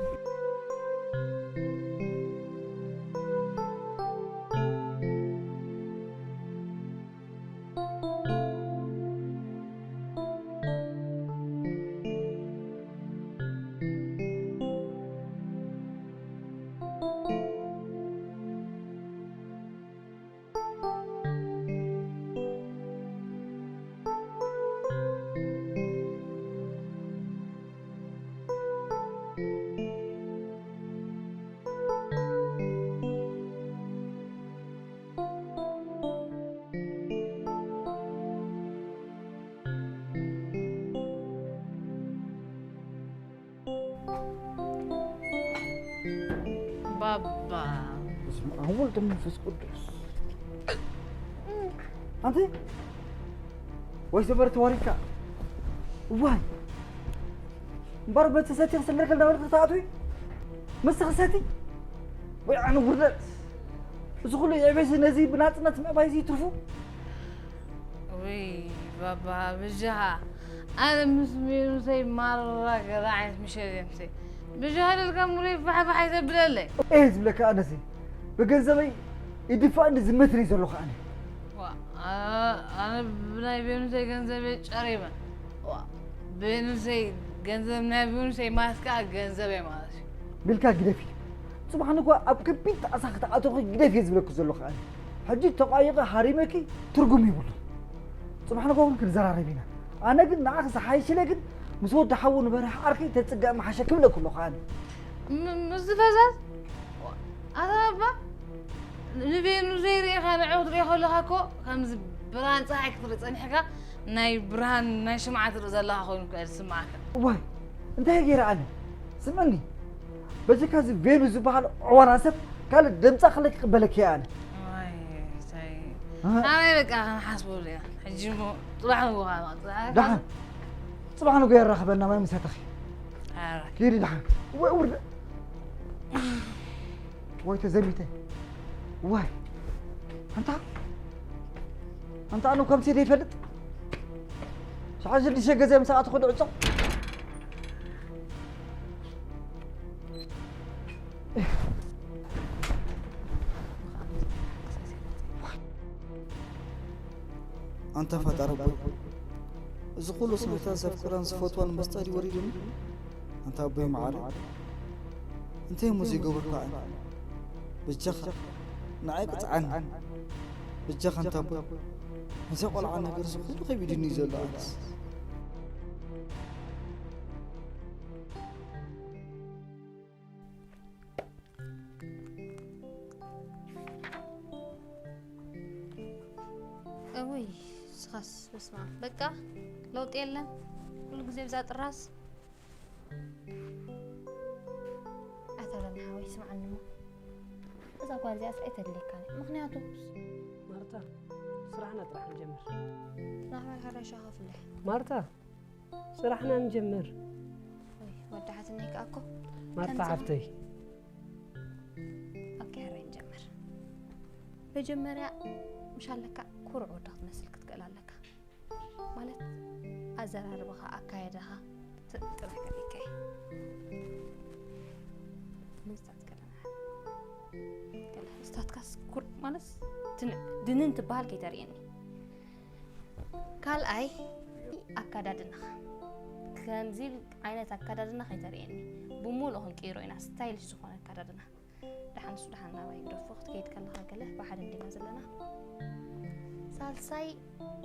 ባባ በስመ ኣብ ወልድ መንፈስ ቅዱስ። ኣንቲ ወይ ዘበር ተዋሪድካ ዋይ እምበር በቲ ሰቲ ክስለከል ነበርክ ተኣትዊ ምስ ክሰቲ ወይ ኣነ ውርደት እዚ ኩሉ የዕቤሲ ነዚ ብናፅነት ምዕባይ እዚ ትርፉ ወይ ባባ ብጃኻ ኣነ ምስ ሜኑሰይ ማራ ገለ ዓይነት ምሸት እየ ምሰይ ብጃኻ ደልካ ሙሉይ ፋሕፋሕ ኣይተብለለይ እየ ዝብለካ ኣነሲ ብገንዘበይ ይድፋእኒ ዝመትኒ ዘለኹ ኣነ ኣነ ብናይ ቤኑሰይ ገንዘብ እየ ጨሪመ ቤኑሰይ ገንዘብ ናይ ቤኑሰይ ማለት ከዓ ገንዘብ እየ ማለት እዩ ቢልካ ግደፊ ጽባሕ ንግሆ ኣብ ከቢድ ጣዕሳ ክትኣተኺ ግደፊ እየ ዝብለኪ ዘለኹ ኣነ ሕጂ ተቋይቐ ሃሪመኪ ትርጉም ይብሉ ጽባሕ ንግሆ እውን ክንዘራረብ ኢና ኣነ ግን ንዓኺ ዝሓይሽለ ግን ምስ ወዲ ሓዉ ንበርህ ዓርኪ ተፅጋእ መሓሸ ክብለኪ ኣለኹ ኣነ ምስ ዝፈዛዝ ኣታ ኣባ ንቤኑ ዘይርኢኻ ንዑ ክትርኢ ከለኻ እኮ ከምዚ ብርሃን ፀሓይ ክትርኢ ፀኒሕካ ናይ ብርሃን ናይ ሽምዓ ትርኢ ዘለኻ ኮይኑ እኮ ዝስምዓካ ዋይ እንታይ ገይረ ኣነ ስምዕኒ በዚካ እዚ ቬኑ ዝበሃል ዕዋላ ሰብ ካልእ ደምፃ ክለ ክቅበለኪ እየ ኣነ ኣበይ በቃ ክንሓስበሉ ኢና ሕጂ እሞ ፅባሕ ንጎኻ ደሓን ፅባሕ ንጎ የራኽበና ማይ ምሰተኺ ኪዲ ደሓን ወይ ውርደ ወይ ተዘሚተ ዋይ ኣንታ ኣንታ ኣነ ከምሲ ዘይፈልጥ ሸሓ ሽዱሽተ ገዜ ምስ ኣትኹ ድዕጾ ኣንታ ፈጣሪ ኣቦይ እዚ ኩሉ ስነታ ዘፍቅራን ዝፈትዋን መስጣ ድዩ ወሪዱኒ ኣንታ ኣቦይ መዓረ እንታይ እሞ ዘይገበርኩ ኣነ በጃኻ ንዓይ ቅፅዓኒ በጃኻ ኣንታ ኣቦይ ነዛ ቆልዓ ነገር እዚ ኩሉ ከቢዱኒ እዩ ዘሎ ኣነስ እውይ ስኻስ በስመ ኣብ በቃ ለውጢ የለን። ኩሉ ግዜ ብዛ ጥራዝ። ኣታ ለና ሓወይ ስምዓኒ እሞ እዛ ጓል እዚኣስ ኣይተድልየካን እያ። ምኽንያቱ ማርታ፣ ስራሕና ጥራሕ ንጀምር። ናባይ ሕራይ ሻኻ ፍልሕ። ማርታ፣ ስራሕና ንጀምር። ወይ ወዳሓትኒ ከኣ እኮ ማርታ ከምዚ ሓፍተይ። ኦኬ፣ ሕራይ ንጀምር። መጀመርያ ምሽ ኣለካ ኩሩዕ ወዲ ክትመስል ክትክእል ኣለካ። ማለት ኣዘራርባኻ፣ ኣካየዳኻ ት-፣ ጥራሕ ከሪከ። ምንስታት ከለና ከለ ስታትካስ ኩር-፣ ማለት ትንዕ ድንን ትበሃል ከይተርእየኒ። ካልኣይ ኣካዳድናኻ። ከምዚ ዓይነት ኣካዳድና ከይተርእየኒ። ብሙሉእ ክንቅይሮ ኢና፣ ስታይልሽ ዝኾነ ኣካዳድና። ደሓን እሱ ደሓን ናባይ ግደፎ፣ ክትከይድ ከለኻ ገለ ብሓደ እንዲና ዘለና። ሳልሳይ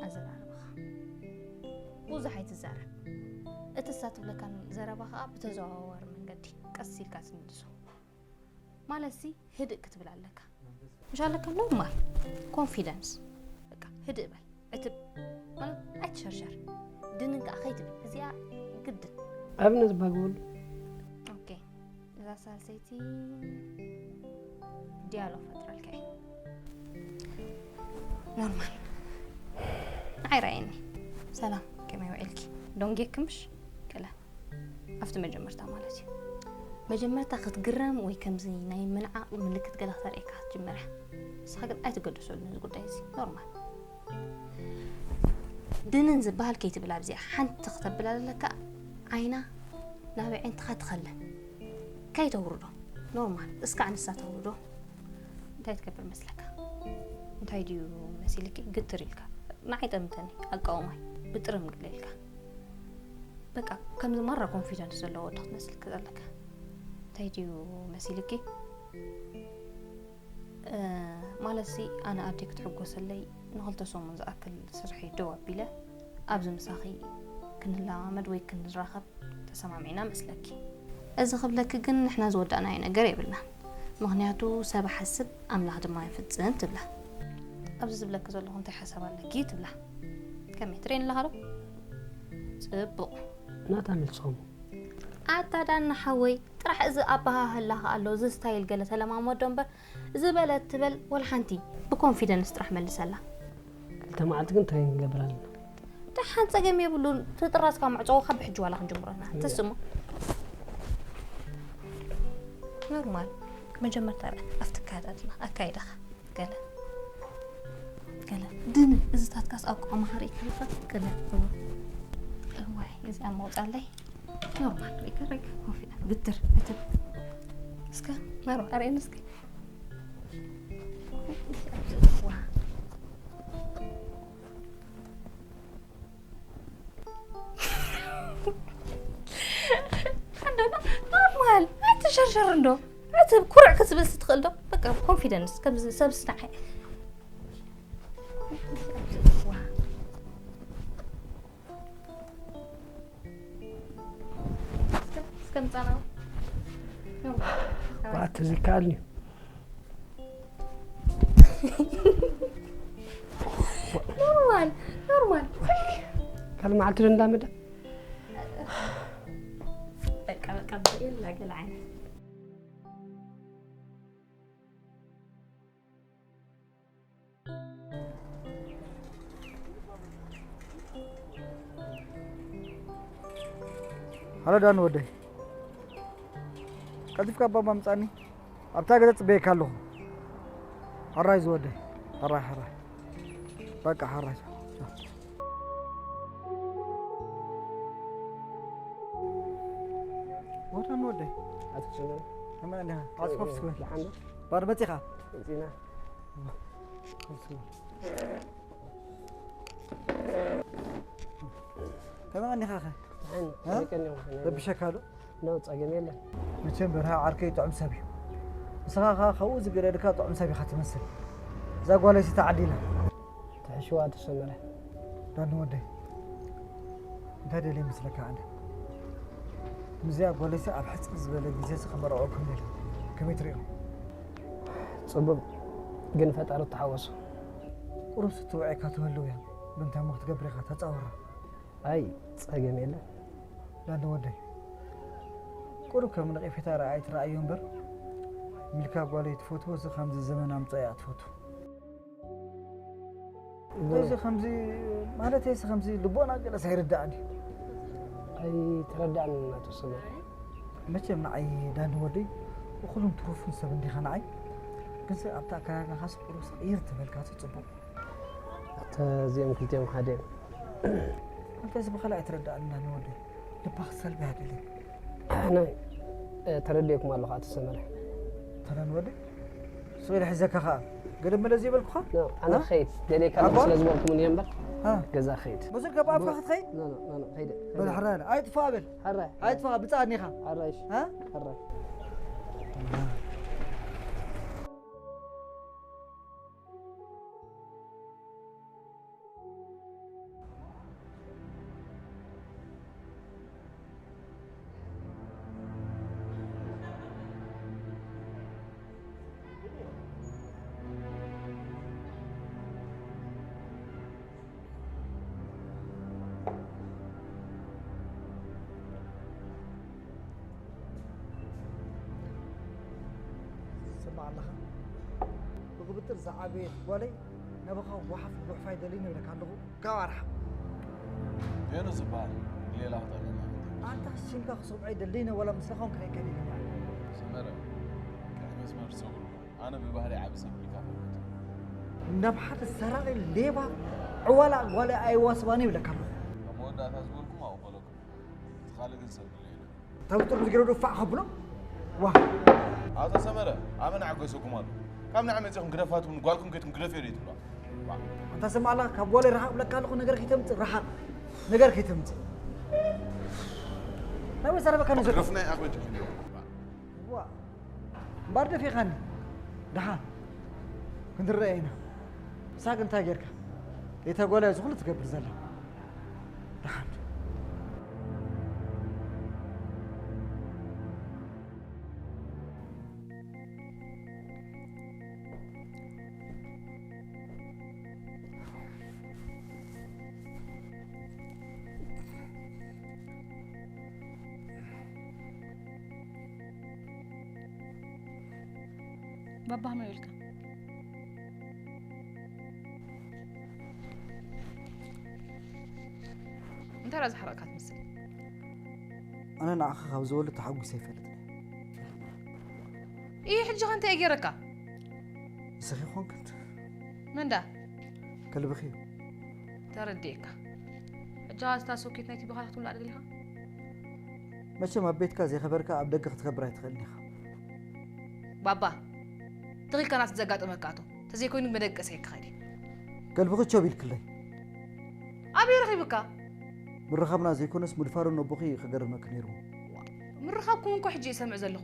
ኣዘራርባኻ። ብዙሕ ኣይትዛረብ። እቲ እሳ ትብለካ ዘረባ ኸኣ ብተዘዋዋሪ መንገዲ ቀስ ኢልካ ትምልሶ። ማለትሲ ህድእ ክትብል ኣለካ። ምሽ ኣለካ ኖርማል ኮንፊደንስ። በቃ ህድእ በል። ዕትብ ማለት ኣይትሸርሸር። ድንን ከኣ ከይትብል። እዚኣ ግድን። ኣብነት ባግበሉ። ኦኬ። እዛ ሳልሰይቲ ዲያሎግ ፈጥረልካ እየ። ኖርማል። ንዓይ ረኣየኒ። ሰላም፣ ከመይ ውዒልኪ? ደንጊየኪ ምሽ? ገለ። ኣብቲ መጀመርታ ማለት እዩ። መጀመርታ ክትግረም ወይ ከምዚ ናይ ምንዓቕ ምልክት ገለ ክተርእየካ ክትጅምር እያ። ንስኻ ግን ኣይትገደሰሉ ነዚ ጉዳይ እዚ። ኖርማል። ድንን ዝበሃል ከይትብል ኣብዚኣ ሓንቲ ክተብል ኣለካ። ዓይና ናብ ኣዒንትኻ ትኸለ። ከይተውርዶ። ኖርማል። እስካዕ ንሳ ተውርዶ። እንታይ ትገብር መስለካ? እንታይ ድዩ መሲልኪ? ግትር ኢልካ። ንዓይ ጠምተኒ። ኣቃውማይ። ብጥርም ገለ ኢልካ። በቃ፣ ከምዚ ማራ ኮንፊደንስ ዘለዎ ወዲ ክትመስል ከለካ። እንታይ ድዩ መሲልኪ? እ፣ ማለትሲ፣ ኣነ ኣደይ ክትሕጎሰለይ ንኽልተ ሰሙን ዝኣክል ስርሐይ ደው ኣቢለ፣ ኣብዚ ምሳኺ ክንለማመድ ወይ ክንራኸብ ተሰማሚዕና መስለኪ። እዚ ክብለኪ ግን ንሕና ዝወዳእናዮ ነገር የብልናን። ምኽንያቱ፣ ሰብ ሓስብ ኣምላኽ ድማ ይፍጽም ትብላ። ኣብዚ ዝብለኪ ዘለኹ እንታይ ሓሳብ ኣለኪ ትብላ። ከመይ ትርእየኒ ኣለኻ ዶ? ጽቡቕ። ናታ መልስኹም። ኣታ ዳና ሓወይ፣ ጥራሕ እዚ ኣበሃህላኻ ኣሎ፣ እዚ ስታይል ገለ ተለማመዶ እምበር፣ ዝበለት ትበል ወላ ሓንቲ ብኮንፊደንስ ጥራሕ መልሰላ። ክልተ መዓልቲ ግን እንታይ ክንገብር ኣለና? ደሓን ጸገም የብሉን። እቲ ጥራዝካ ማዕጾ ካብ ብሕጂ ዋላ ክንጅምሮ ኢና። ተስሙ። ኖርማል። መጀመርታ ርኣ፣ ኣብቲ ኣካዳድና፣ ኣካይዳኻ። ገለ። ገለ። ድን፣ እዚታትካስ ኣቋምኻ ርኢካ ኣለኻ? ገለ። እዋይ፣ እዚ ኣብ መውጻለይ። ኖርማል፣ ርኢካ፣ ርኢካ፣ ኮንፊደንት፣ ግትር፣ ግትር። እስከ፣ መርዋ፣ ኣርእየኒ እስከ። ዋ። እንዶ፣ ኖርማል፣ ኣይትሸርሸር እንዶ። ኣቲ ኩርዕ ክትብል ትኽእል ዶ? በቃ፣ ኮንፊደንስ፣ ከምዚ ሰብ ስናዓይ። ዋ። እስከ ምጻና። ባት እዚ ይከኣል እዩ። ኖርማል፣ ኖርማል። ካልእ መዓልቲ ዶ እንዳመደ? በቃ፣ በቃ፣ ብኤላ ገለ ዓይነት። ሃሎ ዳን ወደይ፣ ቀልጢፍካ ባባ ምጻኒ፣ ኣብታ ገዛ ጽበየካ ኣለኹ። ሕራይ ዝወደይ፣ ሕራይ፣ ሕራይ። በቃ፣ ሕራይ። ወዳን ወደይ። ኣትክስነ። ከመይ እንዲኻ? ኣጽፎፍ ስኩን። ደሓን ዶ? ባር መጺኻ? መጺና። ከመይ ቀኒኻ ኸ? ደሓን፣ እ? ከመይ ቀኒኹም? ረቢሸካ ዶ? ነው፣ ጸገም የለን። መቸም በርሃ ዓርከይ ጥዑም ሰብ እዩ። ንስኻ ኸኣ ካብኡ ዝገደድካ ጥዑም ሰብ ኢኻ ትመስል። እዛ ጓለይሲ ተዓዲላ። ትሕሽዋ ተሰመረ። ዳኒ ወደይ፣ እንታይ ደልየ ይመስለካ ኣነ? ምስዚኣ ጓለይሲ ኣብ ሕጽር ዝበለ ግዜሲ ክመርዖኩም ደልየ። ከመይ ትርእዮ? ጽቡቕ፣ ግን ፈጣሪ ተሓወሶ። ቁሩብ ስትውዕየካ ተህልው እያ። ብንታሞ ክትገብር ኢኻ ተጻወራ። ኣይ ጸገም የለን። ዳኒ ወደይ፣ ቁሩብ ከም ነቒፌታ ርኣይ ትረኣዮ እምበር፣ ሚልካ ጓለይ ትፈትዎ፣ እዚ ከምዚ ዘመን ኣምጻ እያ ትፈቱ። እዚ ከምዚ ማለት እዚ ከምዚ ልቦና ገለስ ኣይርዳእን እዩ። ኣይተረዳእን እናተወሰነ። መቸም ንዓይ ዳኒ ወደይ እኹልን ትሩፍን ሰብ እንዲኻ ንዓይ። ግን ኣብቲ ኣከዳድናኻስ ቁሩብ ቅይር ተበልካሲ ጽቡቕ። ኣታ እዚኦም ክልቲኦም ሓደ እዮም። እንተ እዚ ብኸላ ኣይትረዳእን ዳኒ ወደይ። ልባኽ ሰልቢ ሃድልኝ። ናይ ተረዲእኩም ኣለኹ ኣቶ ሰመረ። ተረን ወደይ ስቕ ኢለ ሒዘካ ኸኣ ገደብ መለ ዘይበልኩኻ። ኣነ ክኸይድ ደልየካ ኣለኹ ስለ ዝበልኩም እየ እምበር ገዛ ክኸይድ። መሱልካ ብኣፍካ ክትኸይድ ኸይደ። በል ሕራይ ኣይጥፋ በል። ሕራይ ኣይጥፋ ብጻኒኻ። ሕራይ እ? ሕራይ ስማዕ ኣለኻ ብክብጥር ዝዓበየት ጓለይ ናባኻ ጓሓፍ ጉሕፋይ ደልይኒ ይብለካ ኣለኹ። ካብ ኣርሓ ቬኑስ ዝበሃል ሌላ ክጠቕመና። ኣንታ ሽምካ ክሰምዖ ይደልይኒ ወላ ምስለኻውን ክረከብ ይብለካ። ሰመረ ቀይ መስመር ሰጉሩ ኣነ ብባህሪ ዓቢ ሰብ ኢልካ ፈልጥ። ናብ ሓደ ሰራቒ ሌባ ዕዋላ ጓለይ ኣይዋስባን ይብለካ ኣለኹ። ኣብ መወዳእታ ዝበልኩም ኣብኡ በለኩም። እቲ ካልእ ግን ሰብ ድለ ኢለ። ተብጥር ዝገረዱ ፋዕ ከብሎ ዋ ኣቶ ሰመረ ኣመን ዓገሰኩም ኣሎ። ካብ ንዓ መጺኹም ግደፋትኩም ጓልኩም ጌትኩም ግደፍ የለ ትብሎ። ኣንታ ስማዕ ኣለኻ ካብ ጓለይ ረሓቕ ብለካ ኣለኹ ነገር ከይተምጽእ ረሓቕ ነገር ከይተምጽእ ናይ ወሰረበካ ነገር ግደፍና ኣኽበድ ዋ እምበር ደፊኻኒ ደሓን ክንርአ ኢና። ሳግ እንታይ ጌርካ እታ ጓል እዚ ኩሉ ትገብር ዘላ ደሓን ባባ ከመይ ውዒልካ? እንታይ ደኣ ዝሓረቕካ ትመስል? ኣነ ንዓኻ ካብ ዝወልድ ተሓጒሰ ኣይፈልጥን። እይ ሕጂ ኸ እንታይ እየ ገይረካ? ንስኺ ኮንክት መንዳ ከልብኺ እዩ። ተረዲኤካ። ሕጂ እታ ሶኬት ናይቲ ብኻልካ ክትምላእ ደሊኻ? መቸም ኣብ ቤትካ ዘይኸበርካ ኣብ ደገ ክትከብር ኣይትኽእልን ኢኻ። ባባ ተኺልካ ናት ዘጋጠመካ ኣቶ ተዘይኮይኑ መደቀሰ ክኸዲ ገልብኺ ቸብ ኢልክለይ። ኣበይ ረኺብካ? ምርኻብና ዘይኮነስ ምድፋሩ ነቦኺ ክገርመክ ነይርዎ። ምርኻብኩም እንኮ ሕጂ ይሰምዕ ዘለኹ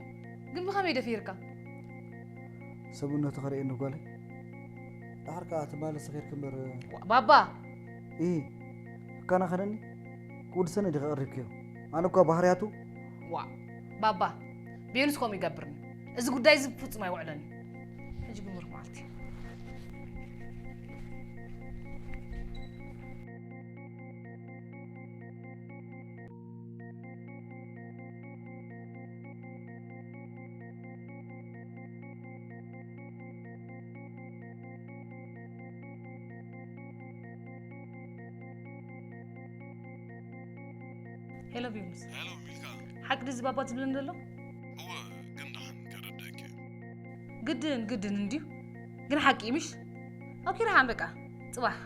ግን ብኸመይ ደፊርካ? ሰብነቱ ከርእየኒ ጓለይ። ዳሕር ከኣ ትማሊ ሰኺርክ እምበር ባባ ኢ እካና ኸነኒ ክውድሰኒ ዲኸ ቀሪብክዮ? ኣነ እኳ ባህርያቱ ዋ ባባ ቤኑስ ከምኡ ይገብርኒ። እዚ ጉዳይ እዚ ብፍጹም ኣይውዕሎን እዩ። ሕጂ ብምሩኽ መዓልቲ ሄሎ ቢዩንስ ሄሎ ሚልካ። ሓቂ ድዚ ባባ ዝብለኒ ዘሎ እወ ግን ደሓን ከረደኪ። ግድን ግድን እንድዩ ግን ሓቂ ምሽ ኦኬ ደሓን በቃ ጽባሕ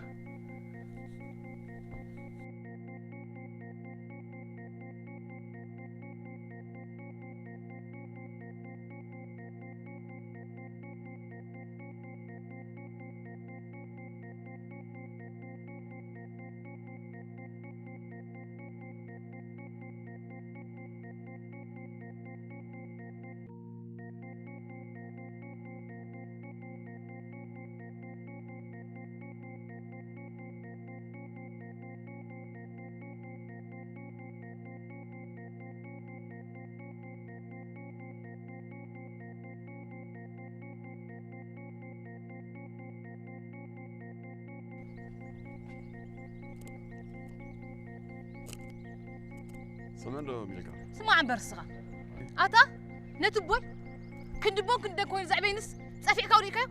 መን ዶ ሚልካ? ስማዕ እምበር እስኻ ኣታ ነቲ ቦይ ክንዲ ቦን ክንደ ኮይኑ ዘዕበይንስ ጸፊዕካ ውሪእካዮ።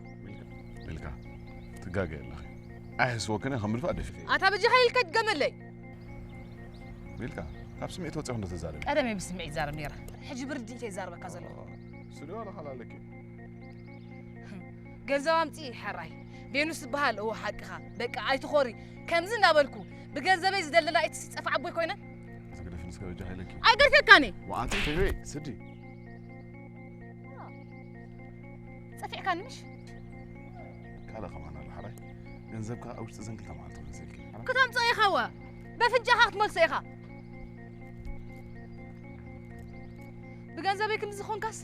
ሚልካ ትጋገ ኣለኺ። ኣይሕስወክን እየ ከም ምድፋእ ደፊ። ኣታ በጃኻ ኢልካ ትገመለይ። ሚልካ ካብ ስምዒት ወፂኹ እንዶ ተዛረቢ። ቀደመይ ብስምዒት ዛረብ ነይረ፣ ሕጂ ብርድኢት እየ ዛረበካ ዘለኹ። ስድዮ ኣለኻላ ኣለኪ። ገንዘብ ኣምፂ። ሕራይ ቬኑስ ዝበሃል እዎ ሓቅኻ። በቃ ኣይትኾሪ። ከምዚ እናበልኩ ብገንዘበይ ዝደለላ ኢትሲ ፀፋዕ ኣቦይ ኮይነ። ዝግደፍ ንስከ በጃ ኢለኪ። ኣይገድፈካኒ። ወዓንቲ ስዲ ፀፊዕካኒ ምሽ? ካልእ ከማን ኣሎ ሓራይ። ገንዘብካ ኣብ ውሽጢ ዘን ክልተ መዓልቲ ክመልሰልኪ። ሓራይ። ክተምፅኦ ኢኻ ዋ። በፍንጫኻ ክትመልሶ ኢኻ። ብገንዘበይ ክንዲ ዝኾንካስ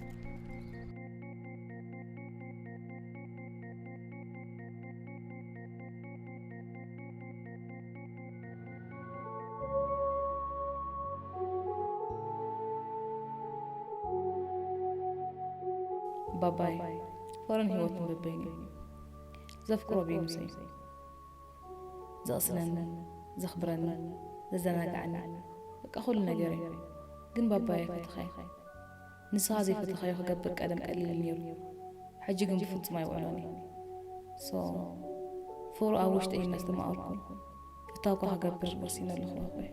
ባባይ፣ ፈረን ህይወትን በበይኑ እዩ። ዘፍቅሮ ቤኑሰይ። ዘቕስነኒ፣ ዘኽብረኒ፣ ዘዘናግዓኒ፣ በቃ ኩሉ ነገር እዩ። ግን ባባይ ኣይፈተኻይ። ንስኻ ዘይፈተኻዮ ክገብር ቀደም ቀሊል ነይሩ። ሕጂ ግን ብፍጹም ኣይውዕሎን እዩ። ሶ ፍቕሩ ኣብ ውሽጠይ እናስተማቐርኩ እታውካ ክገብር ወሲነ ኣለኹ ባባይ።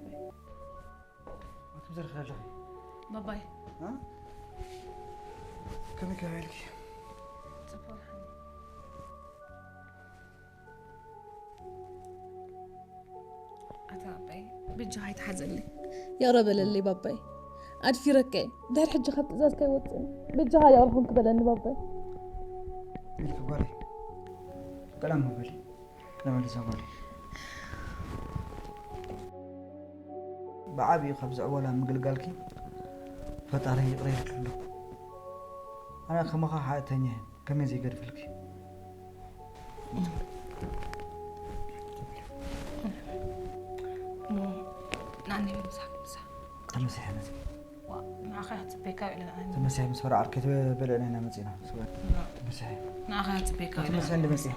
ኣቱም ዘርኺ ኣለኺ ባባይ ከመይ ከባቢልኪ? ጽቡቕ ሓኒ ኣታ ኣባይ ብጃኻ ኣይትሓዘለይ። ይቕረ በለለይ ባባይ። ኣድፊረካ እየ። ድሕሪ ሕጂ ካብ ትእዛዝካ ኣይወፅእን። በጃኻ ይቕረ ኮንክ በለኒ ባባይ። ኢልኪ ጓለይ። ቀላም መበሊ። ቀላም ኣዲስ ኣበባ። ብዓብዩ ካብ ዝዕወላ ምግልጋልኪ ፈጣሪ ይቕረ ይልክሎ። ኣነ ከማኻ ሓእተኛ እየ። ከመይ ዘይገድፍልኪ? ናኒ ምሳሕ ምሳሕ ተመሲሐ ነዚ ንዓኻ ክፅበካ ውዕለ ንዓኒ ተመሲሐ ምስ ፈራዓር ከይተበልዕና ኢና መፂና። ስወ ተመሲሐ ንዓኻ ክፅበካ ውዕለ ተመሲሐ እንድመፅእ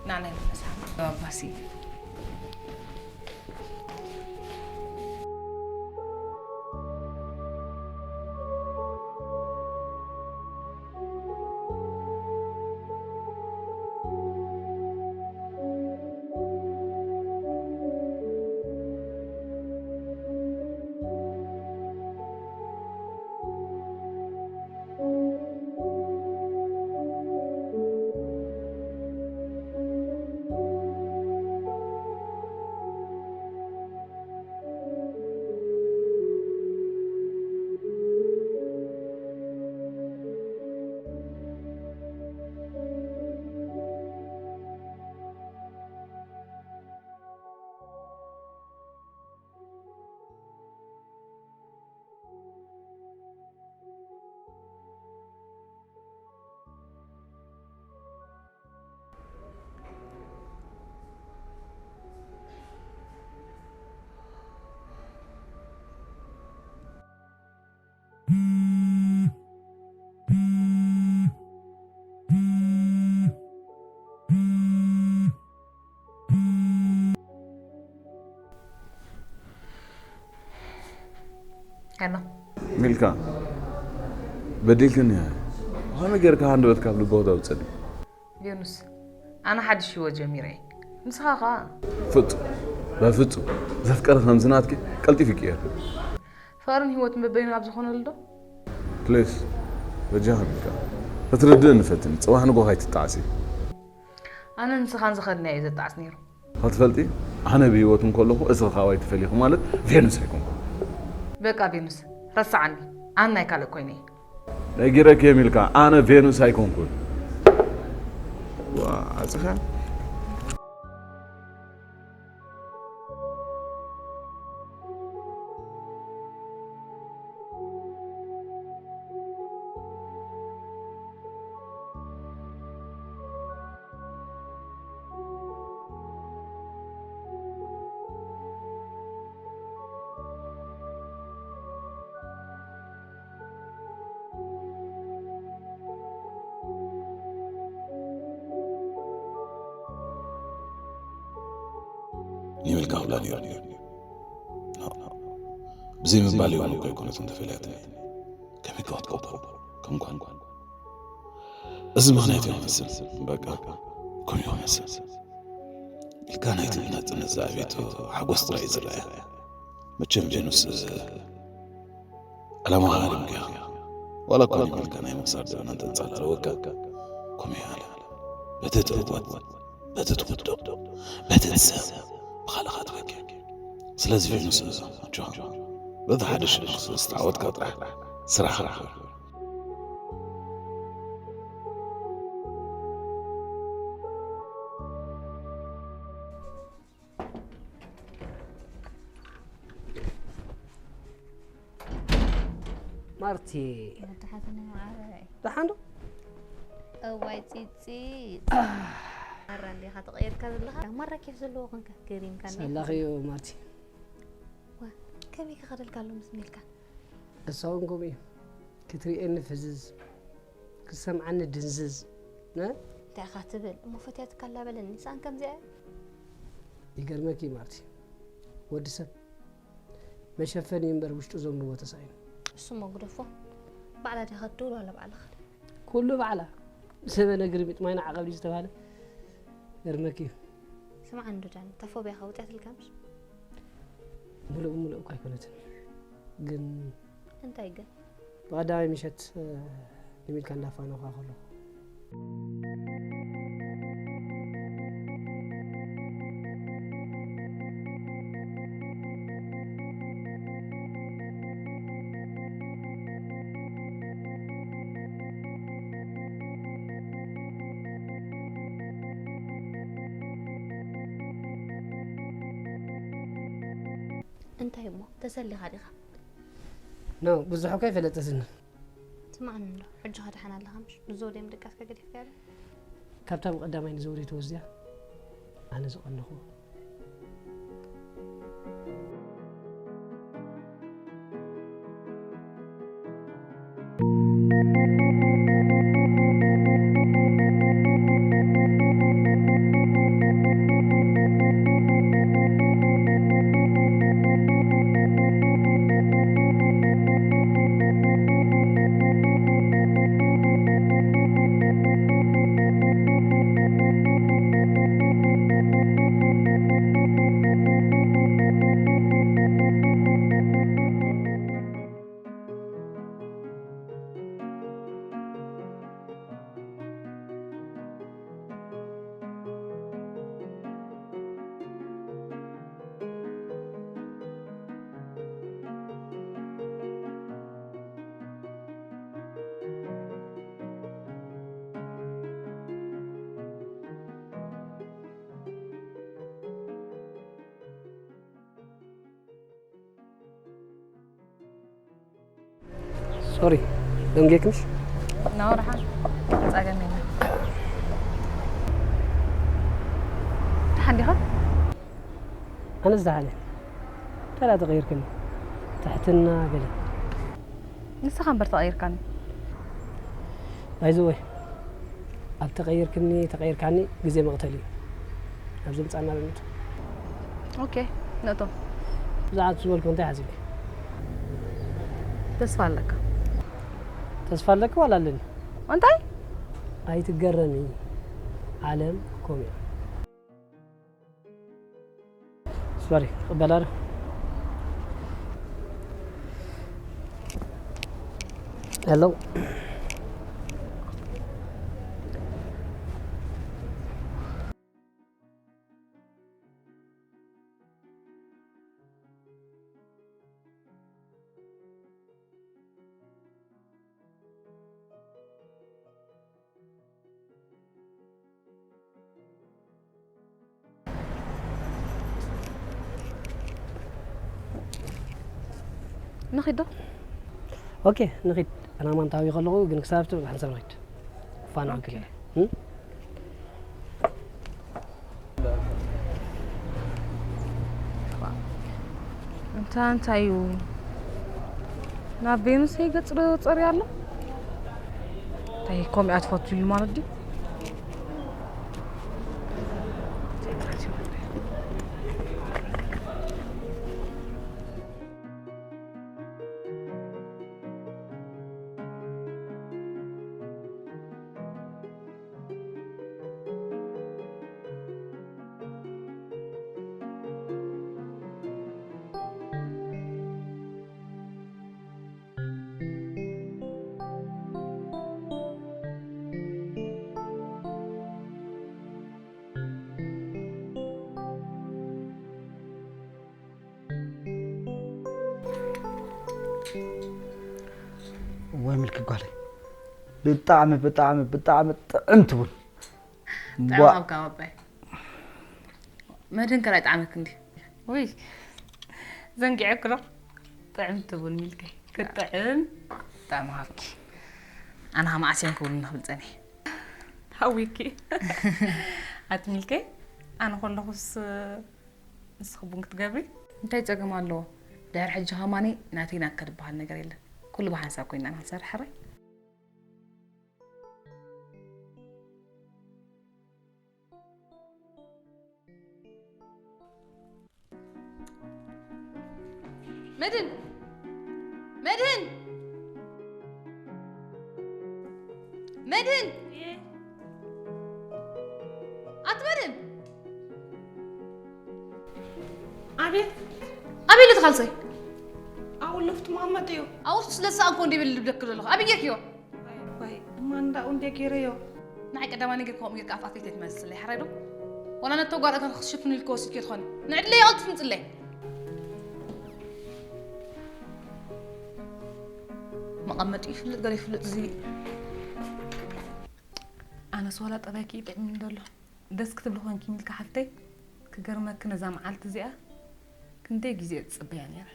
ንዓና ይመለሳ ባባሲ ሚልካ በዲልክኒ። ብኸመይ ጌርካ ሃንደበት ካብ ልቢ ተውፅእኒ? ዮኑስ ኣነ ሓድሽ ህይወት ጀሚረ እየ። ንስኻ ኸዓ ፍጹም በፍጹም ዘፍቀረ ከምዚ ናትኪ ቀልጢፉ ይቅየር። ፍቕርን ህይወትን በበይኑ ኣብ ዝኾነሉ ዶ? ፕሊስ በጃኻ ሚልካ ክትርድእኒ ፈትኒ። ጽባሕ ንጎ ካይትጣዕሲ። ኣነ ንስኻን ዝኸድናዮ እዩ ዘጣዕስ ነይሩ። ክትፈልጢ ኣነ ብህይወት እንከለኹ እዚ ካባይ ተፈሊኹ ማለት ቬኑስ ኣይኮንኩ። በቃ ቬኑስ ረስዓኒ። ኣነ ናይ ካልእ ኮይነ እየ። ነጊረኪ እየ ሚልካ ኣነ ቬኑስ ኣይኮንኩን። ዋ ኣጽኻ ይብል ካውላ ነይሩ። ዘይምባል እውን እኮ ኣይኮነትን ተፈልያትኒ። ከመይ ክትገብሮ? ከም ጓል። እዚ ምኽንያት እዩ መስል። በቃ፣ ከምኡ እዩ መስል። ኢልካ ናይቲ ናጽነት ዝኣበየቶ ሓጎስ ጥራይ እዩ ዝረኣያ። መቸም ቬኑስ፣ ዕላማኻ ሃሪምካያ። ዋላ እኳ ንሚልካ ናይ ምኽሳር ደበና እንተንጸላለወካ፣ ከምኡ እዩ ኣለ። በቲ ትዕወት፣ በቲ ትውድቕ፣ በቲ ትስዕር፣ ብኻልእኻ ትበኪ። ስለዚ ቬኑስ፣ ኣጆኻ፣ በቲ ሓደ ሽሕ ዝተዓወትካ ጥራሕ ስራሕ። ማርቲ። ወዲ ሓዘነይ መዓረይ። ደሓን ዶ? እዋይ ፂፂ። ማራ እንዲኻ ተቐይርካ ዘለኻ። ማራ ኬፍ ዘለዎ ኮንካ። ገሪምካ እንዲኻ። ሰላኺ እዩ ማርቲ። ዋ፣ ከመይ ክኸደልካ ኣሎ ምስ ሚልካ? እሳ እውን ከምኡ እዩ። ክትርእየኒ ፍዝዝ፣ ክትሰምዓኒ ድንዝዝ። ነ? እንታይ ኢኻ ትብል? እሞ ፈትያትካ ኣላ በለኒ። ንሳን ከምዚኣ እያ። ይገርመኪ ማርቲ፣ ወዲ ሰብ መሸፈኒ እዩ እምበር ውሽጡ ዘንብቦ ተሳኢኑ። እሱሞ ግደፎ። ባዕላ ዲኻ ትድውሎ ኣላ ባዕልኻ። ኩሉ ባዕላ። ዘበነ ግርሚጥ ማይና ዓቐብ ድዩ ዝተባህለ? ገርመኪ እዩ። ስምዓኒ ዶ ዳኒ፣ እታ ፎብያኻ ውፅኣትልካ ምሽ? ሙሉእ ብሙሉእ እኳ ኣይኮነትን። ግን እንታይ ግን? ብቐዳማይ ምሸት፣ እ፣ ንሚልካ እንዳፋነውካ ከለኹ። እንታይ እሞ ተሰሊኻ ዲኻ? ኖ፣ ብዙሕ እኮ ኣይፈለጠትንን። ስምዓኒ እንዶ፣ ሕጂ ኸ ደሓን ኣለኻ ምሽ? ንዘውደዮም ደቃስካ ገዲፍካዮ ዶ? ካብታ ብቐዳማይ ንዘውደይ ተወስድያ፣ ኣነ ዝቐነኹ። ሶሪ፣ ደንጌክ ምሽ? ናውራሓ ጸገም የለን። ደሓን ዲኻ? ኣነስ ደሓን እየ። እንታይ ደኣ ተቐይርክኒ? ትሕትና ገለ። ንስኻ እምበር ተቐይርካኒ። ባይዘወይ፣ ኣብ ተቐይርክኒ ተቐይርካኒ ግዜ መቕተሊ እዩ። ኣብዚ ምጻና ዶ ንእቶ? ኦኬ፣ ንእቶ። ብዛዕባ እቲ ዝበልኩ እንታይ ሓሲብኪ? ተስፋ ኣለካ። ተስፋ ኣለኪ ዋላ ኣለኒ? እንታይ? ኣይትገረሚ፣ ዓለም ከምኡ እያ። ሶሪ፣ ክቕበላ ዶ? ሄሎ። ንኺድ ዶ? ኦኬ፣ ንኺድ። ኣነ ማንታዊ ከለኹ ግን ክሳብ ትብል ሓንሳብ ንኺድ። ፋና ኦኬ። ክብል። እም? እንታ እንታይ እዩ? ናብ ቬኑሰይ ገጽ ዶ ጸርዩ ኣሎ? እንታይ ከምኣ ትፈቱ ኢሉ ማለት ድዩ? ጓለይ፣ ብጣዕሚ፣ ብጣዕሚ፣ ብጣዕሚ ጥዕምቲ ቡን። ጥዑም ቧ- ኣብ ከባባይ። መድን ከ ኣይጥዓመክ እንዲ? ውይ፣ ዘንጊዐ ክሮ። ጥዕምቲ ቡን ሚልከይ። ክጥዕም። ጥዕም ሃብኪ። ኣነ ኸ መዓስ እዮም ክብሉ ንኽብል ጸኒሐ። ሃዊኪ። ኣቲ ሚልከይ፣ ኣነ ከለኹስ ንስኺ ቡን ክትገብሪ? እንታይ ጸገም ኣለዎ? ድሕሪ ሕጂ ኸማኒ ናተይ ናትካ ዝበሃል ነገር የለን። ኩሉ ብሓንሳብ ኮይና ኢና ክንሰርሕ ሕራይ። መድን! መድን! መድን! ኣቲ መድን! ኣቤት። ኣበይ ኢሉ እቲ ካልሰይ? ኣብኡ ለፍቱ መቐመጢ እዩ። ኣብኡ ስለ ዝሰኣንኮ እንደ ይብል ልብለክ ዘለኹ። ኣበይ ጌርክዮ? ዋይ፣ እማ እንዳኡ እንደ ገይረዮ። ንዓይ ቀዳማይ ነገር ከምኡ ጌርካ ኣፍኣፈይተይ ትመስለይ፣ ሓራይ ዶ? ዋላ ነቶ ጓል እታ ክትሽፍን ኢልክ ወሲድክዮ ትኾኒ። ንዕድለይ ቀልጥፍ ምጽለይ። መቐመጢ ይፍልጥ፣ ገለ ይፍልጥ፣ እዚ ኣነስ ዋላ ጠባይኪ ይጥዕምኒ ደሎ። ደስ ክትብሊ ኾንኪ ሚልካ ሓፍተይ። ክገርመኪ ነዛ መዓልቲ እዚኣ ክንደይ ግዜ እጽበያ ነይረ።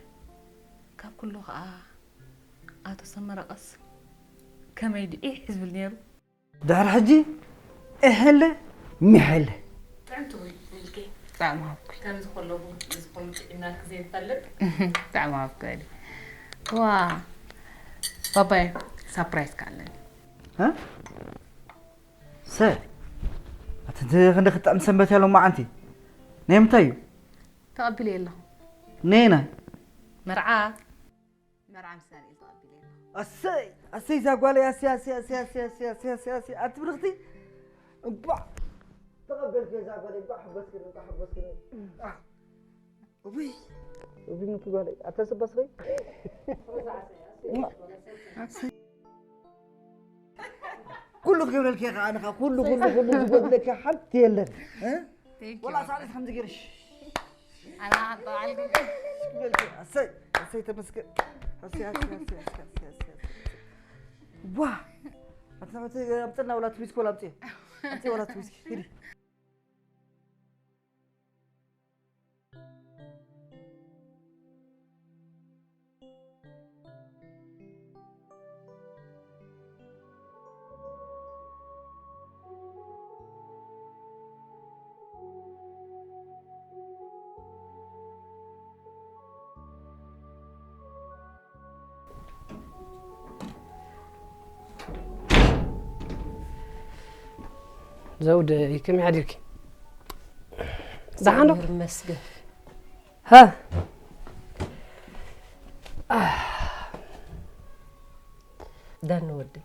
ካብ ኩሉ ኸኣ ኣቶ ሰመረቐስ ከመይ ድዩ ኢሕ ዝብል ነይሩ። ድሕሪ ሕጂ እሕለ ሚሕለ። ጥዕምቲ ቡን ሚልከይ። ጥዕም ሃብኩ። ከምዚ ከሎ ቡን እዚ ከምኡ ጥዒምናልኪ ዘይንፈልጥ። ጥዕም ሃብኩ በሊ። ዋ፣ ባባይ፣ ሳፕራይዝ ከ ኣለኒ። እ? ሰ፣ ኣቲ እቲ ክንዲ ክጥዕም ሰንበት ያለው መዓንቲ። ናይ ምንታይ እዩ? ተቐቢለዮ ኣለኹ። ነይና? መርዓ። መርዓ ምስ ዳንኤል ተቐቢለዮ ኣለኹ። ኣሰይ፣ ኣሰይ፣ እዛ ጓለይ፣ ኣሰይ፣ ኣሰይ፣ ኣሰይ፣ ኣሰይ፣ ኣሰይ፣ ኣሰይ፣ ኣሰይ፣ ኣሰይ፣ ኣቲ ብርኽቲ፣ እንኳዕ ተቐበልክዮ እዛ ጓለይ፣ እንኳዕ ሓጎስክኒ፣ እንኳዕ ሓጎስክኒ። ኣህ፣ እውይ፣ እውይ፣ ምንኪ ጓለይ፣ ኣታ ሰባስኸይ? ኣሰይ። ኩሉ ክገብረልኪ እየ ከዓ፣ ኣነ ከዓ ኩሉ፣ ኩሉ፣ ኩሉ ዝጎድለኪ ሓንቲ የለን። እ? Thank you። ወላ ሳዕቤት ከምዚ ገይርሽ። ኣና ኣንተ በዓል ግን ክበልኪ። ኣሰይ፣ ኣሰይ፣ ተመስገን። ኣሰይ፣ ኣሰይ፣ ኣሰይ። ዋ! ኣቲ ናመት ኣብ ጥና ወላ ትዊስክ ወላ ኣምፅእ። ኣምፅእ ወላ ትዊስክ። ሂዲ። ዘውደይ፣ ከመይ ሓዲርኪ? ደሓን ዶ? እግዚኣብሔር ይመስገን። ሃ? ዳኒ ወደይ፣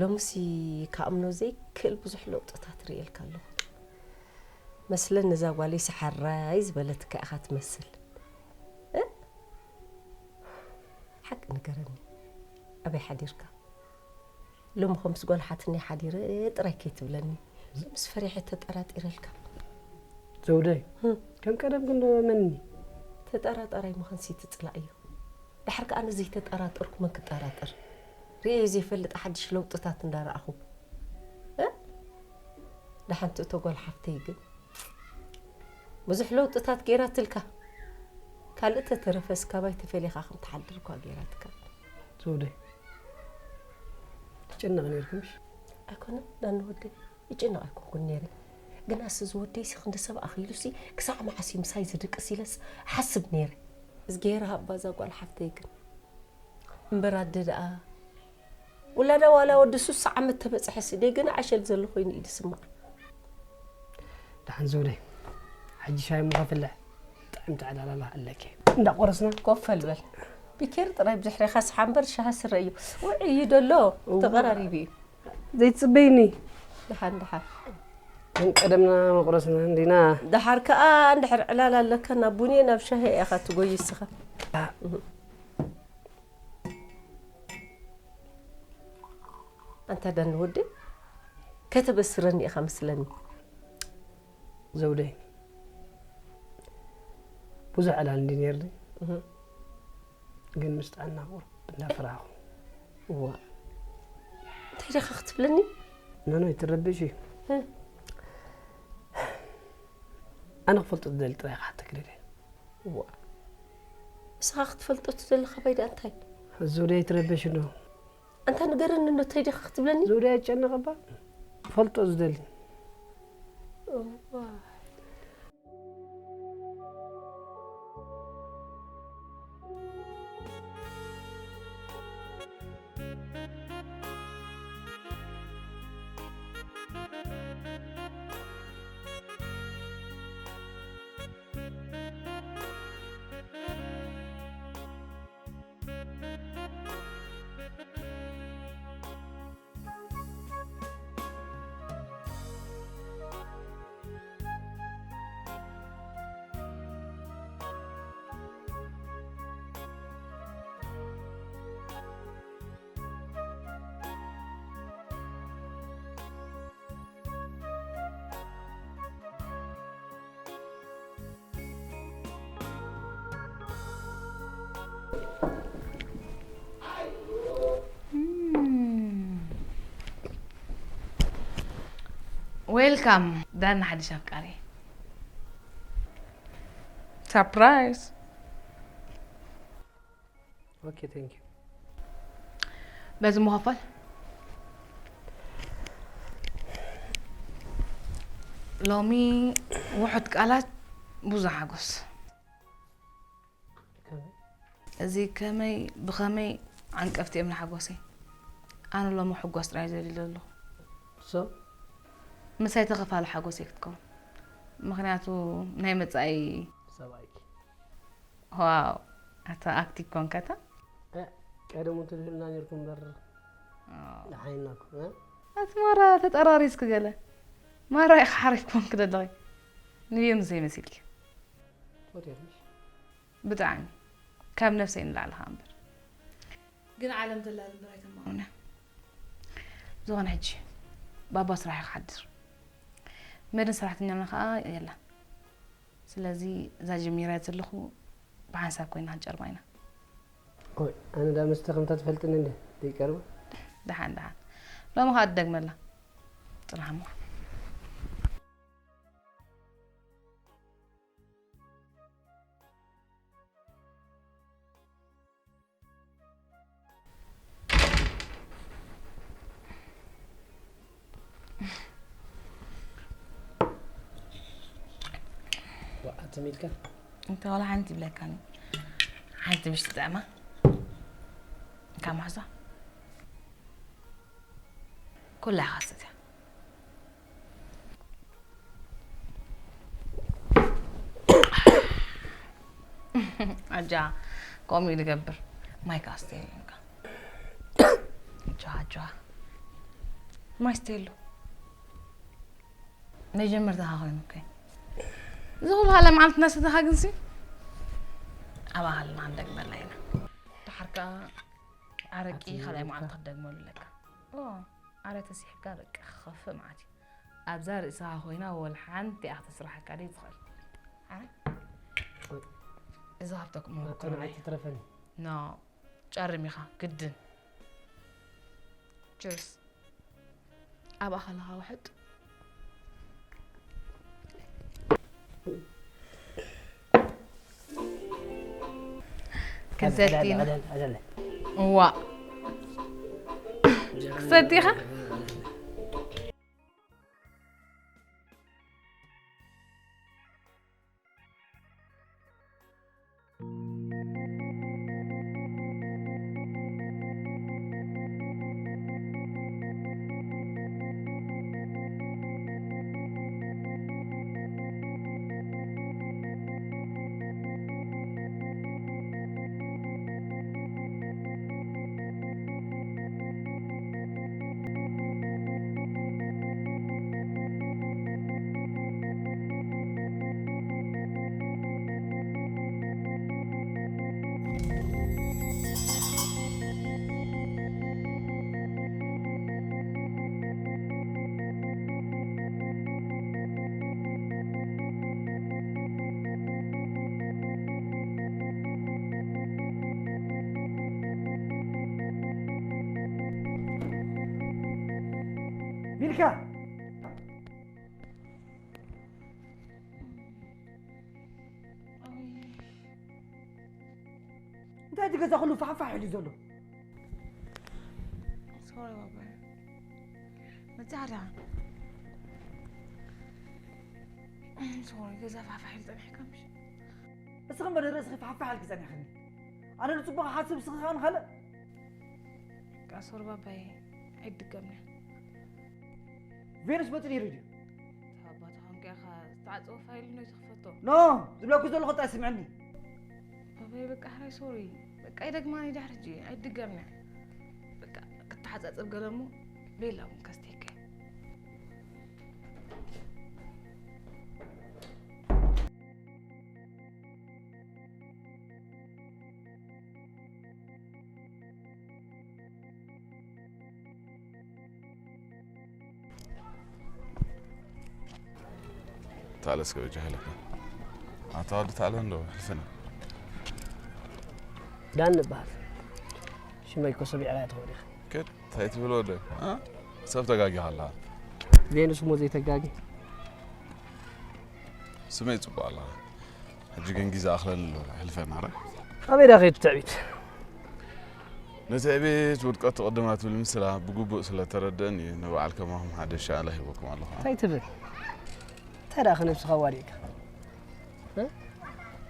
ሎምሲ ክኣምኖ ዘይክእል ብዙሕ ለውጥታት ርእየልካ ኣለኹ። መስለኒ እዛ ጓለይሲ ሓራይ ዝበለትካ ኢኻ ትመስል። እ? ሓቂ ንገረኒ፣ ኣበይ ሓዲርካ? ሎሚ ከምስ ጓል ሓትነይ ሓዲረ ጥራይ ከይትብለኒ። ምስ ፈሪሐ ተጠራጢረልካ። ዘውደይ፣ ህም። ከም ቀደም ግን መኒ? ተጠራጣራይ ምዃንሲ ትጽላእ እዩ። ድሓር ከኣ ነዚ ተጠራጠርኩ መን ክጠራጠር? ርእየ ዘይፈልጥ ሓድሽ ለውጥታት እንዳረኣኹ። እ? ደሓንቲ እቶ ጓል ሓፍተይ ግን ብዙሕ ለውጥታት ገይራትልካ። ካልእ ተተረፈስ ካባይ ተፈሊኻ ከም ትሓድር እኳ ገይራትካ። ዘውደይ፣ ትጭነቕ ነይርኪ ምሽ? ኣይኮነን ዳኒ ወደይ፣ ይጭነቕ ኣይኮንኩን ነይረ። ግናስ እዚ ወደይሲ ክንዲ ሰብ ኣኺሉሲ ክሳዕ መዓስ እዩ ምሳይ ዝድቅስ ኢለስ ሓስብ ነይረ። እዝግሄር ሃባ እዛ ጓል ሓፍተይ ግን። እምበር ኣደ ደኣ ውላዳ ዋላ ወዲ ሱሳ ዓመት ተበጽሐሲ ደይ ገና ዕሸል ዘሎ ኮይኑ እዩ ዝስማዕ። ደሓን ዘውደይ፣ ሕጂ ሻሂ እሞ ከፍልሕ ጥዕምቲ ዕላላላ ኣለኪ። እንዳቆረስና ኮፍ በል በል። ቢኬር ጥራይ ብድሕሬኻ ስሓ እምበር ሻሂ ስረ እዩ። ውዑይ እዩ ደሎ፣ እዋ። ተቐራሪቡ እዩ። ዘይትጽበይኒ። ደሓን፣ ደሓን። ግን ቀደምና መቁረስና እንዲና። ደሓር ከኣ እንድሕር ዕላል ኣለካ ናብ ቡን እየ ናብ ሻሂ ኢኻ ትጎይ እስኻ። ኣንታ ዳኒ ወደይ፣ ከተበስረኒ ኢኻ መስለኒ። ዘውደይ፣ ብዙሕ ዕላል እንዲ ነይርኒ። እህ። ግን ምስ ጥዕና ቁሩብ እንዳፈራኹ። እዋ እንታይ ደኻ ክትብለኒ? ኖኖ ይትረብሽ እዩ። ኣነ ክፈልጦ ዝደሊ ጥራይ ክሓተክ ደልየ። እዋ ንስኻ ክትፈልጦ ትደሊ ካባይ ደኣ እንታይ? ዙርያ ይትረብሽ እንዶ። ኣንታ ንገረኒ እንዶ እንታይ ደኻ ክትብለኒ? ዙርያ ይጨነቕ እባ ክፈልጦ ዝደሊ። እዋ ዌልካም ዳና ሓድሽ ኣፍቃሪ። ሳፕራይዝ። ኦኬ፣ ቴንክ ዩ። በዚ ምኸፈል ሎሚ ውሑድ ቃላት ብዙሕ ሓጎስ። ከመይ? እዚ ከመይ ብኸመይ ዓንቀፍቲ እዮም ንሓጎሰይ። ኣነ ሎሚ ሕጎስ ጥራይ ዘድሊ ኣለኹ። ሶ? ምሳይ ተኸፋሊ ሓጎሰይ ክትከውን። ምኽንያቱ ናይ መጻኢ ሰብኣይኪ። ዋው፣ ኣታ ኣክቲንግ ኮንካ እታ? እ፣ ቀደሙ ትልህልና ነርኩም እምበር። ኣዎ። ደሓይናኩም፣ እ? ኣቲ ማራ ተጠራሪዝኪ ገለ። ማራ ኢኻ ሓሪፍ ኮንክ ዘለኺ። ንየም ዘይመሲልኪ። ትፈትዮ ዲሽ? ብጣዕሚ። ካብ ነፍሰይ ንላዕሊ ኸኣ እምበር። ግን ዓለም ተላሊ እምበር ኣይተማቕሩን እያ። ዝኾነ ሕጂ ባባ ስራሕ እዩ ክሓድር። መድን ሰራሕተኛና ኸኣ የላን። ስለዚ እዛ ጀሚረ ዘለኹ ብሓንሳብ ኮይና ክንጨርማ ኢና። ኦይ፣ ኣነ ዳ መስተ ከምታ ትፈልጥኒ እንደ ዘይቀርባ። ደሓን፣ ደሓን። ሎሚ ኸኣ ትደግመላ። ጽናሕ እሞ። ዋእ፣ ትም ኢልካ? እንተ ዋላ ሓንቲ ይብለካኒ። ሓንቲ ምሽ ትጥዕማ። ካብ ማሕዛ። ኩላ ኢኻ ትሰትያ። ኣጃ፣ ከምኡ እዩ ዝገብር። ማይ ከኣ ስተየሉ እንካ። ኣጃ፣ ኣጃ። ማይ ስተየሉ። መጀመርታኻ ኮይኑ እኮ። እዚ ኩሉ ካልኣይ መዓልቲ እናሰተኻ ግንሲ? ኣብ ኣሃልና ክንደግመላ ኢና። ደሓር ከኣ ኣረቂ ካልኣይ መዓልቲ ክትደግመሉ ኣለካ። ኦ፣ ኣረ ተሲሕካ በቃ ክኸፍእ መዓት እዩ። ኣብዛ ርእስኻ ኮይና ወላ ሓንቲ እያ ክትስራሓካ ደይ ትኽእል። ኣረ? እዚ ካብተኩም ኣቱን ኣይትትረፈኒ። ኖ፣ ጨርም ኢኻ፣ ግድን። ችርስ። ኣብ ኣኻልኻ ውሕጥ። ክንሰቲ ኢና። ዕደል፣ ዕደል፣ ዕደል። እዋ። ክሰቲ ኢኻ? ሚልካ! እንታይ እቲ ገዛ ኩሉ ፋሕፋሕ ኢሉ ዘሎ? ሶሪ ባባይ። መጻዕዳ። ሶሪ፣ ገዛ ፋሕፋሕ ኢሉ ጸኒሕካ ምሽ? እስኺ እምበር ርእስኺ ፋሕፋሕ ኢልኪ ጸኒሕክኒ። ኣነ ንጽቡቕ ክሓስብ፣ እስኺ ከኣ ንኻልእ። በቃ ሶሪ ባባይ፣ ኣይድገምን'ዩ። ቬኑስ መጺኡ ነይሩ ድዩ? ኣባትኻ እንኪ ኢኻ ዝተዓጸወ ፋይል ነው ዝኽፈቶ። ኖ፣ ዝብለኩ ዘለኹ እንታይ ስምዕኒ። ባባይ በቃ ሕራይ ሶሪ። በቃ ይደግማን እዩ ድሕሪ ሕጂ፣ ኣይድገምን'ዩ። በቃ ክተሓጻጸብ ገለ እሞ ቤላ እውን ከስተይከ። ታለስ ከበጃ ሄለካ። ኣታ ወዲ ታለ እንዶ፣ ሕልፍና። ዳን ንበሃል። ሽመይ እኮ ሰቢዕካ እያ ትኸውን ኢኻ። ከድ፣ እንታይ ትብል ወደ? እ? ሰብ ተጋጊኻ ኣለኻ። ቬኑስ እሞ ዘይተጋጊ። ስመይ ጽቡቕ ኣለኻ። ሕጂ ግን ግዜ ኣኽለኒ ኣሎ፣ ሕልፈና ረ። ኣበይ ዳ ከይዱ ትዕቢት? ነቲ ዕቤት ውድቀቱ ቅድማ ትብል ምስላ ብግቡእ ስለ ተረደእኒ፣ ንበዓል ከማኹም ሓደ ሻዕላ ሂበኩም ኣለኹ። እንታይ ትብል? እንታይ ደኣ ከነብስኻ ዋዲእካ? እ?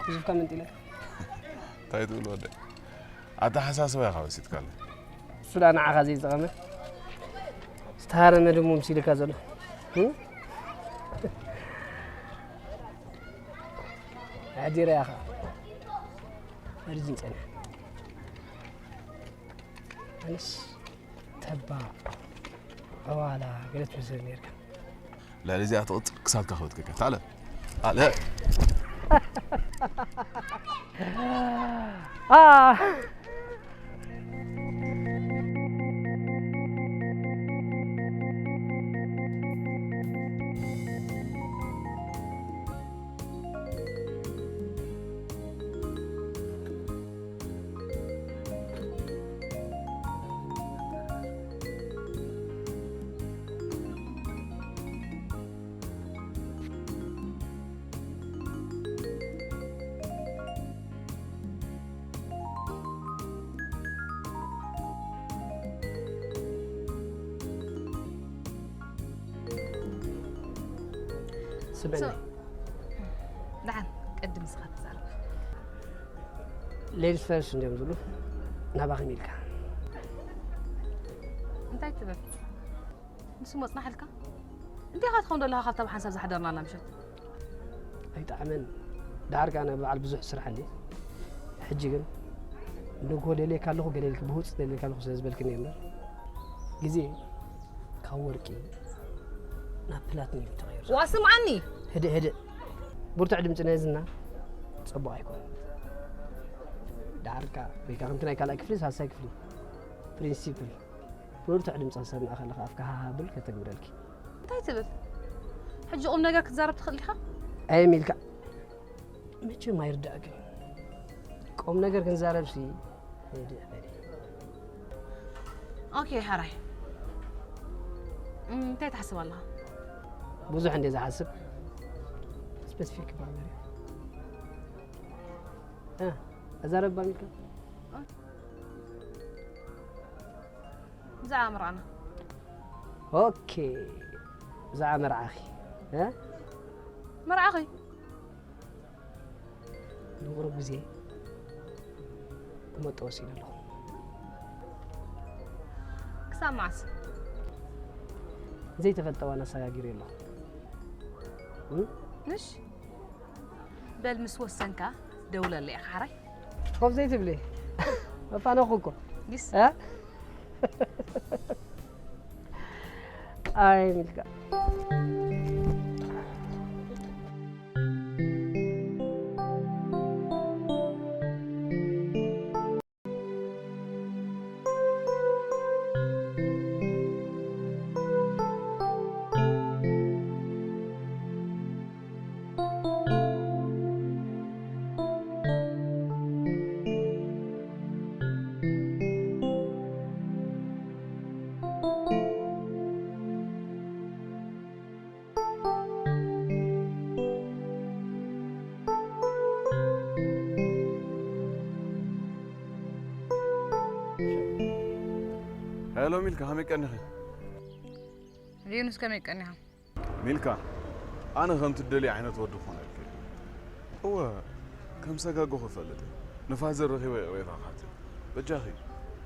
ህዝብካ መንጢለካ? እንታይ ትብል ወደ? ኣተሓሳስባ ኢኻ ወሲድካለይ። እሱ ደኣ ንዓኻ ዘይጠቐመ፣ ዝተሃረመ ድሙ ምሲልካ ዘሎ። እ? ኣሕዲረ ኢኻ። መርዝን ጸኒሐ። ኣነስ ተባ፣ ዕዋላ ገለ ትመስል ነርካ። ልዕሊ እዚኣ ትቕጽል ክሳድካ ክበትከካ። ታለ። ታለ። ኣ። ስምዕኒ። ሶ-፣ ደሓን፣ ቅድም ንስኻ ተዛረብ። ሌንስ ፈርስ እንዲዮም ዝብሉ፣ ናባኺ ሚልካ። እንታይ ትብል? ንሱ መጽናሕልካ? እንታይ ኢኻ ትኸውን ዘለኻ ካብታ ብሓንሳብ ዝሓደርናላ ምሸት? ኣይጠዓመን። ደሓር ከኣ ናይ በዓል ብዙሕ ስራሕ ኣለኒ። ሕጂ ግን ንግሆ ደልየካ ኣለኹ፣ ገለ ኢልኪ ብሁጽ ደልየካ ኣለኹ ስለ ዝበልክኒ እምበር፣ ግዜ ካብ ወርቂ ናብ ፕላቲኒየም ተቐይሩ። ዋ፣ ስምዓኒ! ህድእ፣ ህድእ። ብርቱዕ ድምጺ ናይ ዝና ጽቡቕ ኣይኮነን። ደሓር ከኣ ወይ ከኣ ከምቲ ናይ ካልኣይ ክፍሊ ሳልሳይ ክፍሊ ፕሪንሲፕል ብርቱዕ ድምጺ ክሰምዕ ከለኻ ኣፍካ ሃሃ ብል ከተግብረልኪ። እንታይ ትብል? ሕጂ ቁም ነገር ክትዛረብ ትኽእል ዲኻ? ኣየ ሚልካ፣ መቸም ኣይርዳእክን። ቁም ነገር ክንዛረብሲ ሄድእ በሊ። ኦኬ፣ ሓራይ። እም፣ እንታይ ትሓስብ ኣለኻ? ብዙሕ እንደ ዝሓስብ ስፔሲፊክ ክበሃል ነይሩ። እ፣ ኣዛረብ ባሚልካ? ብዛዕባ መርዓና። ኦኬ፣ ብዛዕባ መርዓኺ፣ እ? መርዓኺ? ንቁሩብ ግዜ ክመጦ ወሲነ ኣለኹ። ክሳብ መዓስ? ዘይተፈልጠ ዋና ኣሰጋጊረ ኣለኹ። እ? ምሽ? በል ምስ ወሰንካ ደውለለይ ኢኻ ሓራይ። ኮፍ ዘይትብሊ? መፋነኹ እኮ። ጊስ። እ? ኣይ ሚልካ። ሄሎ ሚልካ፣ ከመይ ቀኒኺ? ሊዩንስ ከመይ ቀኒኻ? ሚልካ፣ ኣነ ከም ትደልይ ዓይነት ወዲ ክኾነልኪ። እወ፣ ከም ሰጋጎ ክፈልጥ እየ። ንፋዘር ረኺበ ይቕሬታ ክሓትት። በጃኺ፣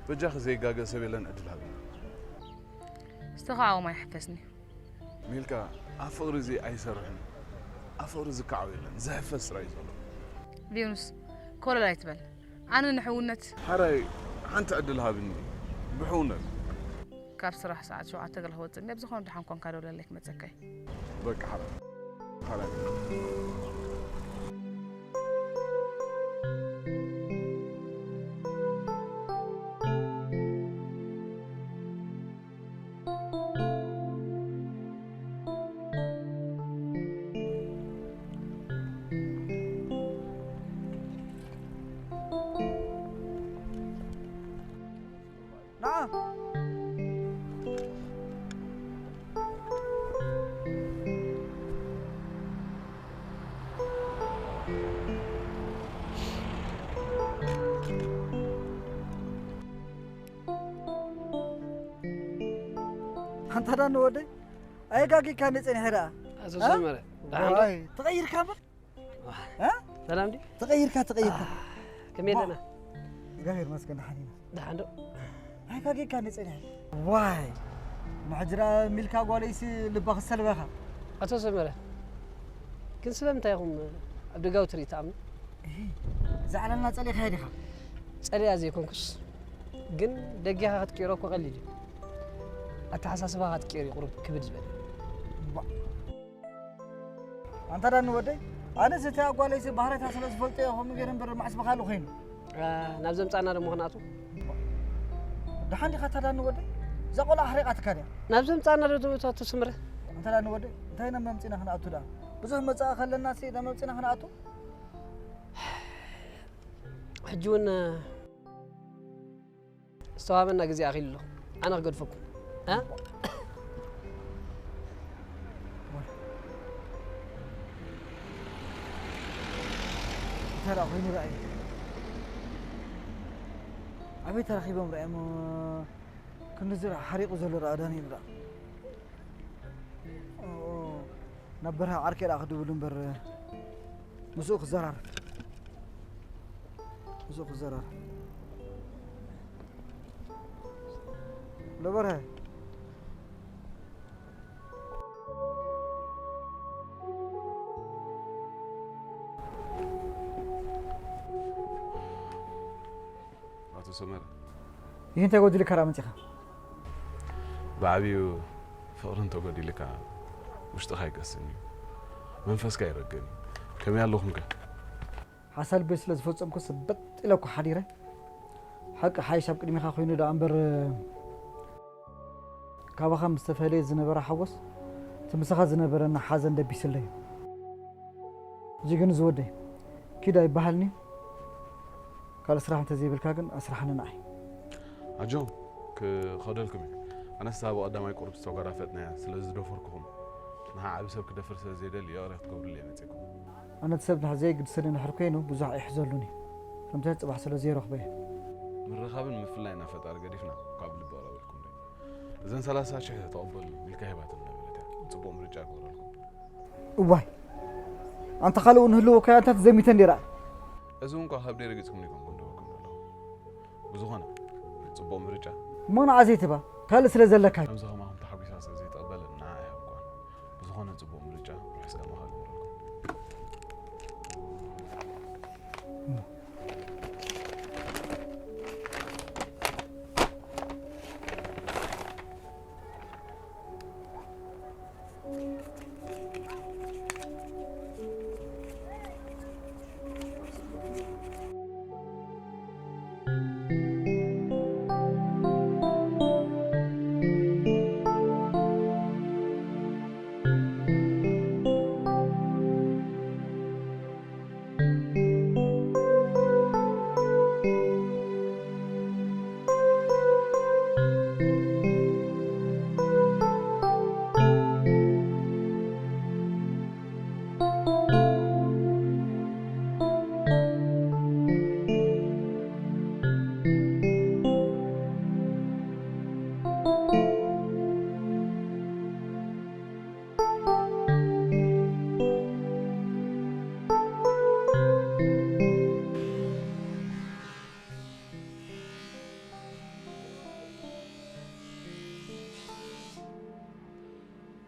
በጃኺ ዘይጋገ ሰብ የለን ዕድል ሃብኒ። ዝተኻወማ ይሕፈስኒ። ሚልካ፣ ኣብ ፍቕሪ እዚ ኣይሰርሕን። ኣብ ፍቕሪ ዝከዓው የለን። ዝሕፈስ ጥራይ እዩ ዘሎ። ሊዩንስ ኮለል ኣይትበል። ኣነ ንሕውነት ሓራይ፣ ሓንቲ ዕድል ሃብኒ። ብሕውነት። ካብ ስራሕ ሰዓት ሸውዓተ ገለ ክወፅእ እኒአ። ብዝኾነ ድሓን ኮንካ ደውለለይ ክመፀካ እየ። በቃ ሓራይ። ሓራይ። ንዓ። ኣንታ ዳኒ ወደይ፣ ኣይጋጊካኒ ጸኒሐ ደኣ። ኣቶ እ? ሰመረ፣ ደሓን ዶ? ዋይ፣ ተቐይርካ እምበር። እ? ሰላም ድዩ? ተቐይርካ፣ ተቐይርካ። ከመይ ኣለና? እግዚኣብሔር ይመስገን፣ ደሓን ኢና። ደሓን ዶ? ኣይጋጊካኒ ጸኒሐ። ዋይ፣ ንሕጂ ደኣ ሚልካ ጓለይሲ ልባ ክሰልበኻ። ኣቶ ሰመረ፣ ግን ስለምንታይ ኢኹም ኣብ ደጋዊ ትርኢት ትኣምኑ? እሂ፣ እዛ ዓለምና ጸሊእኻያ ዲኻ? ጸሊኣ ዘይኮንኩስ፣ ግን ደጊኻ ክትቅይሮ እኮ ቀሊል እዩ። ኣተሓሳስባኻ ክትቅይር እዩ ቁሩብ ክብድ ዝበለ። ባ-፣ ኣንታ ዳኒ ወደይ፣ ኣነስ እቲ ኣጓለይሲ ባህሪታ ስለ ዝፈልጦ እየ ከምኡ ገይረ እምበር መዓስ ብኻልእ ኮይኑ። አ፣ ናብ ዘምጻና ደሞ ክንኣቱ? ደሓን ዲኻ ኣታ ዳኒ ወደይ? እዛ ቆልዓ ኣሕሪቓትካ ድያ? ናብ ዘምጻና ዶ ትእቱ ኣቶ ስምረ? ኣንታ ዳኒ ወደይ፣ እንታይ ናብ መምጺና ክንኣቱ ደኣ? ብዙሕ መጻኢ ከለና ሲ ናብ መምጺና ክንኣቱ? ሕጂ እውን ዝተዋመና ግዜ ኣኺሉ ኣሎ። ኣነ ክገድፈኩም። እ? እንታይ ደኣ ኮይኑ ረኣዩ? ኣበይ ተራኺቦም ረኣዮም? ክንዲ ዝረኣ ሓሪቑ ዘሎ ረኣ ዳንኤል ረኣ። ኦ፣ ናብ በረኻ ዓርከይ ደኣ ክድውል እምበር ምስኡ ክዘራረብ። ምስኡ ክዘራረብ። ሎ በርሀ። ኣቶ ሰመረ። ይህ እንታይ ጎዲልካ ደኣ መጺኻ? ብዓብዩ ፍቕሪ እንተጎዲልካ ውሽጥኻ ይቀስን እዩ። መንፈስካ ይረግን እዩ። ከመይ ኣለኹምከ? ሓሳብ ልበይ ስለ ዝፈጸምኩ ስበጥ ኢለ እኮ ሓዲረ። ሓቂ ሓይሽ ኣብ ቅድሚኻ ኮይኑ ደኣ እምበር ካባኻ ምስ ተፈለየ ዝነበረ ሓጎስ እቲ ምሳኻ ዝነበረና ሓዘን ደቢስለይ እዩ። ሕጂ ግን ዝወደይ ኪድ ኣይበሃልኒ። ካልእ ስራሕ እንተዘይብልካ ግን ኣስራሕኒ ንዓይ። ኣጆ፣ ክኸደልኩም እየ። ኣነስ እታ ብቐዳማይ ቁሩብ ዝተጓዳፈጥናያ ስለ ዝደፈርኩኹም፣ ንዓ ዓቢ ሰብ ክደፍር ስለ ዘይደሊ ይቕረ ክትገብሩለይ መጺእኩም። ኣነ እቲ ሰብ ንሕ-፣ ዘይግድሰኒ እንድሕር ኮይኑ ብዙሕ ኣይሕዘሉን እዩ። ከምቲ ጽባሕ ስለ ዘይረኽቦ እየ። ምርኻብን ምፍላይን ናብ ፈጣሪ ገዲፍና ካብ ልቢ ቅረብልኩም ዶ። እዘን ሰላሳ ሽሕ ተቐበሉ ኢልካ ሂባትኒ ነበረት እያ። ጽቡቕ ምርጫ ይግበረልኩም። እዋይ፣ ኣንታ ካልእ እውን ህልዎ እኮ ኣንታ ተዘሚተ እንዲራ። እዚ እውን እኳ ከብደይ ረጊጽኩም ኢልኩም ክንደበኩም ኣለኹ። ብዝኾነ፣ ጽቡቕ ምርጫ። እሞ ንዓ ዘይትባ፣ ካልእ ስለ ዘለካ እዩ። ከምዚ ከማኹም ተሓጒሳ ስለ ዘይትቕበል ንዓ ኣይሃብኳን። ብዝኾነ ጽቡቕ ምርጫ፣ ርሑስ ቀን ምዃኑ ይምረልኩም።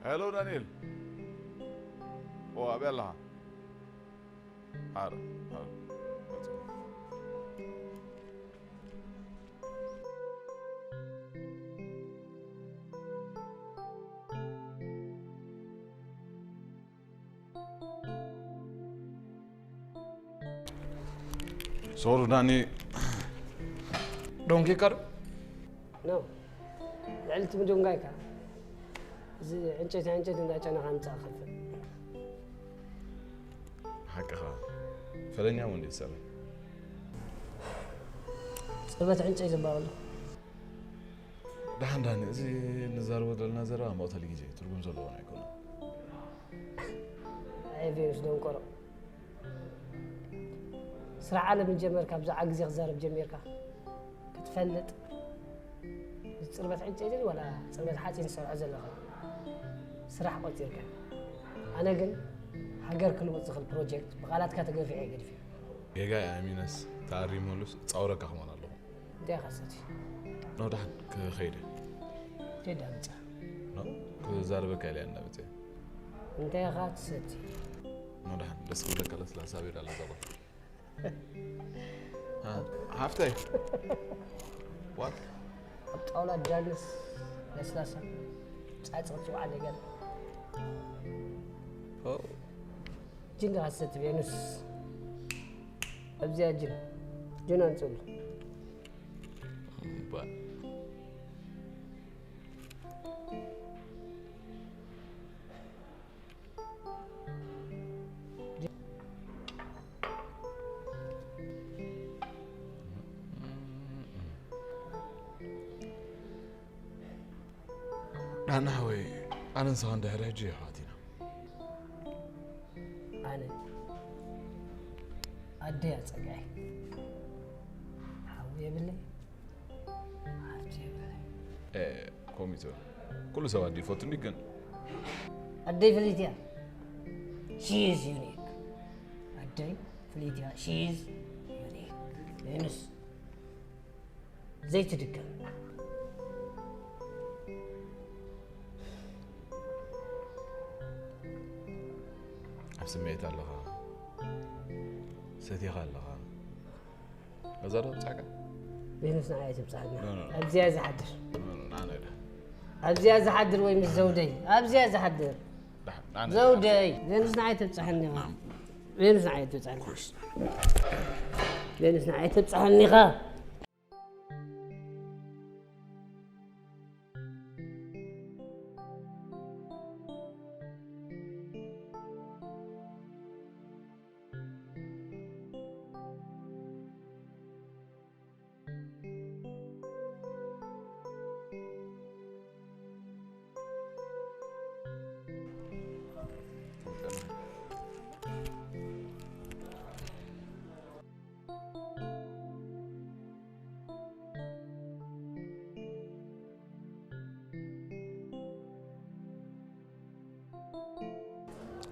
ሄሎ ዳንኤል። ኦ፣ ኣበይ ኣለኻ? ሓር፣ ሓር። ሶሪ ዳኒ። ዶንኪ ቀር። ኖ፣ ልዕሊ እቲ ምድንጋይካ፣ እዚ ዕንጨይቲ ዕንጨይቲ እንዳጨነኻ ምጻእ ክኸፍእ። ሓቅኻ። ፈለኛ እውን ድዩ ትሰርሕ? ጽርበት ዕንጨይቲ ዝበሃሉ። ደሓን ዳኒ፣ እዚ ንዛረቦ ዘለና ዘረባ መቕተሊ ግዜ ትርጉም ዘለዎ ኣይኮነን። ኣይ ቬኑስ ደንቆሮ። ስራሕ ዓለም እንጀመርካ ብዛዕባ ግዜ ክዛረብ ጀሚርካ ክትፈልጥ፣ ጽርበት ዕንጨይቲ ዋላ ጽርበት ሓፂን ዝሰርሖ ዘለኻ ስራሕ ቆፂርካ። ኣነ ግን ሃገር ክልውጥ ዝኽእል ፕሮጀክት ብቓላትካ ተገፊዐ ገዲፈ። ጌጋ ኣሚነስ ተኣሪመሉስ ጻውረካ ክመን ኣለኹ። እንታይ ኢኻ ትሰቲ? ኖ ደሓን ክኸይደ። ቴዳ ምጻ። ኖ ክዛረበካ ኢለ እንዳመጸ። እንታይ ኢኻ ትሰቲ? ኖ ደሓን ደስ ክብለካ ለስላሳ ቤዳ ለዛባ። ሃ፣ ሃፍተይ። ዋት? ኣብ ጣውላ ጃንስ ለስላሳ ጻጽቕ ጽዋዕ ነገር። ኦ፣ ጅን ኢኻ ትሰቲ ቬኑስ። ኣብዚኣ ጅን። ጅን ኣንጽሉ። እምባ። ዳና ሓወይ፣ ኣነ ንስኻ እንድሕር ሕጂ የሕዋት ኢና። ኣነ ኣደይ ኣጸግዐ ሓዊ የብለይ ሃብቲ የብለይ። ኤ፣ ኮሚቶ ኩሉ ሰብ ኣዲ ይፈቱ እንዲ ግን ኣደይ ፍልይቲ እያ። She is unique። ኣደይ ፍልይቲ እያ። She is unique። ቬኑስ ዘይትድገም። ኣብ ስምዒት ኣለኻ፣ ሰቲኻ ኣለኻ። ነዛ ዶ ብጻዕካ? ቬኑስ ንዓይ ትብጻሕና። ኖ፣ ኖ፣ ኖ። ኣብዚያ ዝሓድር። ኖ፣ ኖ፣ ንዓና ኢለ። ኣብዚያ ዝሓድር ወይ ምስ ዘውደይ። ኣብዚያ ዝሓድር። ዳሕ-፣ ንዓና ኢለ። ዘውደይ። ቬኑስ ንዓይ ትብጻሕኒ። ቬኑስ ንዓይ ትብጻሕኒ። ቬኑስ ንዓይ ትብጻሕኒ ኢኻ።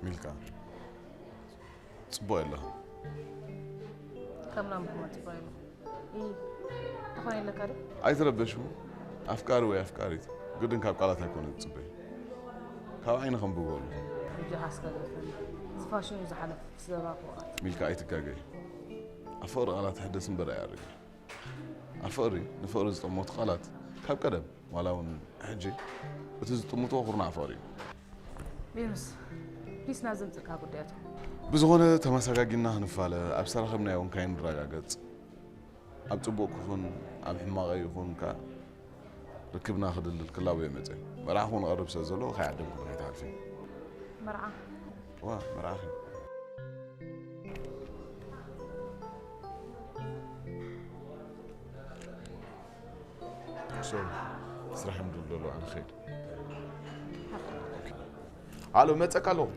ሚልካ፣ ጽቡቕ የለኻ። ከም ላምቡማ ጽቡቕ የለ። እ፣ ተኾነ የለካ ዶ? ኣይትረበሹ። ኣፍቃሪ ወይ ኣፍቃሪት ግድን ካብ ቃላት ኣይኮነ ዝጽበይ። ካብ ዓይኒ ከንብቦ ኣለኹ። ሕጂ ሃስካ ዘፈኒ። እዚ ፋሽኑ ዝሓለፈ ስበባ ክወራት። ሚልካ ኣይትጋገይ። ኣብ ፍቕሪ ቃላት ሕደስ እምበር ኣየዕርግን። ኣብ ፍቕሪ ንፍቕሪ ዝጥምቱ ቃላት ካብ ቀደም ዋላ እውን ሕጂ እቲ ዝጥምትዎ ኩርናዕ ፍቕሪ እዩ። ቬኑስ ፕሊስ ናብ ዘምፅእካ ጉዳያቱ። ብዝኾነ ተመሰጋጊና ክንፋለ ኣብ ዝተረኸብናዮ እውን ካይንረጋገጽ ኣብ ጽቡቕ ክኹን ኣብ ሕማቐ ይኹን ከኣ ርክብና ክድልድል ክላቦ እየ መጸ። መርዓ ክውን ቀርብ ስለ ዘሎ ከይዓደምኩ ከይትሓልፊ። መርዓ ዋ መርዓኺ። ሶሪ ስራሕ ምድል ደሎ ኣነ ኸይድ። ኣሎ መጸካ ኣለኹ።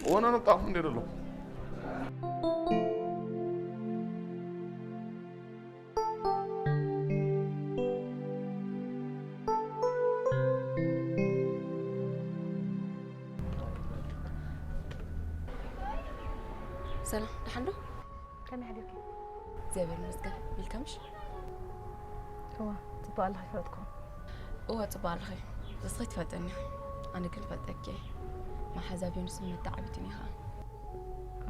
እወ ነነጣኹም እንደ ደሎ። ሰላም ደሓን ዶ? ከመይ ሓዲርኪ? እግዚኣብሔር ይመስገን። ኢልካ ምሽ? እዋ ጽቡቅ ኣለኺ ይፈለጥኩም። እዋ ጽቡቅ ኣለኺ። ንስኺ ትፈልጠኒ። ኣነ ግን ፈልጠኪ እየ። መሓዛ ቬኑስን መተዓቢትን ኢኻ።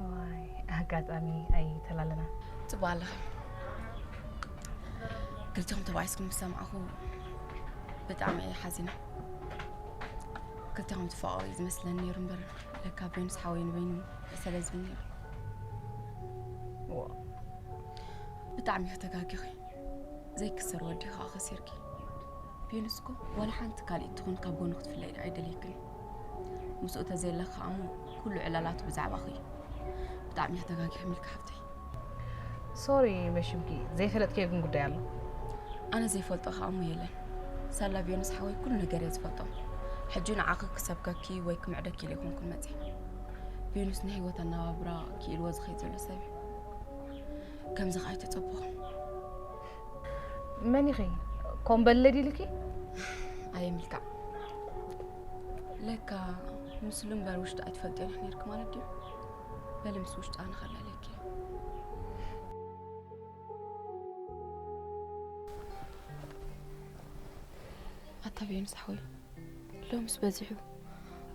ዋይ ኣጋጣሚ ኣይተላለና። ጽቡቕ ኣለኺ። ክልቲኹም ተባኢስኩም ምስ ሰማዕኹ ብጣዕሚ እየ ሓዚነ። ክልቲኹም ትፋቐሩ እዩ ዝመስለኒ ነይሩ እምበር ለካ ቬኑስ ሓወይ ንበይኑ ሰለ ዝብል ነይሩ። ዋ ብጣዕሚ ኢኺ ተጋጊኺ። ዘይክሰር ወዲ ኸኣ ከሲርኪ። ቬኑስ እኮ ዋላ ሓንቲ ካልኢት ትኹን ካብ ጎኑ ክትፍለይ ኣይደልየክን። ምስኡ ተዘየለኺ ኸኣ እሞ ኩሉ ዕላላቱ ብዛዕባኺ እዩ። ብጣዕሚ ኢኺ ተጋጊኺ ሚልካ ሓፍተይ። ሶሪ መሽምኪ ዘይፈለጥክዮ ግን ጉዳይ ኣሎ። ኣነ ዘይፈልጦ ኸኣ እሞ የለን። ሳላ ቬኑስ ሓወይ ኩሉ ነገር እየ ዝፈልጦ። ሕጂ ንዓኺ ክሰብከኪ ወይ ክምዕደኪ ኢለ ኣይኮንኩን መጺአ። ቬኑስ ንህይወት ኣነባብራ ክኢልዎ ዝኸይድ ዘሎ ሰብ እዩ። ከምዚ ኸኣ ኣይተጸበኹን። መን ኢኺ? ኮምበለድ ኢልኪ? ኣየ ሚልካ፣ ለካ ምስሉ እምበር ውሽጡ ኣይትፈልጥዮን ኢኺ ነይርኪ ማለት ድዩ? በሊ ምስ ውሽጡ ኣነ ከላለየኪ እየ። ኣታ ቬኑስ ሓወይ፣ ሎምስ በዚሑ።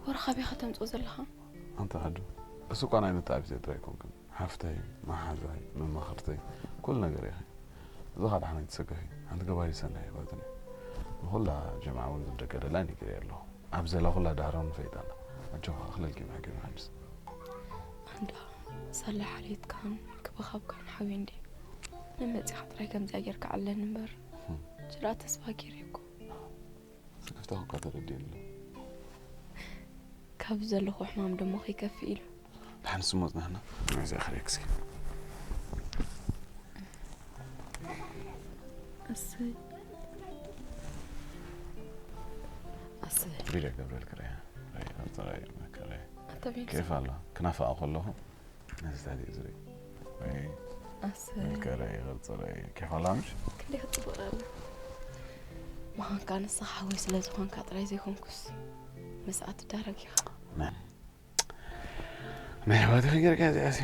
ወረ ካበይ ኢኻ ተምጽኦ ዘለኻ? ኣንታ ሓዱ፣ እሱ እኳ ናይ መተዓቢተይ ጥራይ ኣይኮንክን፣ ሓፍተይ፣ መሓዛይ፣ መማኽርተይ፣ ኩሉ ነገር ኢኺ። እዚ ኻልእ ሓንቲ ኣይትሰከፊ፣ ሓንቲ ገባሪ ሰናይ ህይወትን እዩ። ንኹላ ጀምዓ እውን ዝደገደላ ነጊረያ ኣለኹ። ኣብ ዘላ ኩላ ዳህራውን ፈይጣ ኣላ። ኣጆኻ፣ ክለልኪ ምሕኪ መሓንድስ። ኣንዳ ሳላ ሓልየትካን ክበኻብካን ሓዊ እንዲ ንመጺኻ ጥራይ ከምዚኣ ጌርካ ዓለኒ እምበር ጅራ ተስፋ ገይረ እኮ ስክፍታ እኳ ተረዲእኒ ኣሎ። ካብ ዘለኹ ሕማም ደሞ ከይከፍእ ኢሉ ድሓን ስሞ ጽናሕና ናይዚ ኣኽሪክ እስኪ ኣሰይ ኣሰይ ቢለ ገብርኤል ክረያ ራይ ኣርጸራይ መከራይ ኣተቤት ኬፍ ኣሎ ክናፍቓ ከለኹ ነዚ ታዲኡ ዝርኢ ወይ ኣሰይ መልከ ራይ ቅርጺ ራይ ኬፍ ኣላ ምሽ ክንደይ ክጽብቕ ኣላ ምዃንካ ንስኻ ሓወይ ስለ ዝኾንካ ጥራይ ዘይኮንኩስ ምስኣ ትዳረግ ኢኻ ናይ ኣሕዋትኺ ጌርካ እዚኣ ሲ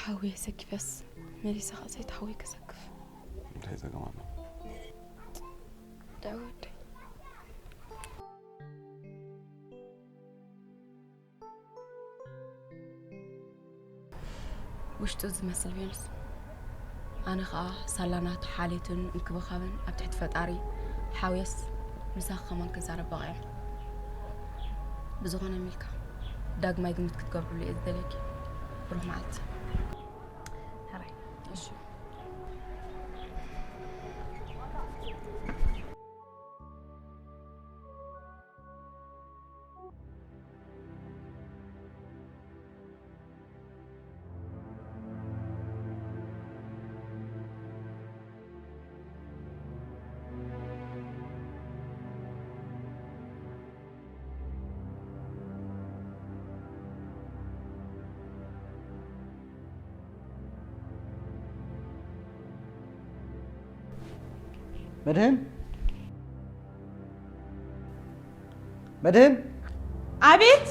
ሓዊ የሰኪፈስ መሊሰ ኸዓ ሰይቲ ሓዊ ከሰክፍ እንታይ ጸገም ኣሎ ደወደይ ውሽጡ ዝመስል ቬኑስ ኣነ ኸዓ ሳላ ናቱ ሓልየትን እንክብኻብን ኣብ ትሕቲ ፈጣሪ ሓውየስ ምሳኺ ከማን ክዛረብ በቒዐ ብዝኾነ ሚልካ ዳግማይ ግምት ክትገብርሉ እየ ዝደልየኪ ብሩኽ መዓልቲ ሕራይ እሺ መድህን መድህን ኣቤት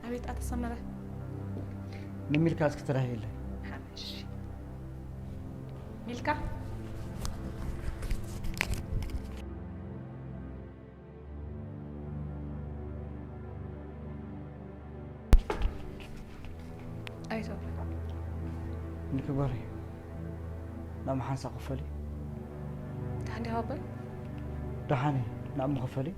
ኣቤት ኣተሰመረ ንሚልካ እስኪ ተራህየለይ ሓመሽ ሚልካ ኣይዞ ንክበር እዩ ናብ ሓንሳ ክፈል እዩ ታንዲ ሃበል ደሓን እዩ ናብ ምኽፈል እዩ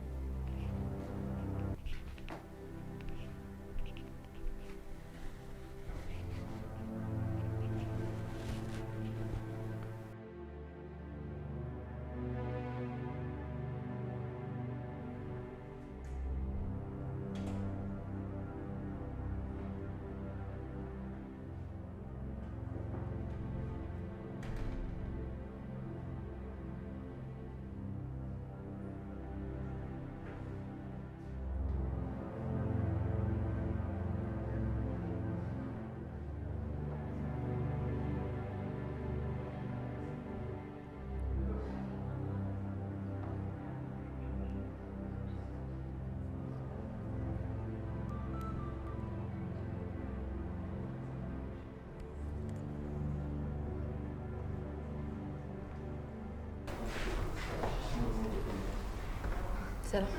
ሰላም።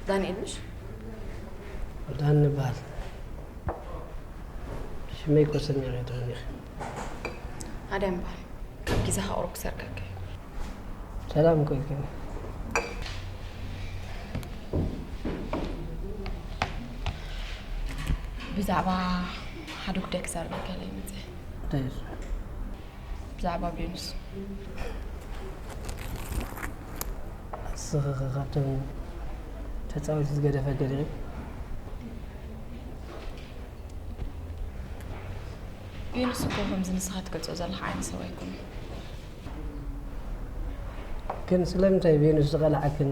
ዳንኤል ምሽ? ዳን ንበሃል። ሽመይ ኮሰኛ ሬድዮን ኢኺ። ኣደ ምባል። ካብ ግዜኻ ቁሩብ ክሰርቀካ እዩ። ሰላም እኮ ኢልክኒ። ብዛዕባ ሓደ ጉዳይ ክዛረበካ ኢለ ይመፅእ። እንታይ እዩ እሱ? ብዛዕባ ቬኑስ። እስኺ ኸ ካብቶም ተፃወቲ ዝገደፈ ገዲሪ? ቬኑስ እኮ ከምዚ ንስኻ ትገልጾ ዘለኻ ዓይነት ሰብ ኣይኮነን። ግን ስለምንታይ ቬኑስ ዝቐልዓክን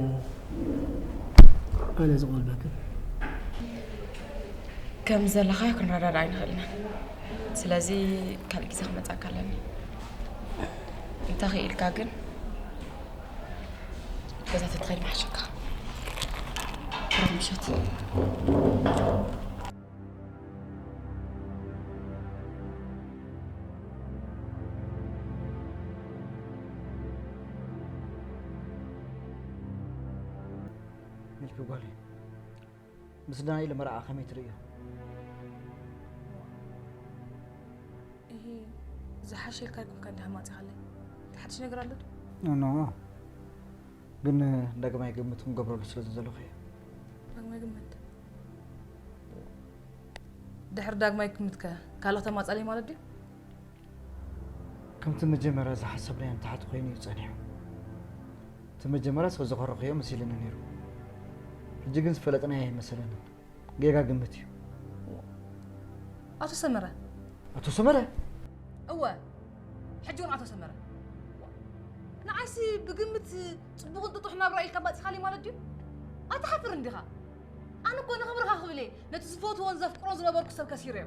ኣነ ዝቖልበክን? ከም ዘለኻዮ ክንረዳዳ ኣይንኽእልን ኢና። ስለዚ ካልእ ግዜ ክመጻካ ኣለኒ። እንተኽኢልካ ግን ገዛ ተትኸይድ ምሓሸካ። ብሩኽ ምሸት። ሚልኪ ጓለይ፣ ምስ ዳንኤል መርዓ ከመይ ትርእዮ? እሂ፣ ዝሓሸ ኢልካ ኣይኮንካ እንዲኻ ማጺኻለይ። እንታይ ሓድሽ ነገር ኣሎ ዶ? ኖ፣ ኖ። ግን ዳግማይ ግምት ክንገብረሉ ስለ ዝደለኹ እየ። ዳግማይ ግምት? ድሕሪ ዳግማይ ግምትከ ካልእ ከተማጽኣለይ ማለት ድዩ? ከምቲ መጀመርያ ዝሓሰብናዮ ንታሕቲ ኮይኑ እዩ ጸኒሑ። እቲ መጀመርያ ስለ ዝኸረኽዮ መሲሉኒ ነይሩ። ሕጂ ግን ዝፈለጥናዮ ኣይመሰለንን። ጌጋ ግምት እዩ። ኣቶ ሰመረ። ኣቶ ሰመረ? እወ፣ ሕጂ እውን ኣቶ ሰመረ። ንዓይሲ ብግምት ጽቡቕን ጥጡሕ ናብራ ኢልካ ባጺኻለይ ማለት ድዩ? ኣትሓፍርን ዲኻ? ኣነ እኮ ንኽብርኻ ክብል እየ ነቲ ዝፈትዎን ዘፍቅሮን ዝነበርኩ ሰብ ከሲረዮ።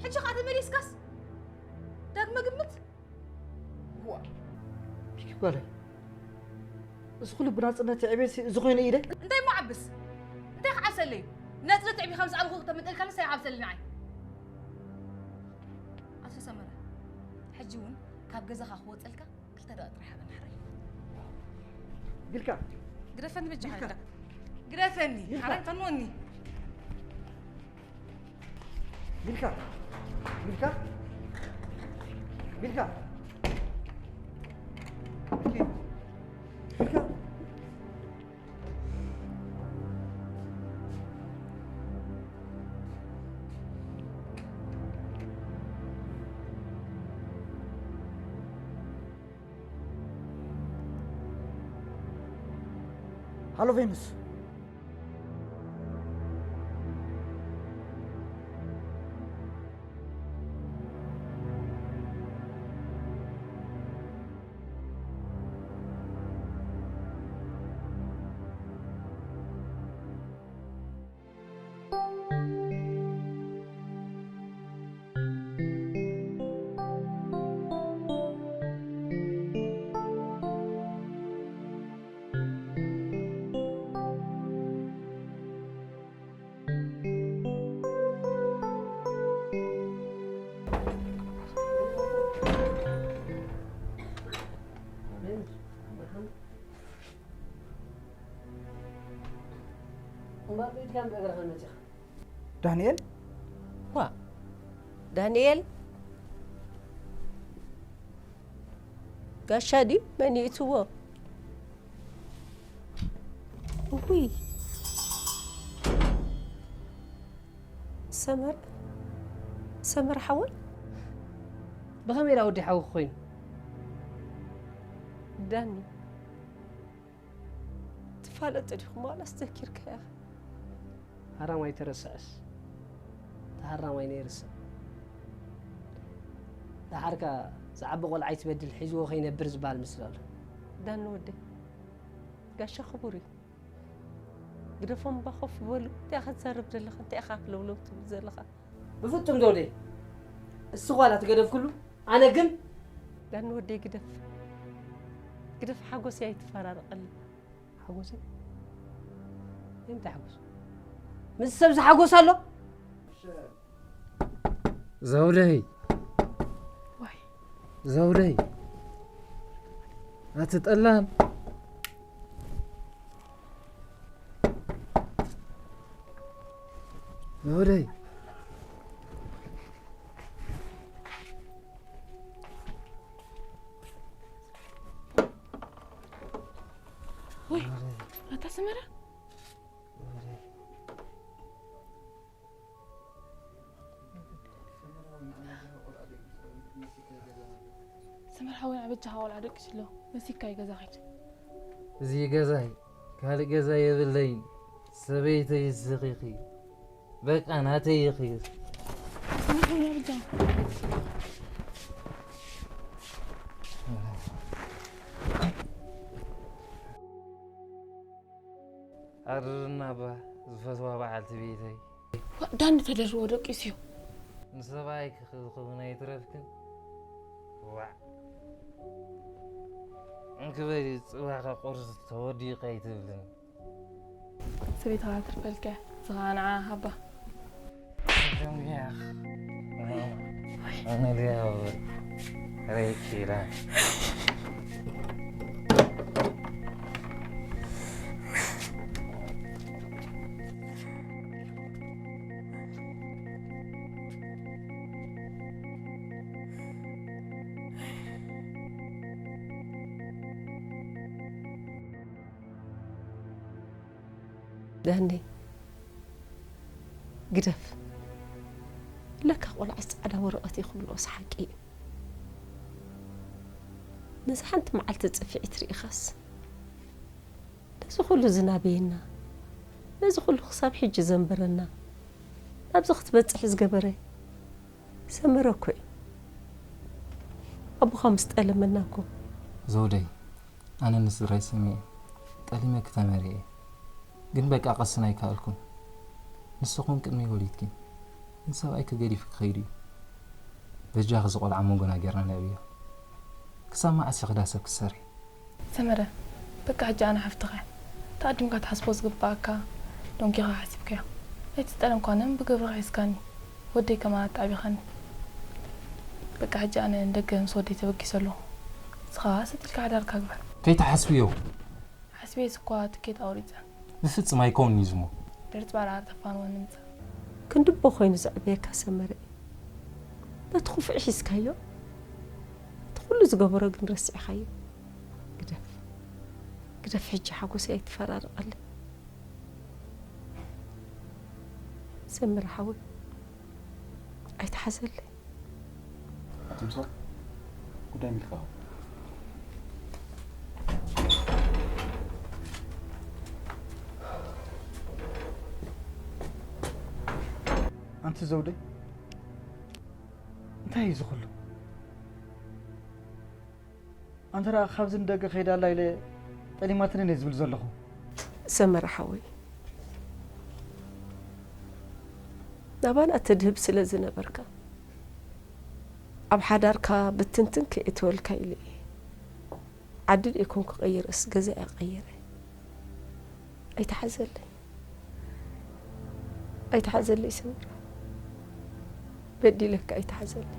ሕጂ ኸኣ ተመሊስካስ ዳግመ ግምት? ዋ። ሚልኪ ጓለይ፣ እዚ ኩሉ ብናጽነት ዕቤት እዚ ኮይኑ ኢደ? እንታይ እሞ ዓብስ? እንታይ ክዓብሰለይ? ናጽነት ዕቢ ከም ዝኣልኹ ተመጠልካኒ እንታይ ይዓብሰለይ ንዓይ? ኣቶ ሰመረ፣ ሕጂ እውን ካብ ገዛኻ ክወጸልካ ክልተ ደቂቕ ጥራሕ ሃበኒ ሓራይ። ቢልካ። ግደፈኒ በጃኻ። ግደፈኒ። ሓራይ ጠንወኒ። ቢልካ። ቢልካ። ቢልካ። ቢልካ። ሃሎ ቬኑስ። እምበር ብኢድካን ብእግርኻን መጺኻ። ዳንኤል? ዋ ዳንኤል ጋሻ ድዩ? መን ይእትዎ? ውይ ሰመር፣ ሰመር ሓወይ። ብኸመይ ኢላ ወዲ ሓውኺ ኮይኑ? ዳኒ ትፋለጥ ዲኹም ዋላስ ዘኪርካያ? ሃራም ኣይተረስዕስ፣ እቲ ሃራም ኣይነይርስዕ። ደሓርካ ዝዓቢ ቆልዓ ኣይትበድል ሒዝዎ ከይነብር ዝበሃል ምስላ ኣሎ። ዳኒ ወደይ ጋሻ ክቡር እዩ። ግደፎም እባ ኮፍ በሉ። እንታይ ኢኻ ትዛረብ ዘለኻ? እንታይ ኢኻ ለውለው ትብል ዘለኻ? ብፍጹም ዘውደይ፣ እሱ ኳላ ትገደፍክሉ፣ ኣነ ግን ዳኒ ወደይ ግደፍ፣ ግደፍ ሓጎሰይ ኣይትፈራረቐለይ። ሓጎሰይ? እንታይ ሓጎስ? ምስ ሰብ ዝሓጎስ ኣሎ? ዘውደይ፣ ዋይ ዘውደይ፣ ኣቲ ጠላም። ወደይ። ወይ ኣታ ሰመረ። ሰመር ሓወይ፣ ኣበጃኻ ቆልዓ ደቂሱ ኣሎ። መሲካ እዩ ገዛ ኸይድ። እዚ ገዛይ ካልእ ገዛ የብለይን። ሰበይተይ ስኺኺ በቃ ናተይ ኢኺ። ሰመር ሓወይ፣ ኣበጃኻ። ኣርርና እባ ዝፈትዋ በዓልቲ ቤተይ። ዋ፣ ዳኒ ተደርቦ ደቂሱ እዩ። ንሰብኣይ ክኸውን ኣይትረፍክን። ዋዕ እንክበይ ጽባኸ ቁርሲ ተወዲኡ ኣይትብልን። ሰበይትኻ ትርፈልከ ዝኸዓ ንዓ ሃባ። ደምያ ኣነ ዲያ ረኪላ ዳነይ ግደፍ። ለካ ቆልዓስ ጻዕዳ ወረቐት እዩ ክብልኦስ ሓቂ እዩ። ነዚ ሓንቲ መዓልቲ ጽፍዒት ርኢኻስ ነዚ ኩሉ ዝናበየና ነዚ ኩሉ ክሳብ ሕጂ ዘንበረና ናብዚ ክትበጽሕ ዝገበረ ሰመረ እኮ እዩ። ኣቦኻ ምስ ጠለመና እኮ። ዘውደይ ኣነ ንስድራይ ሰሚዐ ጠሊመ ክተመርየ ግን በቃ ቀስን ኣይከኣልኩን። ንስኹም ቅድሚ ወሊድኪ ንሰብኣይኪ ገዲፉ ክኸይድ እዩ። በጃኺ ዝቆልዓ መንጎና ጌርና ነዕብዮ። ክሳብ መዓስ ኢኺ ዳ ሰብ ክትሰርሒ? ሰመረ በቃ ሕጂ ኣነ ሓፍትኻ እያ። ተኣዲምካ ትሓስቦ ዝግብኣካ ዶንኪኻ ሓሲብካዮ። ኣይትጠለምኳ ነም ብግብርኻ ሒዝካኒ። ወደይ ከማን ኣተዓቢኻኒ። በቃ ሕጂ ኣነ ንደገ ምስ ወደይ ተበጊሰ ኣለኹ። ንስኻ ሰጥ ኢልካ ሓዳርካ ግበር። ከይትሓስብዮ። ሓስበየስ እኳ ትኬት ኣቑሪጸ። ብፍጽም ኣይከውንን'ዩ ዝሞ። ድርጽ ባርዓር ተፋንወኒ ምጻእ። ክንዲ ኣቦ ኮይኑ ዘዕበየካ ሰመረ እዩ። ነቲ ክፉእ ሒዝካዮ፣ እቲ ኩሉ ዝገበሮ ግን ረሲዕኻዮ። ግደፍ፣ ግደፍ ሕጂ ሓጎሰይ ኣይትፈራርቐለይ። ሰመረ ሓወይ ኣይትሓዘለይ። ኣትምሳ ጉዳይ ሚልካ ኣንቲ ዘውደይ እንታይ እዩ ዝኽሉ? ኣንተ ደኣ ካብዚ ንደገ ከይዳ ኣላ ኢለ ጠሊማትኒ እየ ዝብል ዘለኹ። ሰመረ ሓወይ ናባና ተድህብ ስለ ዝነበርካ ኣብ ሓዳርካ ብትንትን ከየእተወልካ ኢለ እየ። ዓዲ ደይኮንኩ ቀይረስ ገዛ እየ ቀይረ። ኣይትሓዘለይ ኣይትሓዘለይ ሰመረ በዲለካ ኣይትሓዘለይ።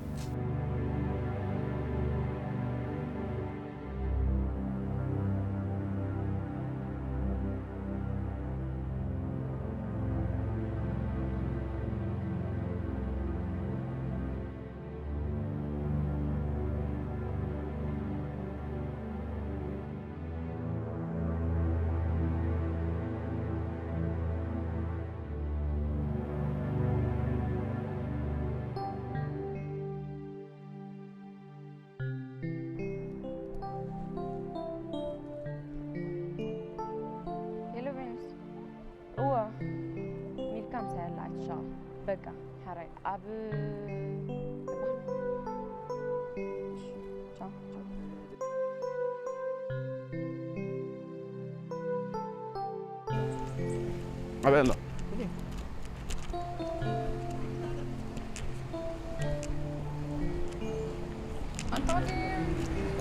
ሄሎ ቬኑስ። እወ ሚልካ ምሳይ ኣላ ኣይትሻቐል። በቃ ሓራይ ኣብ ቻው ቻው። ኣበይ ኣላ?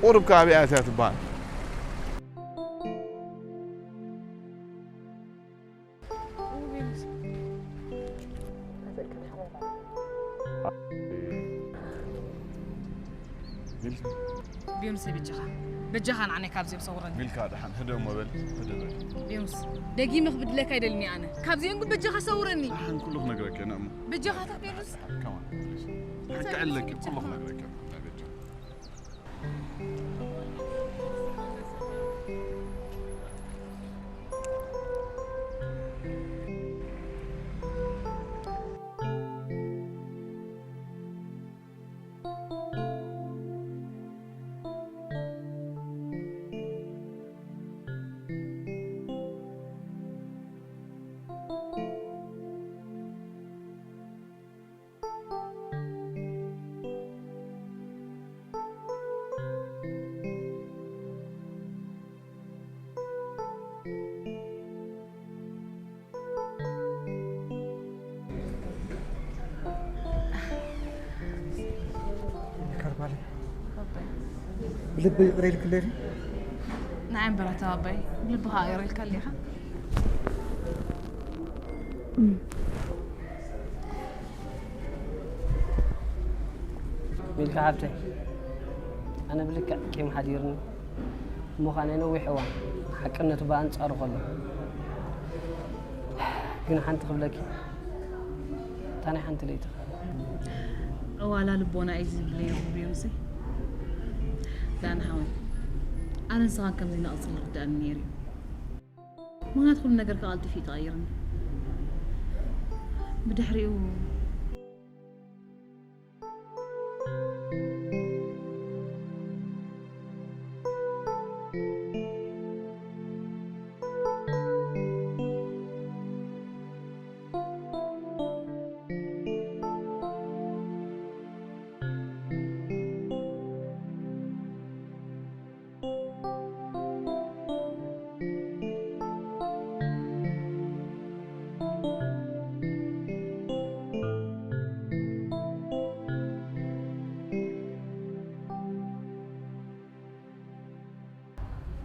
ቁሩብ ከኣ ኣበይ ኣትያ ትበሃል? ቢዮንሴ በጃኻ በጃኻ ንዓነይ ካብዚኦም ሰውረኒ። ሚልካ፣ ደሓን ህደ እሞ በል፣ ህደ በል። ቤኑስ፣ ደጊመ ክብድለካ ኣይደልን ኣነ። ካብዚኦም ግን በጃኻ ሰውረኒ። ደሓን ኩሉ ክነግረካ ኢና እሞ። በጃኻ ታ ቤኑስ። ከማን፣ ደሓን ክዕለኪ፣ ኩሉ ክነግረካ ኢና፣ በጃኻ። ብልቢ ይቕረ ኢልክለይ ዲ? ንዓይ እምበር ኣታ ባባይ፣ ብልብኻ ይቕረ ኢልካ ኣለኻ። ሚልካ ሓብተይ፣ ኣነ ብልክዕ ቂም ሓዲርኒ እሞ ኸኣ ናይ ነዊሕ እዋን ሓቅነቱ ብኣንጻሩ ከሎ፣ ግን ሓንቲ ክብለኪ፣ እታ ናይ ሓንቲ ለይቲ ኸኣ። ዕዋላ ልቦና እዩ ዝብል ነይሩ ብዮንሲ። ዳን ሓወይ፣ ኣነ ንስኻን ከምዚ ንቕጽል ርዳእኒ ነይሩ እዩ። ምኽንያቱ ኩሉ ነገር ከቐልጥፍ እዩ ተቐይርኒ። ብድሕሪኡ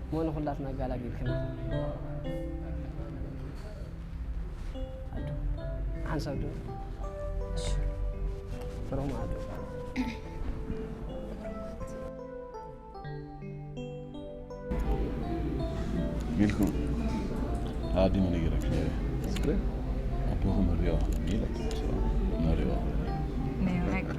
እሞ ንኹላትና ኣጋላጊልክና። ኣዱ፣ ሓንሳብ ዶ? ብሩኽ መዓልቲ። ሚልኩ ኣዲመ ነጊረክ ነይረ። ኣቦኹም ሪኦ ኢለ ነሪኦ። ናይ ብሓቂ።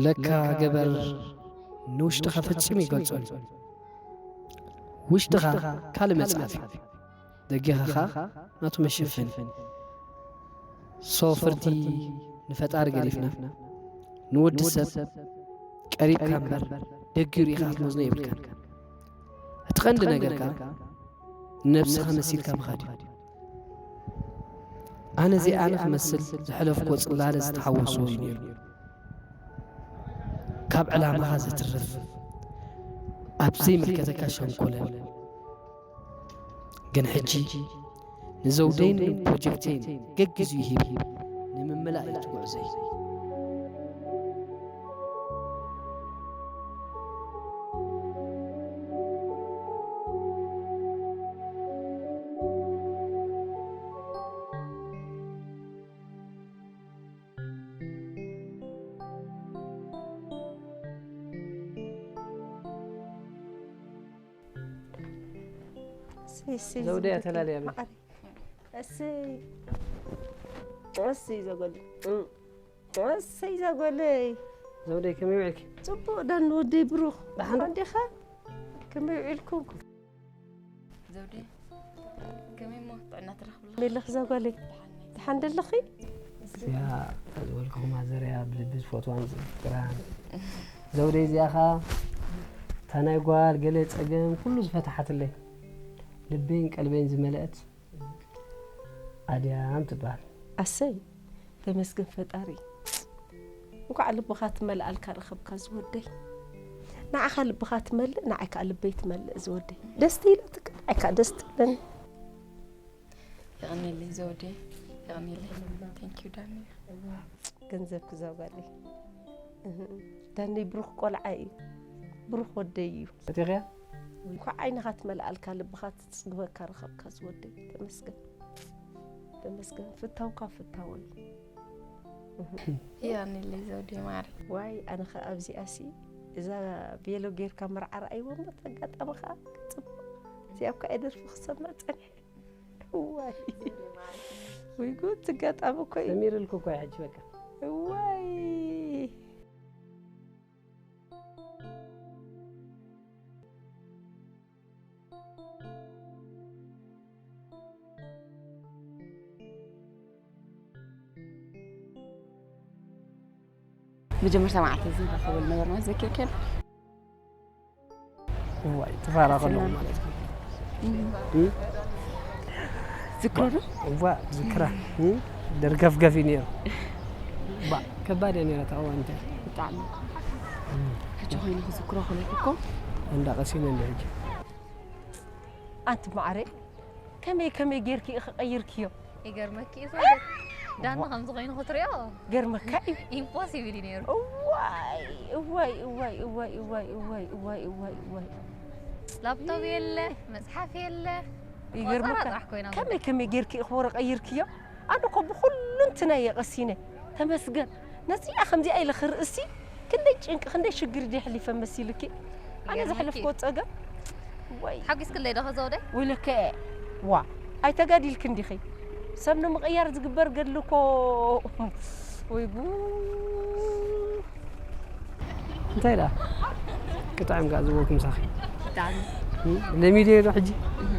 ለካ ገበር ንውሽጥኻ ፈጺሙ ይገልጾን። ውሽጥኻ ካልእ መጽሓፍ እዩ። ደጊኻ ኸኣ ናቱ መሸፈኒ። ሶ ፍርቲ ንፈጣሪ ገዲፍና ንወዲ ሰብ ቀሪብካ እምበር ደጊኡ ርኢኻ ክትመዝኖ የብልካን። እቲ ቀንዲ ነገር ከኣ ንነብስኻ መሲልካ ምኻድ እዩ። ኣነ እዚኣ ኣነ ክመስል ዝሐለፍክዎ ጽላለ ዝተሓወሶ እዩ ነይሩ። ካብ ዕላማኻ ዘትርፍ ኣብ ዘይምልከተካ ሸንኮለል። ግን ሕጂ ንዘውደይን ንፕሮጀክተይን ገግዜኡ ሂብ ንምምላእ እዩ እቲ ጉዕዞይ። ዘውደይ ኣተላልያ በይ። እሰይ እሰይ ዘጎል እሰይ ዘጎለይ። ዘውደይ ከመይ ውዒልኪ? ጽቡቕ ዳኒ ወደይ ብሩኽ። ደሓን ዲኻ? ከመይ ውዒልኩም? ዘውደይ ከመይ እሞ ጥዕና ትረኽብላ? ከመይ ኣለኺ ዘጎለይ? ደሓን ደለኺ? እዚኣ ዝበልኩኹማ ዘርያ ብልቢ ዝፈትዋን ዘፍቅራን ዘውደይ እዚኣ ኸኣ እታ ናይ ጓል ገለ ጸገም ኩሉ ዝፈትሓትለይ ልበይን ቀልበይን ዝመልአት ኣድያም ትበሃል። ኣሰይ ተመስገን ፈጣሪ። እንኳዕ ልብኻ ትመልኣልካ ረኸብካ ዝወደይ። ንዓኻ ልብኻ ትመልእ ንዓይ ከዓ ልበይ ትመልእ ዝወደይ። ደስ ትይለትካ ንዓይ ከዓ ደስ ትብለኒ። የቐንየለይ ዘውዴ የቐንየለይ። Thank you ዳኒ። ገንዘብ ክዛጓለይ ዳኒ ብሩኽ ቆልዓ እዩ። ብሩኽ ወደይ እዩ። ፈቲኽያ? እንኳዕ ዓይንኻ ትመልኣልካ ልብኻ ትጽግበካ ረኸብካ ዝወደይ። ተመስገን። ተመስገን፣ ፍታውካ ፍታወይ። እህ። ያኔለይ ዘውዴ ማሪ። ዋይ፣ ኣነ ኸ ኣብዚኣሲ፣ እዛ ቤሎ ጌርካ መርዓ ረኣይዎ እሞ፣ ተጋጣሚ ኸኣ ጽቡቕ። እዚኣ እኳ እየ ደርፊ ክሰምዕ ጸኒሐ። ዋይ። ወይ ጉድ፣ ትጋጣሚ እኮ እዩ። ሰሚርልኩ እኮ እዩ ሕጂ በቃ። ዋይ። መጀመርታ መዓልቲ እዚ ንራኸበሉ ነበርና፣ ዘኪርክዮ ዶ? እዋይ፣ ትፋራ ከለኹ ማለት እዩ። እም። እም? ዝክሮ ዶ? እዋ፣ ዝክራ። እም? ደርገፍገፍ እዩ ነይሩ። ባ፣ ከባድ እያ ነይራ እታ እዋን እንታይ። ብጣዕሚ። እም። ሕጂ ኮይኑ ክዝክሮ ከለኹ እኮ። እንዳቐሲነ እንደ ሕጂ። ኣንቲ ማዕረ፣ ከመይ ከመይ ጌርኪ ኢኺ ቀይርክዮ? ይገርመኪ እዩ፣ ዳኒ ከምዚ ኮይኑ ክትሪኦ ገርመካ እዩ። ኢምፖሲብል እዩ ነይሩ። እዋይ፣ እዋይ፣ እዋይ፣ እዋይ። ላፕቶፕ የለ፣ መጽሓፍ የለ። ይገርመካ። ቆጸራ ጥራሕ ኮይና ከመይ ከመይ ጌርኪ ኢኺ ወረ ቀይርክዮ? ኣነ እኮ ብኹሉ እንትናይ እየ ቀሲነ። ተመስገን። ነዚኣ ከምዚኣ ኢለ ክርእሲ ክንደይ ጭንቂ፣ ክንደይ ሽግር ድየ ኣሕሊፈ መሲልኪ? ኣነ ይገርመኪ። ዘሕለፍክዎ ጸገም፣ ወይ። ሓጒስክለይ ዶ ከዘውደይ? ወይለከ፣ ዋ፣ ኣይተጋዲልክን ዲኺ? ሰብ ንምቕያር ዝግበር ገድሊ እኮ፣ ወይ ጉድ። እንታይ ደኣ? ክጥዕም ከኣ ዝበልኩ ምሳኺ። ብጣዕሚ። እም፣ ለሚደዮ ዶ ሕጂ? እህ።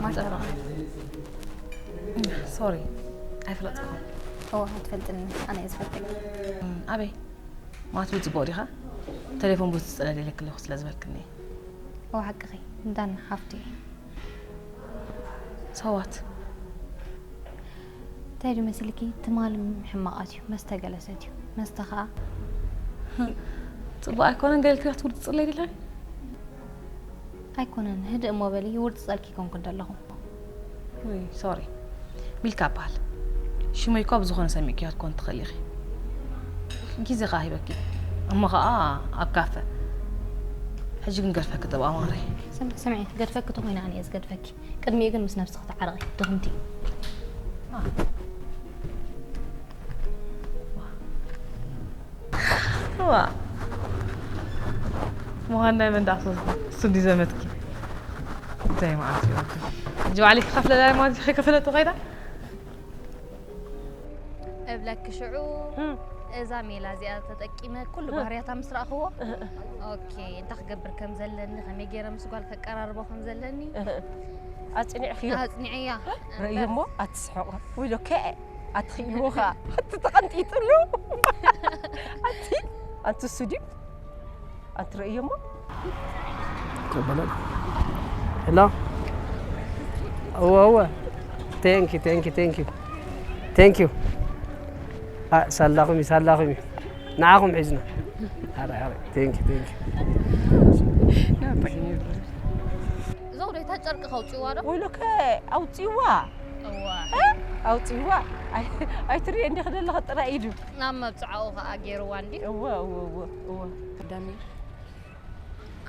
ማሻኣላ። ሶሪ፣ ኣይፈለጥኩኹም። እወ፣ ኣይትፈልጥኒ፣ ኣነ እየ ዝፈልጠኪ። እም፣ ኣበይ? ማቱ ጽቡቕ ዲኻ? ቴሌፎን ብዙሕ ትጽለል ኢለኪ ኣለኹ ስለ ዝበልክኒ። እወ፣ ሓቅኺ፣ እንዳን ሃፍቱ እየ። So what? እንታይ ድዩ መሲልኪ? ትማል ሕማቓት እዩ፣ መስተ ገለ ሰትዩ። መስተ ኸኣ ጽቡቕ ኣይኮነን ገለ ኢልኪ ክትውርጽጽለይ ዲኺ? ኣይኮነን፣ ህድእ እሞ በሊ፣ ይውርጽጸልኪ ኣይኮንኩን ዘለኹ። ውይ፣ ሶሪ። ሚልካ እበሃል። ሽመይ እኳ ብዝኾነ ሰሚዕክዮ ክትኮን ትኽእሊ ኢኺ። ግዜ ኸኣ ሂበኪ። እሞ ኸኣ ኣብ ካፈ። ሕጂ ግን ገድፈኪ ጥበቃ ማረይ። ስም-፣ ስምዒ፣ ገድፈኪ ተኾይነ ኣነ እየ ዝገድፈኪ። ቅድሚኡ ግን ምስ ነብስኺ ተዓረቒ፣ ድኽምቲ። ዋ። ምዃን ናይ መን ደኣ ክሰስኩ? እሱ እንዲ ዘመትኪ። እንታይ መዓት እዩ? ሕጂ ባዕለይ ክኸፍለላ ማለት እዩ፣ ከይከፈለቶ ከይዳ? እብለኪ ሽዑ፣ እም። እዛ ሜላ እዚኣ ተጠቂመ ኩሉ እም። ባህርያታ ምስ ረኣኽዎ፣ እህ፣ እህ። ኦኬ፣ እንታይ ክገብር ከም ዘለኒ፣ ከመይ ገይረ ምስ ጓል ከቀራርቦ ከም ዘለኒ እህ፣ እህ። ኣጽኒዕኽዮ? ኣጽኒዐያ። ርእዮ እሞ ኣትስሕቆ። ወይ ዶ ከ ኣትኽኢልዎ ኸኣ። ኣቲ ተቐንጢጥሉ። ኣቲ፣ ኣንቲ እሱ ድዩ? ኣትርእዮ እሞ። ከበለ። ሄሎ። እወ፣ እወ። Thank you, thank you, thank you. Thank you. ኣ፣ ሳላኹም እዩ፣ ሳላኹም እዩ። ንዓኹም ሒዝና። ኣረ፣ ኣረ። Thank you, thank you. እዞ ወደታ ጨርቂ ከውፅእዋ ዶ? ወይለከ ኣውፅእዋ። እዋ። እ? ኣውፅእዋ። ኣይ-፣ ኣይትርእዮ እንዲኺ ዘለኺ ጥራይ ኢዱ። ናብ መብፅዓኡ ኸዓ ገይርዋ እንዲ። እወ፣ እወ፣ እወ፣ እወ። ዳኒ፣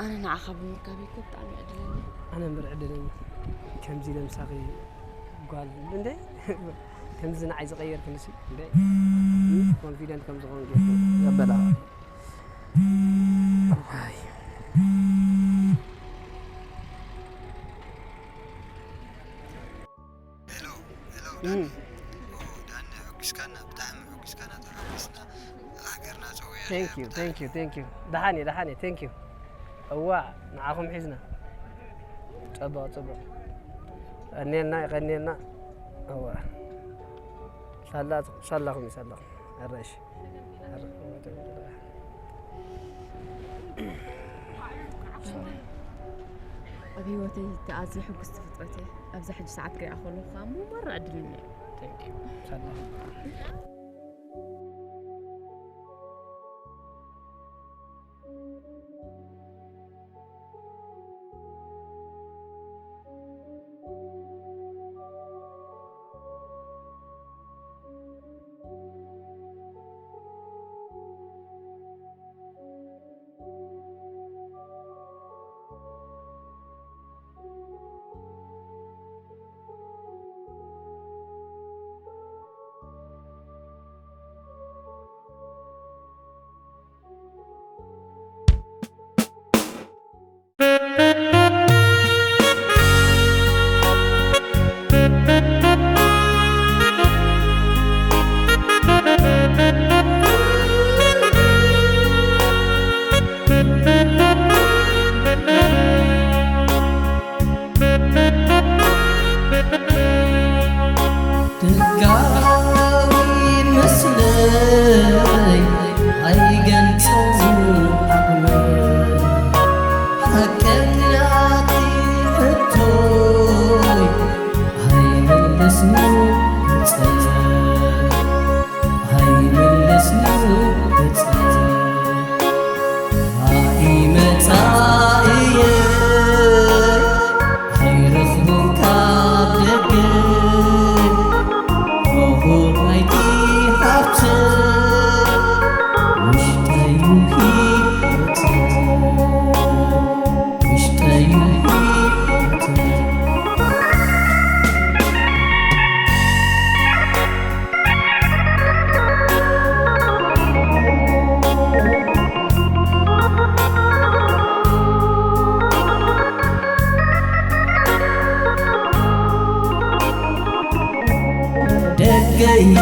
ኣነ ንዓኻ ብምርካበይ እኮ ብጣዕሚ ዕድለኛ። ኣነ እምበር ዕድለኛ። ከምዚ ለምሳኺ ጓል እንደ ከምዚ ንዓይ ዝቐየርክንሲ እንደ ኮንፊደንት ከም ዝኾን ጌርኩ ዘበላ። ዋይ። ሄሎ፣ ሄሎ፣ ዳኒ። እም። ኦ፣ ዳኒ፣ ሕጒስካና፣ ብጣዕሚ ሕጒስካና፣ ተሓጒስና። ሃገርና ጸውያ Thank you, thank you, thank you. ደሓን እየ፣ ደሓን እየ፣ thank you። እዋ፣ ንዓኹም ሒዝና። ጽቡቕ፣ ጽቡቕ። ቀንየልና፣ የቐንየልና። እዋ። ሳላ-፣ ሳላኹም፣ ሳላኹም። ኣራሽ። ኣብ ህይወተይ እቲ ኣዝየ ሕጉስቲ ፍጥረት እየ። ኣብዚ ሕጂ ሰዓት ክሪኣ ከለኹ ከዓ እሞ ማራ ዕድለኛ እየ። Thank you። ሰላም።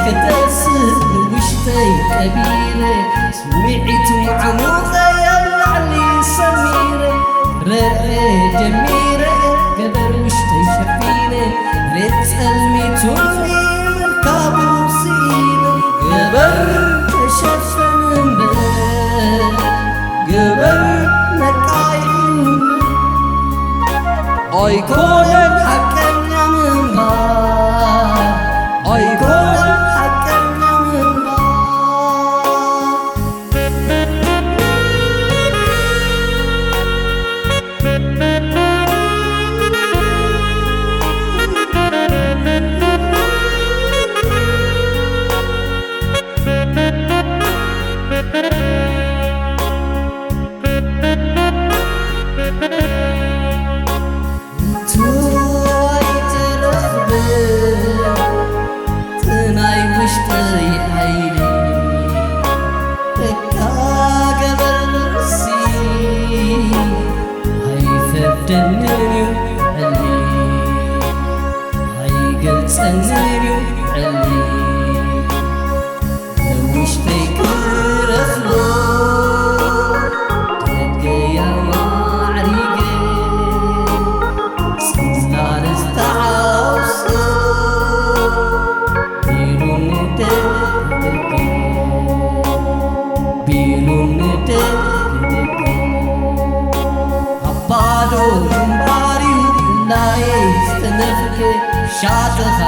ክተስእ ንውሽጠይ ቀቢረ፣ ስምዒቱ ኣዕሙቐ ኣብ ላዕሊ ሰሚረ፣ ረእየ ጀሚረ ገበር ውሽጠይ ሸፊነ፣ ሬት ጸልሚቱኒ ምርካቡ ስኢነ፣ ገበር ተሸፈን እምበር ገበር ነቃዩ ኣይኮነን ሓቀኛ ምንባር፣ ኣይኮነን ሓቀኛ ምንባር። ናይ ውሽጠይ ሓይሊ እካ ገበርሲ ኣይፈርደንን እዩ ዕሊ ኣይገልጸንን እዩ ዕሊ ንውሽጠይ ክረኽቦ ደገያ ማዕሪገ ጽላለ ዝተዓውሶ ቢሉኒ ደገ ደገ ቢሉኒ ደገ ደገ ኣባዶ ግንባርዩ ናየ ዝተነፍገ ሻጥኻ